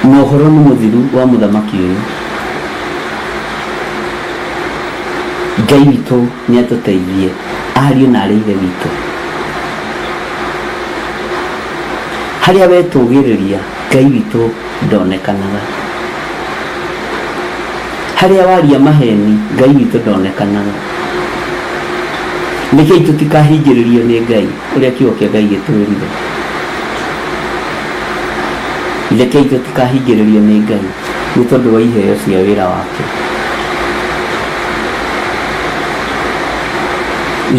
[SPEAKER 4] Na ũhoro nĩ mũthiru wa mũthamaki ũyũ. Ngai witũ nĩ atũteithie, ariũ na arĩ ithe witũ. Harĩa wetũgĩrĩria, Ngai witũ ndonekanaga. Harĩa waria maheni, Ngai witũ ndonekanaga. Rekei tũtikahingĩrĩrio nĩ Ngai ũrĩa kiugo kĩa Ngai gĩtwĩrire. Rekei tũtikahingĩrĩrio nĩ Ngai nĩ tondũ wa iheo cia wĩra wake.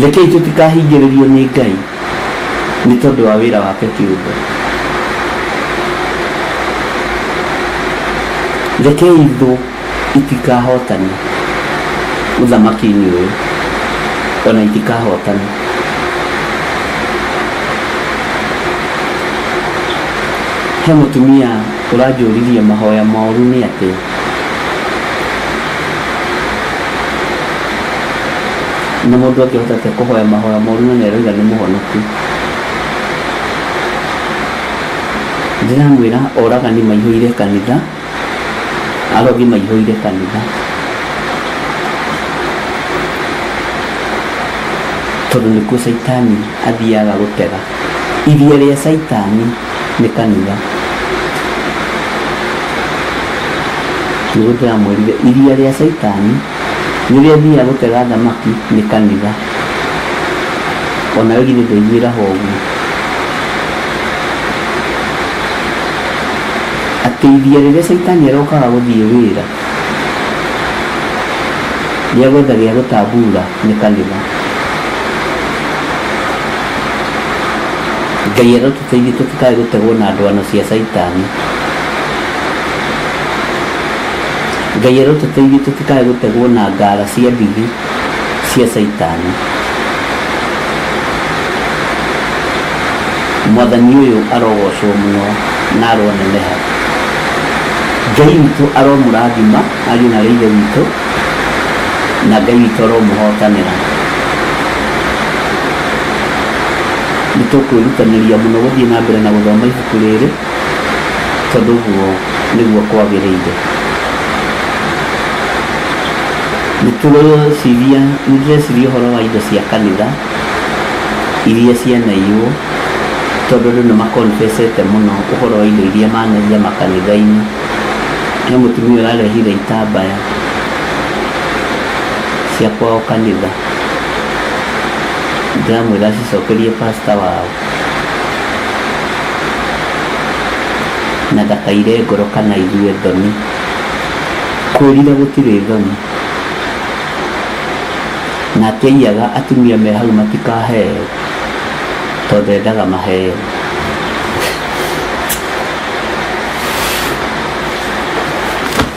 [SPEAKER 4] Rekei tũtikahingĩrĩrio nĩ Ngai nĩ tondũ wa wĩra wake kĩũmbe. Rekei thũ itikahotane ũthamaki-inĩ ũyũ, ona itikahotane. He mũtumia ũranjũririe mahoya moru nĩ atĩa. Na mũndũ angĩhota atĩa kũhoya mahoya moru na nĩaroiga nĩ mũhonoku? Ndĩramwĩra oragani maihũire kanitha. Arogi maihũire kanitha tondũ nĩkuo caitani athiaga gũtega. Iria rĩa caitani nĩ kanitha. Nĩguo ndĩramwĩrire iria rĩa caitani rĩrĩa athiaga gũtega thamaki nĩ kanitha. Onawe githĩ ndũiguĩra ho ũguo atĩ iria rĩrĩa caitani arokaga gũthiĩ wĩra rĩa gwetha gĩa gũtambura nĩ kanitha. Ngai arotũteithie tũtikae gũtegwo na ndwano cia caitani. Ngai arotũteithie tũtikae gũtegwo na ngara cia ndigi cia caitani. Mwathani ũyũ arogocwo mũno na aroneneha. Ngai witũ aromũrathima ariũ na ithe witũ, na Ngai witũ aromũhotanĩra. Nĩ tũkwĩrutanĩria mũno gũthiĩ na mbere na gũthoma ibuku rĩrĩ tondũ ũguo nĩguo kwagĩrĩire. Nĩ tũreciria, nĩ ndĩreciria ũhoro wa indo cia kanitha iria cianaiywo tondũ andũ nĩ makonfecete mũno ũhoro wa indo iria manaiya makanitha-inĩ. He mũtumia ũrarehire itambaya cia kwao kanitha, ndĩramwĩra acicokerie pastor wao na ndakaire ngoro kana aigue thoni. Kwĩrira gũtirĩ thoni. Na atiaiyaga atumia me hau matikaheo tondũ endaga maheo.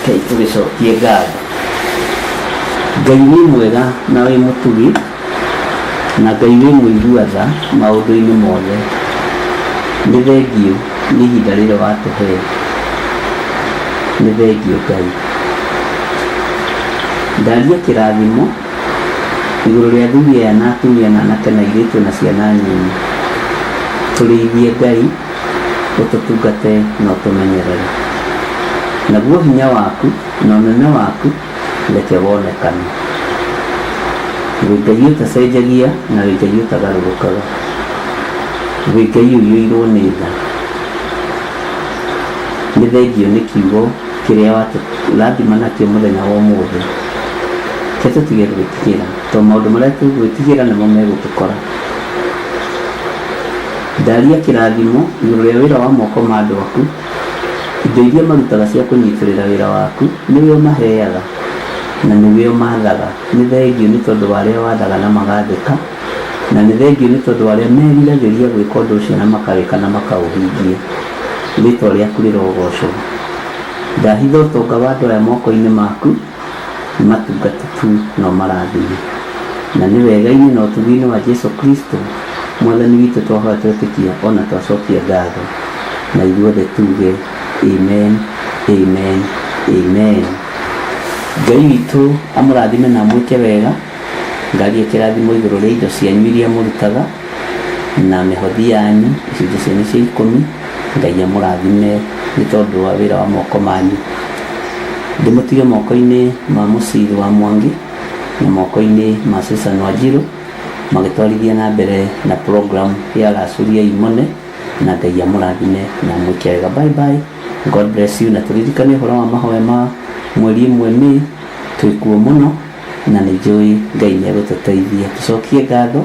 [SPEAKER 4] Rekei tũgĩcokie ngatho. Ngai wĩ mwega na wĩ mũtugi, na Ngai wĩ mũigua tha maũndũ-inĩ mothe. Nĩ thengiũ nĩ ihinda rĩrĩ watũhe. Nĩ thengiũ Ngai. Ndaria kĩrathimo igũrũ rĩa athuri aya na atumia na anake na airĩtu na ciana nyinyi. Tũrĩithie Ngai, ũtũtungate na ũtũmenyerere. Naguo hinya waku na ũnene waku reke wonekane. Wĩ Ngai ũtacenjagia na wĩ Ngai ũtagarũrũkaga. Wĩ Ngai ũiyũirwo nĩ tha. Nĩ thengiũ nĩ kiugo kĩrĩa watũrathima nakĩo mũthenya wa ũmũthĩ. Reke tũtige gwĩtigĩra tondũ maũndũ marĩa tũgwĩtigĩra nĩmo megũtũkora. Ndaria kĩrathimo igũrũ rĩa wĩra wa moko ma andũ aku. Indo iria marutaga cia kũnyitĩrĩra wĩra waku nĩwe ũmaheaga na nĩwe ũmathaga. Nĩ thengiũ nĩ tondũ wa arĩa wathaga na magathĩka, na nĩ thengiũ nĩ tondũ wa arĩa meriragĩria gwĩka ũndũ ũcio na makawĩka na makaũhingia. Rĩĩtwa rĩaku rĩrogocwo. Ndahitha ũtonga wa andũ aya moko-inĩ maku, matungate tu na ũmarathime. Na nĩ wega-inĩ na ũtugi-inĩ wa Jesu Kristo Mwathani witũ twahoya twetĩkia o na twacokia ngatho. Na ithuothe tuge amen, amen, amen. Ngai witũ amũrathime na amwĩke wega. Ngaria kĩrathimo igũrũ rĩa indo cianyu iria mũrutaga na mĩhothi yanyu, icunjĩ cianyu cia ikũmi. Ngai amũrathime nĩ tondũ wa wĩra wa moko manyu. Ndĩmũtige moko-inĩ ma Mũciri wa Mwangi na moko-inĩ ma Susan Wanjiru magĩtwarithia na mbere na program ya Racũria Imone, na Ngai amũrathime na amwĩke wega. Bye bye. God bless you. Na tũririkane ũhoro wa mahoya ma mweri ĩmwe May, twĩkuo mũno na nĩ njũĩ Ngai nĩ egũtũteithia. Tũcokie ngatho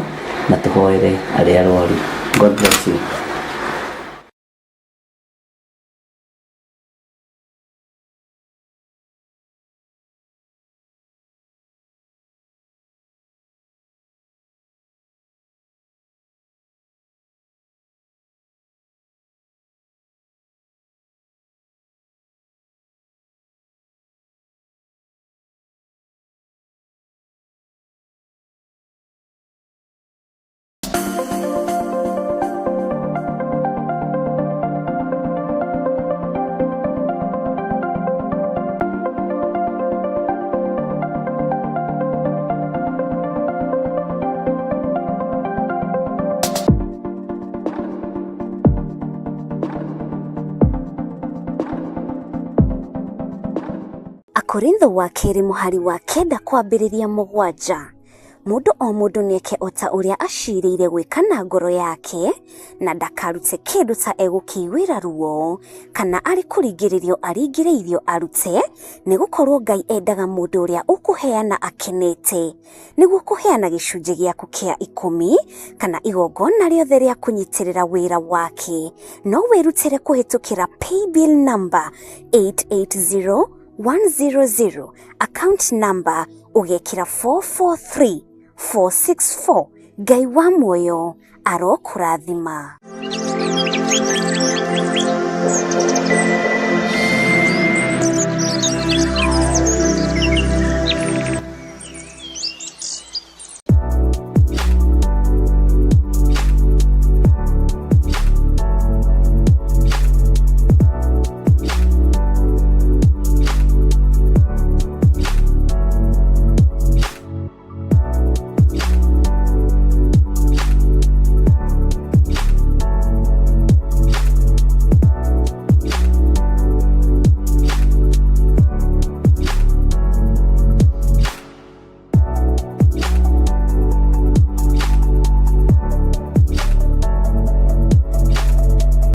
[SPEAKER 4] na tũhoere arĩa arwaru. God bless you.
[SPEAKER 6] Akorintho wa kerĩ mũhari wa 9 kwambĩrĩria 7. Mũndũ o mũndũ nĩeke o ta ũrĩa acirĩire gwĩka na ngoro yake, na ndakarute kĩndũ ta egũkĩiguĩra ruo, kana arĩ kũringĩrĩrio aringĩrĩirio arute, nĩgũkorwo Ngai endaga mũndũ ũrĩa ũkũheana akenete. Nĩguo kũheana gĩcunjĩ gĩaku kĩa 10 kana igongona rĩothe rĩa kũnyitĩrĩra wĩra wake, no wĩrutĩre kũhĩtũkĩra paybill number 880100, account number ũgekĩra 443464. Ngai wa muoyo arokũrathima.